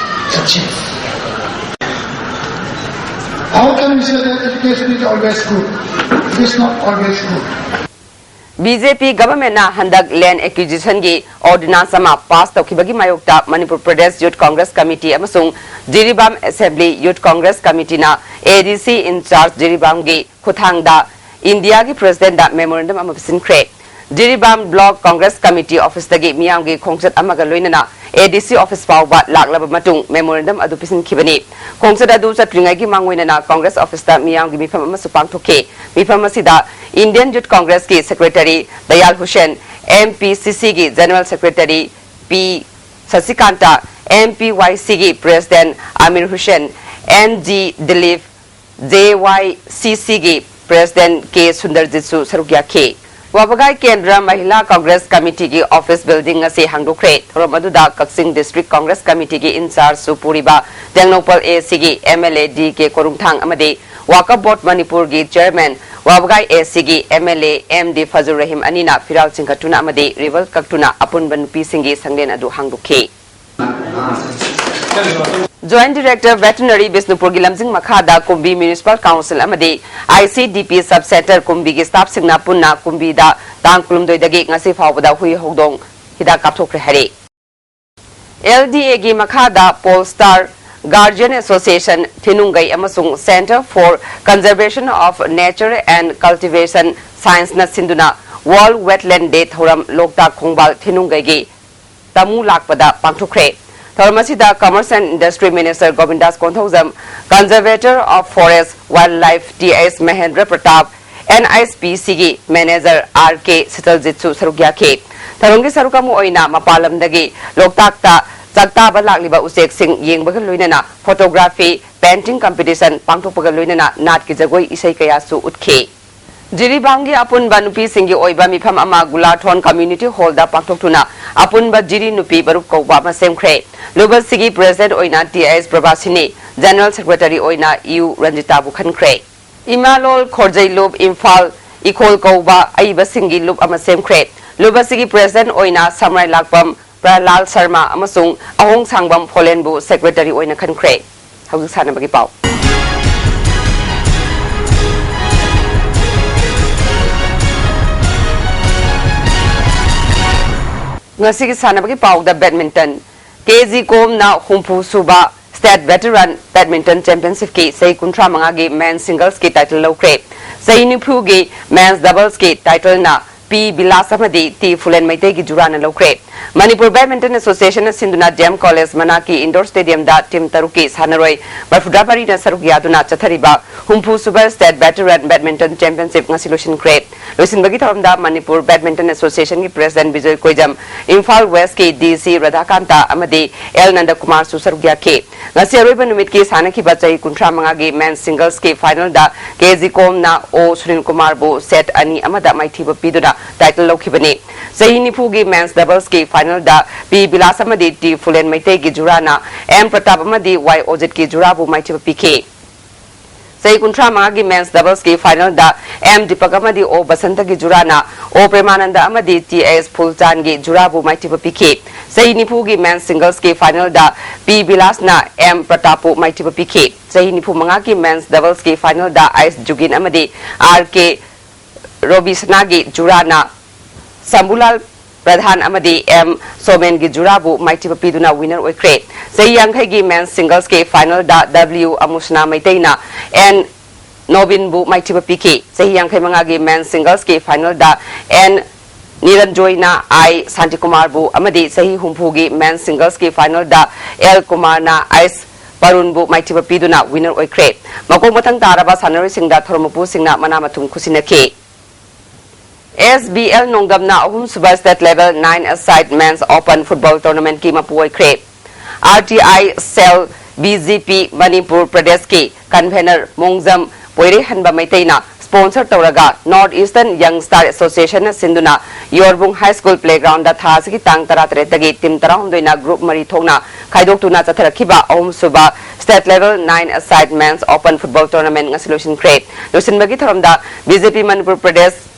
achieved. How can we say that education is always good? It is not always good. B J P ꯒꯚꯔꯟꯃꯦꯟꯠꯅ ꯍꯟꯗꯛ ꯂꯦꯟꯗ ꯑꯦꯀ꯭ꯌꯨꯖꯤꯁꯟꯒꯤ ꯑꯣꯔꯗꯤꯅꯥꯟꯁ ꯑꯃ ꯄꯥꯁ ꯇꯧꯈꯤꯕꯒꯤ ꯃꯥꯌꯣꯛꯇ Manipur Pradesh youth congress committee ꯑꯃꯁꯨꯡ ꯖꯤꯔꯤꯕꯥꯝ ꯑꯦꯁꯦꯝꯕ꯭ꯂꯤ ꯌꯨꯊ ꯀꯣꯡꯒ꯭ꯔꯦꯁ ꯀꯃꯤꯇꯤꯅ ꯑꯦ ꯗꯤ ꯁꯤ ꯏꯟꯆꯥꯔꯖ ꯖꯤꯔꯤꯕꯥꯝꯒꯤ ꯈꯨꯠꯊꯥꯡꯗ ꯏꯟꯗꯤꯌꯥꯒꯤ ꯄ꯭ꯔꯦꯁꯤꯗꯦꯟꯠꯗ ꯃꯦꯃꯣꯔꯦꯟꯗꯝ ꯑꯃ ꯄꯤꯁꯤꯟꯈ꯭ꯔꯦ꯫ ꯖꯤꯔꯤꯕꯥꯝ ꯕ꯭ꯂꯣꯛ ꯀꯣꯡꯒ꯭ꯔꯦꯁ ꯀꯃꯤꯇꯤ ꯑꯣꯐꯤꯁꯇꯒꯤ ꯃꯤꯌꯥꯝꯒꯤ ꯈꯣꯡꯆꯠ ꯑꯃꯒ ꯂꯣꯏꯅꯅ ꯑꯦ ꯗꯤ ꯁꯤ ꯑꯣꯐꯤꯁ ꯐꯥꯎꯕ ꯂꯥꯛꯂꯕ ꯃꯇꯨꯡ ꯃꯦꯃꯣꯔꯦꯟꯗꯝ ꯑꯗꯨ ꯄꯤꯁꯤꯟꯈꯤꯕꯅꯤ꯫ ꯈꯣꯡꯆꯠ ꯑꯗꯨ ꯆꯠꯇ꯭ꯔꯤꯉꯩꯒꯤ ꯃꯥꯡꯑꯣꯏꯅꯅ ꯀꯣꯡꯒ꯭ꯔꯦꯁ ꯑꯣꯐꯤꯁꯇ ꯃꯤꯌꯥꯝꯒꯤ ꯃꯤꯐꯝ ꯑꯃꯁꯨ ꯄꯥꯡꯊꯣꯛꯈꯤ꯫ ꯃꯤꯐꯝ ꯑꯁꯤꯗ ꯏꯟꯗꯤꯌꯟ ꯌꯨꯊ ꯀꯣꯡꯒ꯭ꯔꯦꯁꯀꯤ secretary Dayal Hussain, M P C ꯁꯤꯒꯤ general secretary P Shashikanta, M P Y ꯁꯤꯒꯤ president Amir Hussain, N G Dilip, J Y C ꯁꯤꯒꯤ ꯄ꯭ꯔꯦꯁꯤꯗꯦꯟꯠ ꯀꯦ ꯁꯨꯟꯗꯔꯖꯤꯠꯁꯨ ꯁꯔꯨꯛ ꯌꯥꯈꯤ꯫ ꯋꯥꯕꯒꯥꯏ ꯀꯦꯟꯗ꯭ꯔ ꯃꯍꯤꯂꯥ ꯀꯣꯡꯒ꯭ꯔꯦꯁ ꯀꯃꯤꯇꯤꯒꯤ ꯑꯣꯐꯤꯁ ꯕꯤꯜꯗꯤꯡ ꯑꯁꯤ ꯍꯥꯡꯗꯣꯛꯈ꯭ꯔꯦ꯫ ꯊꯧꯔꯝ ꯑꯗꯨꯗ ꯀꯛꯆꯤꯡ ꯗꯤꯁꯇ꯭ꯔꯤꯛ ꯀꯣꯡꯒ꯭ꯔꯦꯁ ꯀꯃꯤꯇꯤꯒꯤ ꯏꯟꯆꯥꯔꯖꯁꯨ ꯄꯨꯔꯤꯕ ꯇꯦꯡꯅꯧꯄꯜ ꯑꯦ ꯁꯤꯒꯤ ꯑꯦꯝ ꯑꯦꯜ ꯑꯦ ꯗꯤ ꯀꯦ ꯀꯣꯔꯨꯡꯊꯥꯡ ꯑꯃꯗꯤ ꯋꯥꯀꯐ ꯕꯣꯔꯗ ꯃꯅꯤꯄꯨꯔꯒꯤ ꯆꯤꯌꯔꯃꯦꯟ ꯋꯥꯕꯒꯥꯏ ꯑꯦ ꯁꯤꯒꯤ M L A M D Fazur Rahim ꯑꯅꯤꯅ ꯐꯤꯔꯥꯜ ꯆꯤꯡꯈꯠꯇꯨꯅ ꯑꯃꯗꯤ ꯔꯤꯕꯜ ꯀꯛꯇꯨꯅ ꯑꯄꯨꯟꯕ ꯅꯨꯄꯤꯁꯤꯡꯒꯤ ꯁꯪꯂꯦꯟ ꯑꯗꯨ ꯍꯥꯡꯗꯣꯛꯈꯤ꯫ ꯖꯣꯏꯟꯠ ꯗꯤꯔꯦꯛꯇꯔ ꯚꯦꯇꯤꯅꯔꯤ ꯕꯤꯁꯅꯨꯄꯨꯔꯒꯤ ꯂꯝꯖꯤꯡ ꯃꯈꯥꯗ ꯀꯨꯝꯕꯤ ꯃ꯭ꯌꯨꯅꯤꯁꯤꯄꯥꯜ ꯀꯥꯎꯟꯁꯤꯜ ꯑꯃꯗꯤ I C D P sub centre ꯀꯨꯝꯕꯤꯒꯤ ꯁ꯭ꯇꯥꯐꯁꯤꯡꯅ ꯄꯨꯟꯅ ꯀꯨꯝꯕꯤꯗ ꯇꯥꯡ ꯀꯨꯟꯍꯨꯝꯗꯣꯏꯗꯒꯤ ꯉꯁꯤ ꯐꯥꯎꯕꯗ ꯍꯨꯏ ꯍꯧꯗꯣꯡ ꯍꯤꯗꯥꯛ ꯀꯥꯞꯊꯣꯛꯈ꯭ꯔꯦ ꯍꯥꯏꯔꯤ꯫ ꯑꯦꯜ ꯗꯤ ꯑꯦꯒꯤ ꯃꯈꯥꯗ ꯄꯣꯜ ꯁ꯭ꯇꯥꯔ, ꯒꯥꯔꯖꯤꯌꯟ ꯑꯦꯁꯣꯁꯤꯌꯦꯁꯟ ꯊꯤꯅꯨꯡꯒꯩ ꯑꯃꯁꯨꯡ Centre for Conservation of Nature and Cultivation Scienceꯅ ꯁꯤꯟꯗꯨꯅ World Wetland Day ꯊꯧꯔꯝ ꯂꯣꯛꯇꯥꯛ ꯈꯣꯡꯕꯥꯜ ꯊꯤꯅꯨꯡꯒꯩꯒꯤ ꯇꯃꯨ ꯂꯥꯛꯄꯗ ꯄꯥꯡꯊꯣꯛꯈ꯭ꯔꯦ꯫ ꯊꯧꯔꯝ ꯑꯁꯤꯗ Commerce and Industry Minister Gobindas Konthoujam, Conservator of Forest Wildlife T H Mahendra Pratap, N H P ꯁꯤꯒꯤ ꯃꯦꯅꯦꯖꯔ ꯑꯥꯔ ꯀꯦ ꯁꯤꯇꯜꯖꯤꯠꯁꯨ ꯁꯔꯨꯛ ꯌꯥꯈꯤ꯫ ꯊꯧꯔꯝꯒꯤ ꯁꯔꯨꯛ ꯑꯃ ꯑꯣꯏꯅ ꯃꯄꯥꯟ ꯂꯝꯗꯒꯤ ꯂꯣꯛꯇꯥꯛꯇ ꯆꯥꯛꯇꯥꯕ ꯂꯥꯛꯂꯤꯕ ꯎꯆꯦꯛꯁꯤꯡ ꯌꯦꯡꯕꯒ ꯂꯣꯏꯅꯅ photography, painting competition ꯄꯥꯡꯊꯣꯛꯄꯒ ꯂꯣꯏꯅꯅ ꯅꯥꯠꯀꯤ ꯖꯒꯣꯏ ꯏꯁꯩ ꯀꯌꯥꯁꯨ ꯎꯠꯈꯤ꯫ ꯖꯤꯔꯤꯕꯥꯝꯒꯤ ꯑꯄꯨꯟꯕ ꯅꯨꯄꯤꯁꯤꯡꯒꯤ ꯑꯣꯏꯕ ꯃꯤꯐꯝ ꯑꯃ ꯒꯨꯂꯥꯊꯣꯟ ꯀꯝꯃ꯭ꯌꯨꯅꯤꯇꯤ ꯍꯣꯜꯗ ꯄꯥꯡꯊꯣꯛꯇꯨꯅ ꯑꯄꯨꯟꯕ ꯖꯤꯔꯤ ꯅꯨꯄꯤ ꯃꯔꯨꯞ ꯀꯧꯕ ꯑꯃ ꯁꯦꯝꯈ꯭ꯔꯦ꯫ ꯂꯨꯕꯁꯤꯒꯤ ꯄ꯭ꯔꯦꯁꯤꯗꯦꯟꯠ ꯑꯣꯏꯅ ꯇꯤ ꯑꯩꯆ ꯄ꯭ꯔꯚꯥꯁꯤꯅꯤ, ꯖꯦꯅꯔꯦꯜ ꯁꯦꯀ꯭ꯔꯦꯇꯔꯤ ꯑꯣꯏꯅ ꯏꯌꯨ ꯔꯟꯖꯤꯇꯥꯕꯨ ꯈꯟꯈ꯭ꯔꯦ꯫ ꯏꯃꯥꯂꯣꯜ ꯈꯣꯔꯖꯩ ꯂꯨꯞ ꯏꯝꯐꯥꯜ ꯏꯈꯣꯜ ꯀꯧꯕ ꯑꯏꯕꯁꯤꯡꯒꯤ ꯂꯨꯞ ꯑꯃ ꯁꯦꯝꯈ꯭ꯔꯦ꯫ ꯂꯨꯞ ꯑꯁꯤꯒꯤ ꯄ꯭ꯔꯦꯁꯤꯗꯦꯟꯠ ꯑꯣꯏꯅ ꯁꯝꯔꯥꯏ ꯂꯥꯛꯄꯝ ꯄ꯭ꯔꯍꯂꯥꯜ ꯁꯔꯃ ꯑꯃꯁꯨꯡ ꯑꯍꯣꯡ ꯁꯥꯡꯕꯝ ꯐꯣꯂꯦꯟꯕꯨ ꯁꯦꯀ꯭ꯔꯦꯇꯔꯤ ꯑꯣꯏꯅ ꯈꯟꯈ꯭ꯔꯦ꯫ ꯍꯧꯖꯤꯛ ꯁꯥꯟꯅꯕꯒꯤ ꯄꯥꯎ꯫ ꯉꯁꯤꯒꯤ ꯁꯥꯟꯅꯕꯒꯤ ꯄꯥꯎꯗ ꯕꯦꯗꯃꯤꯟꯇꯟ꯫ ꯀꯦ ꯖꯤ ꯀꯣꯝꯅ ꯍꯨꯝꯐꯨ ꯁꯨꯕ ꯁ꯭ꯇꯦꯠ ꯚꯦꯇꯔꯟ ꯕꯦꯗꯃꯤꯟꯇꯟ ꯆꯦꯝꯄꯤꯌꯟꯁꯤꯞꯀꯤ ꯆꯍꯤ ꯀꯨꯟꯊ꯭ꯔꯥ ꯃꯉꯥꯒꯤ ꯃꯦꯟꯁ ꯁꯤꯡꯒꯜꯁꯀꯤ ꯇꯥꯏꯇꯜ ꯂꯧꯈ꯭ꯔꯦ꯫ ꯆꯍꯤ ꯅꯤꯐꯨꯒꯤ ꯃꯦꯟꯁ ꯗꯕꯜꯁꯀꯤ ꯇꯥꯏꯇꯜꯅ ꯄꯤ ꯕꯤꯂꯥꯁ ꯑꯃꯗꯤ ꯇꯤ ꯐꯨꯂꯦꯟ ꯃꯩꯇꯩꯒꯤ ꯖꯨꯔꯥꯅ ꯂꯧꯈ꯭ꯔꯦ꯫ ꯃꯅꯤꯄꯨꯔ ꯕꯦꯗꯃꯤꯟꯇꯟ ꯑꯦꯁꯣꯁꯤꯌꯦꯁꯟꯅ ꯁꯤꯟꯗꯨꯅ ꯗꯤ ꯑꯦꯝ ꯀꯣꯂꯦꯖ ꯃꯅꯥꯛꯀꯤ ꯏꯟꯗꯣꯔ ꯁ꯭ꯇꯦꯗꯤꯌꯝꯗ ꯇꯤꯝ ꯇꯔꯨꯛꯀꯤ ꯁꯥꯟꯅꯔꯣꯏ ꯃꯔꯐꯨꯇꯔꯥ ꯃꯔꯤꯅ ꯁꯔꯨꯛ ꯌꯥꯗꯨꯅ ꯆꯠꯊꯔꯤꯕ ꯍꯨꯝꯐꯨ ꯁꯨꯕ ꯁ꯭ꯇꯦꯠ ꯚꯦꯇꯔꯟ ꯕꯦꯗꯃꯤꯟꯇꯟ ꯆꯦꯝꯄꯤꯌꯟꯁꯤꯞ ꯉꯁꯤ ꯂꯣꯏꯁꯤꯟꯈ꯭ꯔꯦ꯫ ꯂꯣꯏꯁꯤꯟꯕꯒꯤ ꯊꯧꯔꯝꯗ ꯃꯅꯤꯄꯨꯔ ꯕꯦꯗꯃꯤꯟꯇꯟ ꯑꯦꯁꯣꯁꯤꯌꯦꯁꯟꯒꯤ ꯄ꯭ꯔꯦꯁꯤꯗꯦꯟꯠ ꯕꯤꯖꯣꯏ ꯀꯣꯏꯖꯝ, ꯏꯝꯐꯥꯜ ꯋꯦꯁ꯭ꯠꯀꯤ ꯗꯤ ꯁꯤ ꯔꯥꯙꯥꯀꯥꯟꯇ ꯑꯃꯗꯤ ꯑꯦꯜ ꯅꯟꯗꯀꯨꯃꯥꯔꯁꯨ ꯁꯔꯨꯛ ꯌꯥꯈꯤ꯫ ꯉꯁꯤ ꯑꯔꯣꯏꯕ ꯅꯨꯃꯤꯠꯀꯤ ꯁꯥꯟꯅꯈꯤꯕ ꯆꯍꯤ ꯀꯨꯟꯊ꯭ꯔꯥ ꯃꯉꯥꯒꯤ ꯃꯦꯟꯁ ꯁꯤꯡꯒꯜꯁꯀꯤ ꯐꯥꯏꯅꯦꯜꯗ ꯀꯦ ꯖꯤ ꯀꯣꯝꯅ ꯑꯣ ꯁꯨꯅꯤꯜ ꯀꯨꯃꯥꯔꯕꯨ ꯁꯦꯠ ꯑꯅꯤ ꯑꯃꯗ ꯃꯥꯏꯊꯤꯕ ꯄꯤꯗꯨꯅ ꯇꯥꯏꯇꯜ ꯂꯧꯈꯤꯕꯅꯤ꯫ ꯆꯍꯤ ꯅꯤꯐꯨꯒꯤ ꯃꯦꯟꯁ ꯗꯕꯜꯁꯀꯤ ꯐꯥꯏꯅꯦꯜꯗ ꯄꯤ ꯕꯤꯂꯥꯁ ꯑꯃꯗꯤ ꯇꯤ ꯐꯨꯂꯦꯟ ꯃꯩꯇꯩꯒꯤ ꯖꯨꯔꯥꯅ ꯑꯦꯝ ꯄ꯭ꯔꯇꯥꯞ ꯑꯃꯗꯤ ꯋꯥꯏ ꯑꯣꯖꯤꯠꯀꯤ ꯖꯨꯔꯥꯕꯨ ꯃꯥꯏꯊꯤꯕ ꯄꯤꯈꯤ꯫ ꯆꯍꯤ ꯀꯨꯟꯊ꯭ꯔꯥ ꯃꯉꯥꯒꯤ men's doublesꯀꯤ finalꯗ M ꯗꯤꯄꯛ ꯑꯃꯗꯤ O ꯕꯁꯟꯇꯒꯤ ꯖꯨꯔꯥꯅ O ꯄ꯭ꯔꯦꯃꯥꯅꯟꯗ ꯑꯃꯗꯤ T S ꯐꯨꯜꯆꯥꯟꯒꯤ ꯖꯨꯔꯥꯕꯨ ꯃꯥꯏꯊꯤꯕ ꯄꯤꯈꯤ꯫ ꯆꯍꯤ ꯅꯤꯐꯨꯒꯤ men's singlesꯀꯤ finalꯗ P ꯕꯤꯂꯥꯁꯅ M ꯄ꯭ꯔꯇꯥꯞꯄꯨ ꯃꯥꯏꯊꯤꯕ ꯄꯤꯈꯤ꯫ ꯆꯍꯤ ꯅꯤꯐꯨ ꯃꯉꯥꯒꯤ men's doublesꯀꯤ finalꯗ ꯑꯥꯏꯁ ꯖꯨꯒꯤꯟ ꯑꯃꯗꯤ R K ꯔꯣꯕꯤꯁꯅꯥꯒꯤ ꯖꯨꯔꯥꯅ ꯁꯝꯕꯨꯂꯥꯜ ꯄ꯭ꯔꯙꯥꯟ ꯑꯃꯗꯤ M ꯁꯣꯃꯦꯟꯒꯤ ꯖꯨꯔꯥꯕꯨ ꯃꯥꯏꯊꯤꯕ ꯄꯤꯗꯨꯅ winner ꯑꯣꯏꯈ꯭ꯔꯦ꯫ ꯆꯍꯤ ꯌꯥꯡꯈꯩꯒꯤ men's singlesꯀꯤ finalꯗ W ꯑꯃꯨꯁꯅꯥ ꯃꯩꯇꯩꯅ N ꯅꯣꯕꯤꯟꯕꯨ ꯃꯥꯏꯊꯤꯕ ꯄꯤꯈꯤ꯫ ꯆꯍꯤ ꯌꯥꯡꯈꯩ ꯃꯉꯥꯒꯤ men's singlesꯀꯤ finalꯗ N ꯅꯤꯔꯟꯖꯣꯏꯅ I ꯁꯥꯟꯇꯤꯀꯨꯃꯥꯔꯕꯨ ꯑꯃꯗꯤ ꯆꯍꯤ ꯍꯨꯝꯐꯨꯒꯤ men's singlesꯀꯤ finalꯗ L ꯀꯨꯃꯥꯔꯅ ꯑꯥꯏꯁ ꯄꯔꯨꯟꯕꯨ ꯃꯥꯏꯊꯤꯕ ꯄꯤꯗꯨꯅ winner ꯑꯣꯏꯈ꯭ꯔꯦ꯫ ꯃꯀꯣꯛ ꯃꯊꯪ ꯇꯥꯔꯕ ꯁꯥꯟꯅꯔꯣꯏꯁꯤꯡꯗ ꯊꯧꯔꯝ ꯃꯄꯨꯁꯤꯡꯅ ꯃꯅꯥ ꯃꯊꯨꯝ ꯈꯨꯠꯁꯤꯟꯅꯈꯤ꯫ S B L ꯅꯣꯡꯗꯝꯅ ꯑꯍꯨꯝꯁꯨꯕ state level nine-a-side men's open football tournamentꯀꯤ ꯃꯄꯨ ꯑꯣꯏꯈ꯭ꯔꯦ꯫ R T I cell B J P Manipur ꯄ꯭ꯔꯗꯦꯁꯀꯤ convener ꯃꯣꯡꯖꯝ ꯄꯣꯏꯔꯩꯍꯟꯕ ꯃꯩꯇꯩꯅ sponsor ꯇꯧꯔꯒ North Eastern Young Star Associationꯅ ꯁꯤꯟꯗꯨꯅ ꯌꯣꯔꯕꯨꯡ High School playgroundꯗ ꯊꯥ ꯑꯁꯤꯒꯤ ꯇꯥꯡ ꯇꯔꯥꯇꯔꯦꯠꯇꯒꯤ team ꯇꯔꯥꯍꯨꯝꯗꯣꯏꯅ group ꯃꯔꯤ ꯊꯣꯛꯅ ꯈꯥꯏꯗꯣꯛꯇꯨꯅ ꯆꯠꯊꯔꯛꯈꯤꯕ ꯑꯍꯨꯝꯁꯨꯕ state level nine-a-side men's open football tournament ꯉꯁꯤ ꯂꯣꯏꯁꯤꯟꯈ꯭ꯔꯦ꯫ ꯂꯣꯏꯁꯤꯟꯕꯒꯤ ꯊꯧꯔꯝꯗ B J P Manipur Pradesh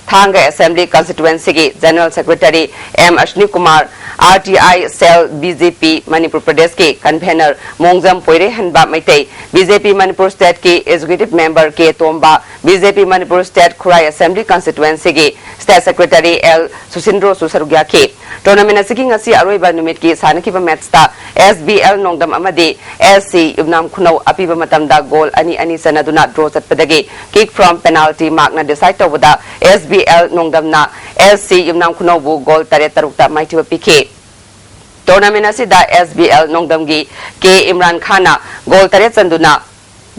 ꯊꯥꯡꯒ Assembly Constituencyꯒꯤ General Secretary M Ashwini Kumar, R T I cell B J P Manipur ꯄ꯭ꯔꯗꯦꯁꯀꯤ convener ꯃꯣꯡꯖꯝ ꯄꯣꯏꯔꯩꯍꯟꯕ Meitei, B J P Manipur stateꯀꯤ executive member K ꯇꯣꯝꯕ, B J P Manipur state ꯈꯨꯔꯥꯏ Assembly Constituencyꯒꯤ state secretary L ꯁꯨꯁꯤꯟꯗ꯭ꯔꯣꯁꯨ ꯁꯔꯨꯛ ꯌꯥꯈꯤ꯫ Tournament ꯑꯁꯤꯒꯤ ꯉꯁꯤ ꯑꯔꯣꯏꯕ ꯅꯨꯃꯤꯠꯀꯤ ꯁꯥꯟꯅꯈꯤꯕ matchꯇ S B L ꯅꯣꯡꯗꯝ ꯑꯃꯗꯤ S C ꯌꯨꯝꯅꯥꯝ ꯈꯨꯅꯧ ꯑꯄꯤꯕ ꯃꯇꯝꯗ goal ꯑꯅꯤ ꯑꯅꯤ ꯆꯟꯅꯗꯨꯅ draw ꯆꯠꯄꯗꯒꯤ kick from penalty markꯅ decide ꯇꯧꯕꯗ S B L ꯅꯣꯡꯗꯝꯅ S C ꯌꯨꯝꯅꯥꯝ ꯈꯨꯅꯧꯕꯨ goal ꯇꯔꯦꯠ ꯇꯔꯨꯛꯇ ꯃꯥꯏꯊꯤꯕ ꯄꯤꯈꯤ꯫ Tournament ꯑꯁꯤꯗ S B L ꯅꯣꯡꯗꯝꯒꯤ K Imran ꯈꯥꯟꯅ goal ꯇꯔꯦꯠ ꯆꯟꯗꯨꯅ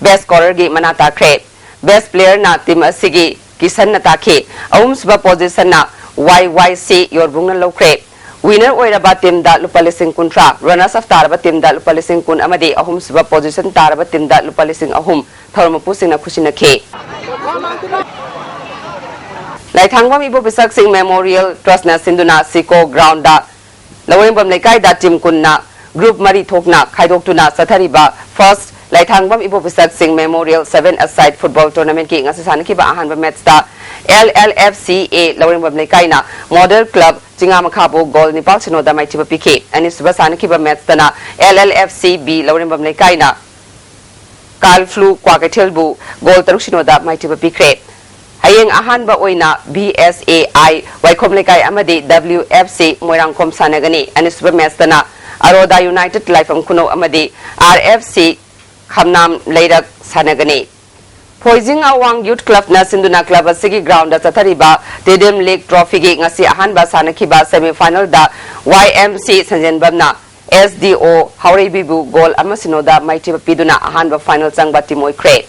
best scorerꯒꯤ ꯃꯅꯥ ꯇꯥꯈ꯭ꯔꯦ꯫ Best playerꯅ team ꯑꯁꯤꯒꯤ ꯀꯤꯁꯟꯅ ꯇꯥꯈꯤ꯫ ꯑꯍꯨꯝꯁꯨꯕ positionꯅ Y Y C ꯌꯣꯔꯕꯨꯡꯅ ꯂꯧꯈ꯭ꯔꯦ꯫ Winner ꯑꯣꯏꯔꯕ teamꯗ ꯂꯨꯄꯥ ꯂꯤꯁꯤꯡ ꯀꯨꯟꯊ꯭ꯔꯥ, runners up ꯇꯥꯔꯕ teamꯗ ꯂꯨꯄꯥ ꯂꯤꯁꯤꯡ ꯀꯨꯟ ꯑꯃꯗꯤ ꯑꯍꯨꯝꯁꯨꯕ position ꯇꯥꯔꯕ teamꯗ ꯂꯨꯄꯥ ꯂꯤꯁꯤꯡ ꯑꯍꯨꯝ ꯊꯧꯔꯝ ꯃꯄꯨꯁꯤꯡꯅ ꯈꯨꯠꯁꯤꯟꯅꯈꯤ꯫ ꯂꯥꯏꯊꯥꯡꯕꯝ ꯏꯕꯣꯕꯤꯁꯛ ꯁꯤꯡ Memorial Trustꯅ ꯁꯤꯟꯗꯨꯅ ꯁꯤꯀꯣ groundꯗ ꯂꯋꯦꯡꯕꯝ ꯂꯩꯀꯥꯏꯗ team ꯀꯨꯟꯅ group ꯃꯔꯤ ꯊꯣꯛꯅ ꯈꯥꯏꯗꯣꯛꯇꯨꯅ ꯆꯠꯊꯔꯤꯕ first ꯂꯥꯏꯊꯥꯡꯕꯝ ꯏꯕꯣꯕꯤꯁꯛ ꯁꯤꯡ Memorial Seven Aside Football Tournamentꯀꯤ ꯉꯁꯤ ꯁꯥꯟꯅꯈꯤꯕ ꯑꯍꯥꯟꯕ ꯃꯦꯠꯁꯇ L L F C A ꯂꯧꯔꯦꯝꯕꯝ ꯂꯩꯀꯥꯏꯅ Model Club ꯆꯤꯡꯉꯥꯃꯈꯥꯕꯨ ꯒꯣꯜ ꯅꯤꯄꯥꯜ ꯁꯤꯅꯣꯗ ꯃꯥꯏꯊꯤꯕ ꯄꯤꯈꯤ꯫ ꯑꯅꯤꯁꯨꯕ ꯁꯥꯟꯅꯈꯤꯕ ꯃꯦꯠꯁꯇꯅ L L F C B ꯂꯧꯔꯦꯝꯕꯝ ꯂꯩꯀꯥꯏꯅ ꯀꯥꯜꯐ꯭ꯂꯨ ꯀ꯭ꯋꯥꯀꯩꯊꯦꯜꯕꯨ ꯒꯣꯜ ꯇꯔꯨꯛ ꯁꯤꯅꯣꯗ ꯃꯥꯏꯊꯤꯕ ꯄꯤꯈ꯭ꯔꯦ꯫ ꯍꯌꯦꯡ ꯑꯍꯥꯟꯕ ꯑꯣꯏꯅ V S A I ꯋꯥꯏꯈꯣꯝ ꯂꯩꯀꯥꯏ ꯑꯃꯗꯤ W F C ꯃꯣꯏꯔꯥꯡꯈꯣꯝ ꯁꯥꯟꯅꯒꯅꯤ꯫ ꯑꯅꯤꯁꯨꯕ ꯃꯦꯠꯁꯇꯅ ꯑꯔꯣꯗꯥ United ꯂꯥꯏꯐꯝ ꯈꯨꯅꯧ ꯑꯃꯗꯤ R F C ꯈꯝꯅꯥꯝ ꯂꯩꯔꯛ ꯁꯥꯟꯅꯒꯅꯤ꯫ ꯐꯣꯏꯖꯤꯡ ꯑꯋꯥꯡ Youth Clubꯅ ꯁꯤꯟꯗꯨꯅ club ꯑꯁꯤꯒꯤ groundꯗ ꯆꯠꯊꯔꯤꯕ Tedim League Trophyꯒꯤ ꯉꯁꯤ ꯑꯍꯥꯟꯕ ꯁꯥꯟꯅꯈꯤꯕ semifinalꯗ Y M C ꯁꯟꯖꯦꯟꯕꯝꯅ S D O ꯍꯥꯎꯔꯩꯕꯤꯕꯨ ꯒꯣꯜ ꯑꯃ ꯁꯤꯅꯣꯗ ꯃꯥꯏꯊꯤꯕ ꯄꯤꯗꯨꯅ ꯑꯍꯥꯟꯕ final ꯆꯪꯕ team ꯑꯣꯏꯈ꯭ꯔꯦ꯫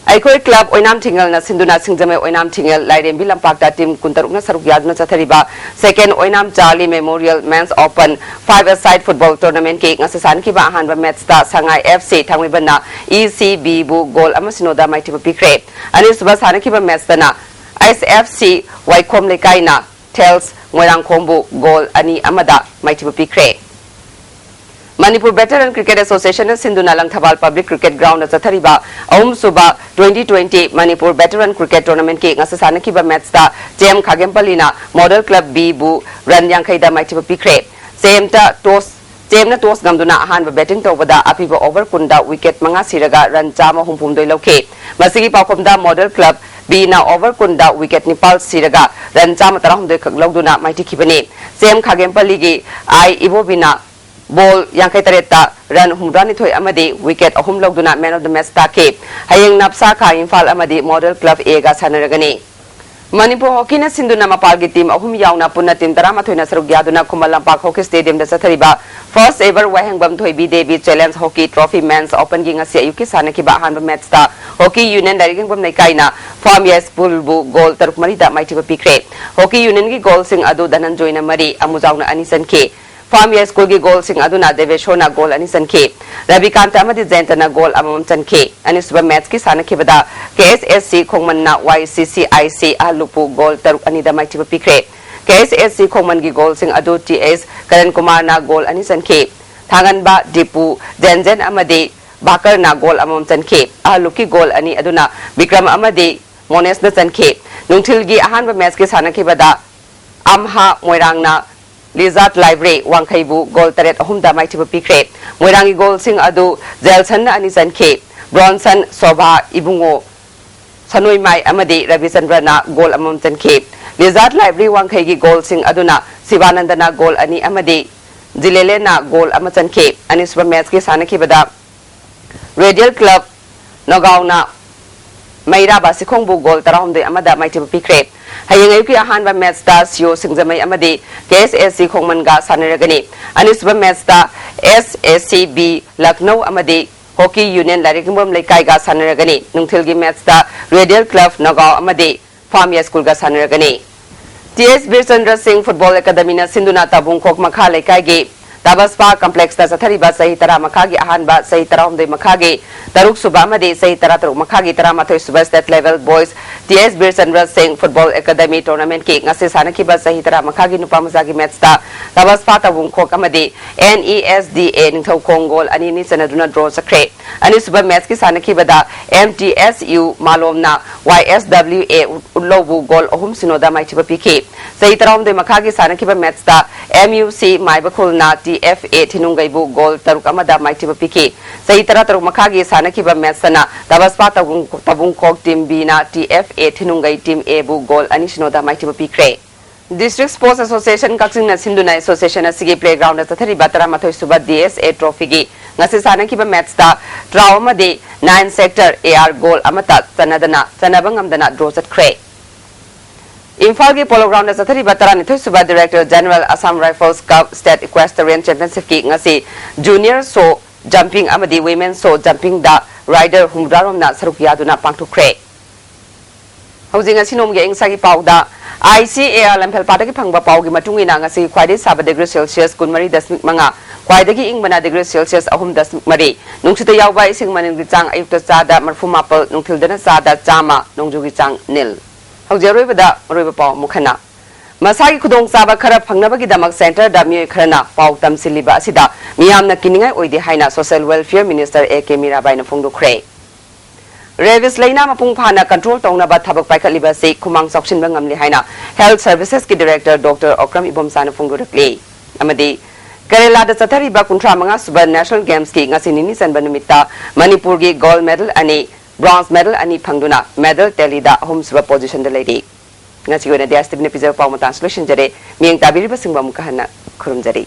ꯑꯩꯈꯣꯏ club ꯑꯣꯏꯅꯥꯝ ꯊꯤꯡꯉꯦꯜꯅ ꯁꯤꯟꯗꯨꯅ ꯁꯤꯡꯖꯃꯩ ꯑꯣꯏꯅꯥꯝ ꯊꯤꯡꯉꯦꯜ ꯂꯥꯏꯔꯦꯝꯕꯤ ꯂꯝꯄꯥꯛꯇ team ꯀꯨꯟꯇꯔꯨꯛꯅ ꯁꯔꯨꯛ ꯌꯥꯗꯨꯅ ꯆꯠꯊꯔꯤꯕ Second Oinam Charlie Memorial Men's Open Five Aside Football Tournamentꯀꯤ ꯉꯁꯤ ꯁꯥꯟꯅꯈꯤꯕ ꯑꯍꯥꯟꯕ matchꯇ ꯁꯉꯥꯏ F C ꯊꯥꯡꯃꯩꯕꯟꯅ E C Bꯕꯨ ꯒꯣꯜ ꯑꯃ ꯁꯤꯅꯣꯗ ꯃꯥꯏꯊꯤꯕ ꯄꯤꯈ꯭ꯔꯦ꯫ ꯑꯅꯤꯁꯨꯕ ꯁꯥꯟꯅꯈꯤꯕ matchꯇꯅ S F C ꯋꯥꯏꯈꯣꯝ ꯂꯩꯀꯥꯏꯅ Thales ꯃꯣꯏꯔꯥꯡꯈꯣꯝꯕꯨ ꯒꯣꯜ ꯑꯅꯤ ꯑꯃꯗ ꯃꯥꯏꯊꯤꯕ ꯄꯤꯈ꯭ꯔꯦ꯫ ꯃꯅꯤꯄꯨꯔ Veteran Cricket Associationꯅ ꯁꯤꯟꯗꯨꯅ ꯂꯪꯊꯕꯥꯜ Public Cricket Groundꯗ ꯆꯠꯊꯔꯤꯕ ꯑꯍꯨꯝꯁꯨꯕ twenty twenty Manipur Veteran Cricket Tournamentꯀꯤ ꯉꯁꯤ ꯁꯥꯟꯅꯈꯤꯕ matchꯇ Chem ꯈꯥꯒꯦꯝꯄꯜꯂꯤꯅ Model Club Bꯕꯨ run ꯌꯥꯡꯈꯩꯗ ꯃꯥꯏꯊꯤꯕ ꯄꯤꯈ꯭ꯔꯦ꯫ Chemꯇ toss, Chemꯅ toss ꯉꯝꯗꯨꯅ ꯑꯍꯥꯟꯕ batting ꯇꯧꯕꯗ ꯑꯄꯤꯕ over ꯀꯨꯟꯗ wicket ꯃꯉꯥ ꯁꯤꯔꯒ run ꯆꯥꯝꯃ ꯍꯨꯝꯐꯨꯍꯨꯝꯗꯣꯏ ꯂꯧꯈꯤ꯫ ꯃꯁꯤꯒꯤ ꯄꯥꯎꯈꯨꯝꯗ Model Club Bꯅ over ꯀꯨꯟꯗ wicket ꯅꯤꯄꯥꯜ ꯁꯤꯔꯒ run ꯆꯥꯝꯃ ꯇꯔꯥꯍꯨꯝꯗꯣꯏ ꯈꯛ ꯂꯧꯗꯨꯅ ꯃꯥꯏꯊꯤꯈꯤꯕꯅꯤ꯫ Chem ꯈꯥꯒꯦꯝꯄꯜꯂꯤꯒꯤ I ꯏꯕꯣꯕꯤꯅ ball ꯌꯥꯡꯈꯩ ꯇꯔꯦꯠꯇ run ꯍꯨꯝꯐꯨꯇꯔꯥꯅꯤꯊꯣꯏ ꯑꯃꯗꯤ wicket ꯑꯍꯨꯝ ꯂꯧꯗꯨꯅ man of the match ꯇꯥꯈꯤ꯫ ꯍꯌꯦꯡ ꯅꯞꯁꯥ ꯈꯥ ꯏꯝꯐꯥꯜ ꯑꯃꯗꯤ Model Club Aꯒ ꯁꯥꯟꯅꯔꯒꯅꯤ꯫ ꯃꯅꯤꯄꯨꯔ Hockeyꯅ ꯁꯤꯟꯗꯨꯅ ꯃꯄꯥꯜꯒꯤ team ꯑꯍꯨꯝ ꯌꯥꯎꯅ ꯄꯨꯟꯅ team ꯇꯔꯥꯃꯥꯊꯣꯏꯅ ꯁꯔꯨꯛ ꯌꯥꯗꯨꯅ ꯈꯨꯃꯟ ꯂꯝꯄꯥꯛ Hockey Stadiumꯗ ꯆꯠꯊꯔꯤꯕ first ever ꯋꯥꯍꯦꯡꯕꯝ ꯊꯣꯏꯕꯤ Devi Challenge Hockey Trophy Men's Openꯒꯤ ꯉꯁꯤ ꯑꯌꯨꯛꯀꯤ ꯁꯥꯟꯅꯈꯤꯕ ꯑꯍꯥꯟꯕ matchꯇ Hockey Union ꯂꯥꯏꯔꯤꯛꯌꯦꯡꯕꯝ ꯂꯩꯀꯥꯏꯅ ꯐꯥꯝꯌꯥꯏ ꯁ꯭ꯀꯨꯜꯕꯨ goal ꯇꯔꯨꯛ ꯃꯔꯤꯗ ꯃꯥꯏꯊꯤꯕ ꯄꯤꯈ꯭ꯔꯦ꯫ Hockey Unionꯒꯤ goalꯁꯤꯡ ꯑꯗꯨ ꯙꯅꯟꯖꯣꯏꯅ ꯃꯔꯤ, ꯑꯃꯨꯖꯥꯎꯅ ꯑꯅꯤ ꯆꯟꯈꯤ꯫ ꯐꯥꯝꯌꯥꯏ ꯁ꯭ꯀꯨꯜꯒꯤ goalꯁꯤꯡ ꯑꯗꯨꯅ ꯗꯦꯕꯦꯁꯣꯔꯅ goal ꯑꯅꯤ ꯆꯟꯈꯤ꯫ ꯔꯕꯤꯀꯥꯟꯇ ꯑꯃꯗꯤ ꯖꯌꯟꯇꯅ goal ꯑꯃꯃꯝ ꯆꯟꯈꯤ꯫ ꯑꯅꯤꯁꯨꯕ matchꯀꯤ ꯁꯥꯟꯅꯈꯤꯕꯗ K S S C ꯈꯣꯡꯃꯟꯅ Y C C I C ꯑꯍꯜꯂꯨꯞꯄꯨ goal ꯇꯔꯨꯛ ꯑꯅꯤꯗ ꯃꯥꯏꯊꯤꯕ ꯄꯤꯈ꯭ꯔꯦ꯫ K S S C ꯈꯣꯡꯃꯟꯒꯤ goalꯁꯤꯡ ꯑꯗꯨ T H ꯀꯔꯟ ꯀꯨꯃꯥꯔꯅ goal ꯑꯅꯤ ꯆꯟꯈꯤ꯫ ꯊꯥꯡꯒꯟꯕ, ꯗꯤꯄꯨ, ꯖꯦꯟꯖꯦꯟ ꯑꯃꯗꯤ ꯕꯥꯀꯔꯅ ꯒꯣꯜ ꯑꯃꯃꯝ ꯆꯟꯈꯤ꯫ ꯑꯍꯜꯂꯨꯞꯀꯤ ꯒꯣꯜ ꯑꯅꯤ ꯑꯗꯨꯅ ꯕꯤꯀ꯭ꯔꯝ ꯑꯃꯗꯤ ꯃꯣꯅꯦꯁꯅ ꯆꯟꯈꯤ꯫ ꯅꯨꯡꯊꯤꯜꯒꯤ ꯑꯍꯥꯟꯕ ꯃꯦꯆꯀꯤ ꯁꯥꯟꯅꯈꯤꯕꯗ ꯑꯝꯍꯥ ꯃꯣꯏꯔꯥꯡꯅ ꯂꯤꯖꯥꯠ ꯂꯥꯏꯕ꯭ꯔꯦ ꯋꯥꯡꯈꯩꯕꯨ ꯒꯣꯜ ꯇꯔꯦꯠ ꯑꯍꯨꯝꯗ ꯃꯥꯏꯊꯤꯕ ꯄꯤꯈ꯭ꯔꯦ꯫ ꯃꯣꯏꯔꯥꯡꯒꯤ ꯒꯣꯜꯁꯤꯡ ꯑꯗꯨ ꯖꯦꯜꯁꯟꯅ ꯑꯅꯤ ꯆꯟꯈꯤ꯫ ꯕ꯭ꯔꯣꯟꯁꯟ, ꯁꯣꯚꯥ, ꯏꯕꯨꯡꯉꯣ, ꯁꯅꯣꯏꯃꯥꯏ ꯑꯃꯗꯤ ꯔꯕꯤꯆꯟꯗ꯭ꯔꯅ ꯒꯣꯜ ꯑꯃꯃꯝ ꯆꯟꯈꯤ꯫ ꯂꯤꯖꯥꯠ ꯂꯥꯏꯕ꯭ꯔꯤ ꯋꯥꯡꯈꯩꯒꯤ ꯒꯣꯜꯁꯤꯡ ꯑꯗꯨꯅ ꯁꯤꯕꯥꯅꯟꯗꯅ ꯒꯣꯜ ꯑꯅꯤ ꯑꯃꯗꯤ ꯖꯤꯂꯦꯂꯦꯟꯅ ꯒꯣꯜ ꯑꯃ ꯆꯟꯈꯤ꯫ ꯑꯅꯤꯁꯨꯕ ꯃꯦꯆꯀꯤ ꯁꯥꯟꯅꯈꯤꯕꯗ ꯔꯦꯗꯤꯌꯦꯜ ꯀ꯭ꯂꯕ ꯅꯣꯒꯥꯎꯅ ꯃꯩꯔꯥꯕ ꯁꯤꯈꯣꯡꯕꯨ ꯒꯣꯜ ꯇꯔꯥꯍꯨꯝꯗꯣꯏ ꯑꯃꯗ ꯃꯥꯏꯊꯤꯕ ꯄꯤꯈ꯭ꯔꯦ꯫ ꯍꯌꯦꯡ ꯑꯌꯨꯛꯀꯤ ꯑꯍꯥꯟꯕ ꯃꯦꯆꯇ ꯁꯤꯑꯣ ꯁꯤꯡꯖꯃꯩ ꯑꯃꯗꯤ ꯀꯦ ꯑꯦꯁ ꯑꯦꯁ ꯁꯤ ꯈꯣꯡꯃꯟꯒ ꯁꯥꯟꯅꯔꯒꯅꯤ꯫ ꯑꯅꯤꯁꯨꯕ ꯃꯦꯆꯇ ꯑꯦꯁ ꯑꯦꯁ ꯁꯤ ꯕꯤ ꯂꯛꯅꯧ ꯑꯃꯗꯤ ꯍꯣꯀꯤ ꯌꯨꯅꯤꯌꯟ ꯂꯥꯏꯔꯤꯛꯌꯨꯝꯐꯝ ꯂꯩꯀꯥꯏꯒ ꯁꯥꯟꯅꯔꯒꯅꯤ꯫ ꯅꯨꯡꯊꯤꯜꯒꯤ ꯃꯦꯆꯇ ꯔꯦꯗꯤꯌꯦꯜ ꯀ꯭ꯂꯕ ꯅꯣꯒꯥꯎ ꯑꯃꯗꯤ ꯐꯥꯝ ꯌꯥꯏꯁ꯭ꯀꯨꯜꯒ ꯁꯥꯟꯅꯔꯒꯅꯤ꯫ ꯇꯤ ꯑꯦꯁ ꯕꯤꯔꯆꯟꯗ꯭ꯔ ꯁꯤꯡ ꯐꯨꯠꯕꯣꯜ ꯑꯦꯀꯥꯗꯃꯤꯅ ꯁꯤꯟꯗꯨꯅ ꯇꯥꯕꯨꯡꯈꯣꯛ ꯃꯈꯥ ꯂꯩꯀꯥꯏꯒꯤ ꯇꯥꯕꯁꯄꯥ ꯀꯝꯄ꯭ꯂꯦꯛꯁꯇ ꯆꯠꯊꯔꯤꯕ ꯆꯍꯤ ꯇꯔꯥ ꯃꯈꯥꯒꯤ ꯑꯍꯥꯟꯕ, ꯆꯍꯤ ꯇꯔꯥꯍꯨꯝꯗꯣꯏ ꯃꯈꯥꯒꯤ ꯇꯔꯨꯛ ꯁꯨꯕ ꯑꯃꯗꯤ ꯆꯍꯤ ꯇꯔꯥꯇꯔꯨꯛ ꯃꯈꯥꯒꯤ ꯇꯔꯥꯃꯥꯊꯣꯏ ꯁꯨꯕ ꯁ꯭ꯇꯦꯠ ꯂꯦꯚꯦꯜ ꯕꯣꯏꯁ ꯇꯤ ꯑꯦꯁ ꯕꯤꯔꯆꯟꯗ꯭ꯔ ꯁꯤꯡ ꯐꯨꯠꯕꯣꯜ ꯑꯦꯀꯥꯗꯃꯤ ꯇꯣꯔꯅꯥꯃꯦꯟꯠꯀꯤ ꯉꯁꯤ ꯁꯥꯟꯅꯈꯤꯕ ꯆꯍꯤ ꯇꯔꯥ ꯃꯈꯥꯒꯤ ꯅꯨꯄꯥ ꯃꯆꯥꯒꯤ ꯃꯦꯆꯇ ꯇꯥꯕꯁꯄꯥ ꯇꯥꯕꯨꯡꯈꯣꯛ ꯑꯃꯗꯤ ꯑꯦꯟ ꯏ ꯑꯦꯁ ꯗꯤ ꯑꯦ ꯅꯤꯡꯊꯧꯈꯣꯡ ꯒꯣꯜ ꯑꯅꯤ ꯑꯅꯤ ꯆꯟꯅꯗꯨꯅ ꯗ꯭ꯔꯣ ꯆꯠꯈ꯭ꯔꯦ꯫ ꯑꯅꯤꯁꯨꯕ ꯃꯦꯆꯀꯤ ꯁꯥꯟꯅꯈꯤꯕꯗ ꯑꯦꯝ ꯇꯤ ꯑꯦꯁ ꯌꯨ ꯃꯥꯂꯣꯝꯅ ꯋꯥꯏ ꯑꯦꯁ ꯗꯕ꯭ꯂꯤꯎ ꯑꯦ ꯎꯠꯂꯧꯕꯨ ꯒꯣꯜ ꯑꯍꯨꯝ ꯁꯤꯅꯣꯗ ꯃꯥꯏꯊꯤꯕ ꯄꯤꯈꯤ꯫ ꯆꯍꯤ ꯇꯔꯥꯍꯨꯝꯗꯣꯏ ꯃꯈꯥꯒꯤ ꯁꯥꯟꯅꯈꯤꯕ ꯃꯦꯆꯇ ꯑꯦꯝ ꯌꯨ ꯁꯤ ꯃꯥꯏꯕꯈꯨꯜꯅ ꯇꯤ ꯑꯦꯐ ꯑꯦ ꯊꯤꯅꯨꯡꯒꯩꯕꯨ ꯒꯣꯜ ꯇꯔꯨꯛ ꯑꯃꯗ ꯃꯥꯏꯊꯤꯕ ꯄꯤꯈꯤ꯫ ꯆꯍꯤ ꯇꯔꯥꯇꯔꯨꯛ ꯃꯈꯥꯒꯤ ꯁꯥꯟꯅꯈꯤꯕ ꯃꯦꯆꯇꯅ ꯇꯕꯁꯄꯥ ꯇꯕꯨꯡ-, ꯇꯕꯨꯡꯈꯣꯛ team ꯕꯤꯅ T F A ꯊꯤꯅꯨꯡꯒꯩ team ꯑꯦꯕꯨ goal ꯑꯅꯤ ꯁꯤꯅꯣꯗ ꯃꯥꯏꯊꯤꯕ ꯄꯤꯈ꯭ꯔꯦ꯫ District Sports Association ꯀꯛꯆꯤꯡꯅ ꯁꯤꯟꯗꯨꯅ ꯑꯦꯁꯣꯁꯤꯌꯦꯁꯟ ꯑꯁꯤꯒꯤ ꯄ꯭ꯂꯦꯒ꯭ꯔꯥꯎꯟꯗ ꯆꯠꯊꯔꯤꯕ ꯇꯔꯥꯃꯥꯊꯣꯏ ꯁꯨꯕ ꯗꯤ ꯑꯦꯁ ꯑꯦ ꯇ꯭ꯔꯣꯐꯤꯒꯤ ꯉꯁꯤ ꯁꯥꯟꯅꯈꯤꯕ ꯃꯦꯆꯇ ꯇ꯭ꯔꯥꯎ ꯑꯃꯗꯤ nine sector A R goal ꯑꯃꯠꯇ ꯆꯟꯅꯗꯅ, ꯆꯟꯅꯕ ꯉꯝꯗꯅ ꯗ꯭ꯔꯣ ꯆꯠꯈ꯭ꯔꯦ꯫ ꯏꯝꯐꯥꯜꯒꯤ ꯄꯣꯂꯣ ꯒ꯭ꯔꯥꯎꯟꯗ ꯆꯠꯊꯔꯤꯕ ꯇꯔꯥꯅꯤꯊꯣꯏ ꯁꯨꯕ Director General Assam Rifles Cup State Equestrian Championshipꯀꯤ ꯉꯁꯤ ꯖꯨꯅꯤꯌꯔ ꯁꯣ ꯖꯝꯄꯤꯡ ꯑꯃꯗꯤ ꯋꯤꯃꯦꯟ ꯁꯣ ꯖꯝꯄꯤꯡꯗ ꯔꯥꯏꯗꯔ ꯍꯨꯝꯐꯨꯇꯔꯥꯔꯣꯝꯅ ꯁꯔꯨꯛ ꯌꯥꯗꯨꯅ ꯄꯥꯡꯊꯣꯛꯈ꯭ꯔꯦ꯫ ꯍꯧꯖꯤꯛ ꯉꯁꯤ ꯅꯣꯡꯃꯒꯤ ꯑꯏꯪ ꯑꯁꯥꯒꯤ ꯄꯥꯎꯗ, ꯑꯥꯏ ꯁꯤ ꯑꯦ ꯑꯥꯔ ꯂꯝꯐꯦꯜꯄꯥꯠꯇꯒꯤ ꯐꯪꯕ ꯄꯥꯎꯒꯤ ꯃꯇꯨꯡ ꯏꯟꯅ, ꯉꯁꯤꯒꯤ ꯈ꯭ꯋꯥꯏꯗꯒꯤ ꯁꯥꯕ ꯗꯤꯒ꯭ꯔꯤ ꯁꯦꯜꯁꯤꯌꯁ ꯀꯨꯟꯃꯔꯤ ꯗꯁꯃꯤꯛ ꯃꯉꯥ, ꯈ꯭ꯋꯥꯏꯗꯒꯤ ꯏꯪꯕꯅ ꯗꯤꯒ꯭ꯔꯤ ꯁꯦꯜꯁꯤꯌꯁ ꯑꯍꯨꯝ ꯗꯁꯃꯤꯛ ꯃꯔꯤ, ꯅꯨꯡꯁꯤꯠꯇ ꯌꯥꯎꯕ ꯏꯁꯤꯡ ꯃꯅꯤꯜꯒꯤ ꯆꯥꯡ ꯑꯌꯨꯛꯇ ꯆꯥꯗ ꯃꯔꯤꯐꯨ ꯃꯥꯄꯜ, ꯅꯨꯡꯊꯤꯜꯗꯅ ꯆꯥꯗ ꯆꯥꯝꯃ, ꯅꯣꯡꯖꯨꯒꯤ ꯆꯥꯡ ꯅꯤꯜ꯫ ꯍꯧꯖꯤꯛ ꯑꯔꯣꯏꯕꯗ ꯃꯔꯨꯑꯣꯏꯕ ꯄꯥꯎ ꯑꯃꯨꯛ ꯍꯟꯅ꯫ ꯃꯁꯥꯒꯤ ꯈꯨꯗꯣꯡꯆꯥꯕ ꯈꯔ ꯐꯪꯅꯕꯒꯤꯗꯃꯛ centreꯗ ꯃꯤꯑꯣꯏ ꯈꯔꯅ ꯄꯥꯎ ꯇꯝꯁꯤꯜꯂꯤꯕ ꯑꯁꯤꯗ ꯃꯤꯌꯥꯝꯅ ꯀꯤꯅꯤꯡꯉꯥꯏ ꯑꯣꯏꯗꯦ ꯍꯥꯏꯅ Social Welfare Minister A K ꯃꯤꯔꯥꯕꯥꯏꯅ ꯐꯣꯡꯗꯣꯛꯈ꯭ꯔꯦ꯫ Rabies ꯂꯩꯅꯥ ꯃꯄꯨꯡ ꯐꯥꯅ control ꯇꯧꯅꯕ ꯊꯕꯛ ꯄꯥꯏꯈꯠꯂꯤꯕ ꯑꯁꯤ ꯈꯨꯃꯥꯡ ꯆꯥꯎꯁꯤꯟꯕ ꯉꯝꯂꯦ ꯍꯥꯏꯅ Health Servicesꯀꯤ Director Doctor ꯑꯣꯀ꯭ꯔꯝ ꯏꯕꯣꯝꯆꯥꯅ ꯐꯣꯡꯗꯣꯔꯛꯂꯤ꯫ ꯑꯃꯗꯤ ꯀꯦꯔꯦꯂꯥꯗ ꯆꯠꯊꯔꯤꯕ ꯀꯨꯟꯊ꯭ꯔꯥ ꯃꯉꯥ ꯁꯨꯕ National Gamesꯀꯤ ꯉꯁꯤ ꯅꯤꯅꯤ ꯆꯟꯕ ꯅꯨꯃꯤꯠꯇ ꯃꯅꯤꯄꯨꯔꯒꯤ gold medal ꯑꯅꯤ, bronze medal ꯑꯅꯤ ꯐꯪꯗꯨꯅ medal tallyꯗ ꯑꯍꯨꯝꯁꯨꯕ positionꯗ ꯂꯩꯔꯤ꯫ ꯉꯁꯤꯒꯤ ꯑꯣꯏꯅꯗꯤ ꯑꯁ ꯇꯤꯚꯤꯅ ꯄꯤꯖꯕ ꯄꯥꯎ ꯃꯇꯥꯡꯁꯨ ꯂꯣꯏꯁꯤꯟꯖꯔꯦ꯫ ꯃꯤꯠꯌꯦꯡ ꯇꯥꯕꯤꯔꯤꯕꯁꯤꯡꯕꯨ ꯑꯃꯨꯛꯀ ꯍꯟꯅ ꯈꯨꯔꯨꯝꯖꯔꯤ꯫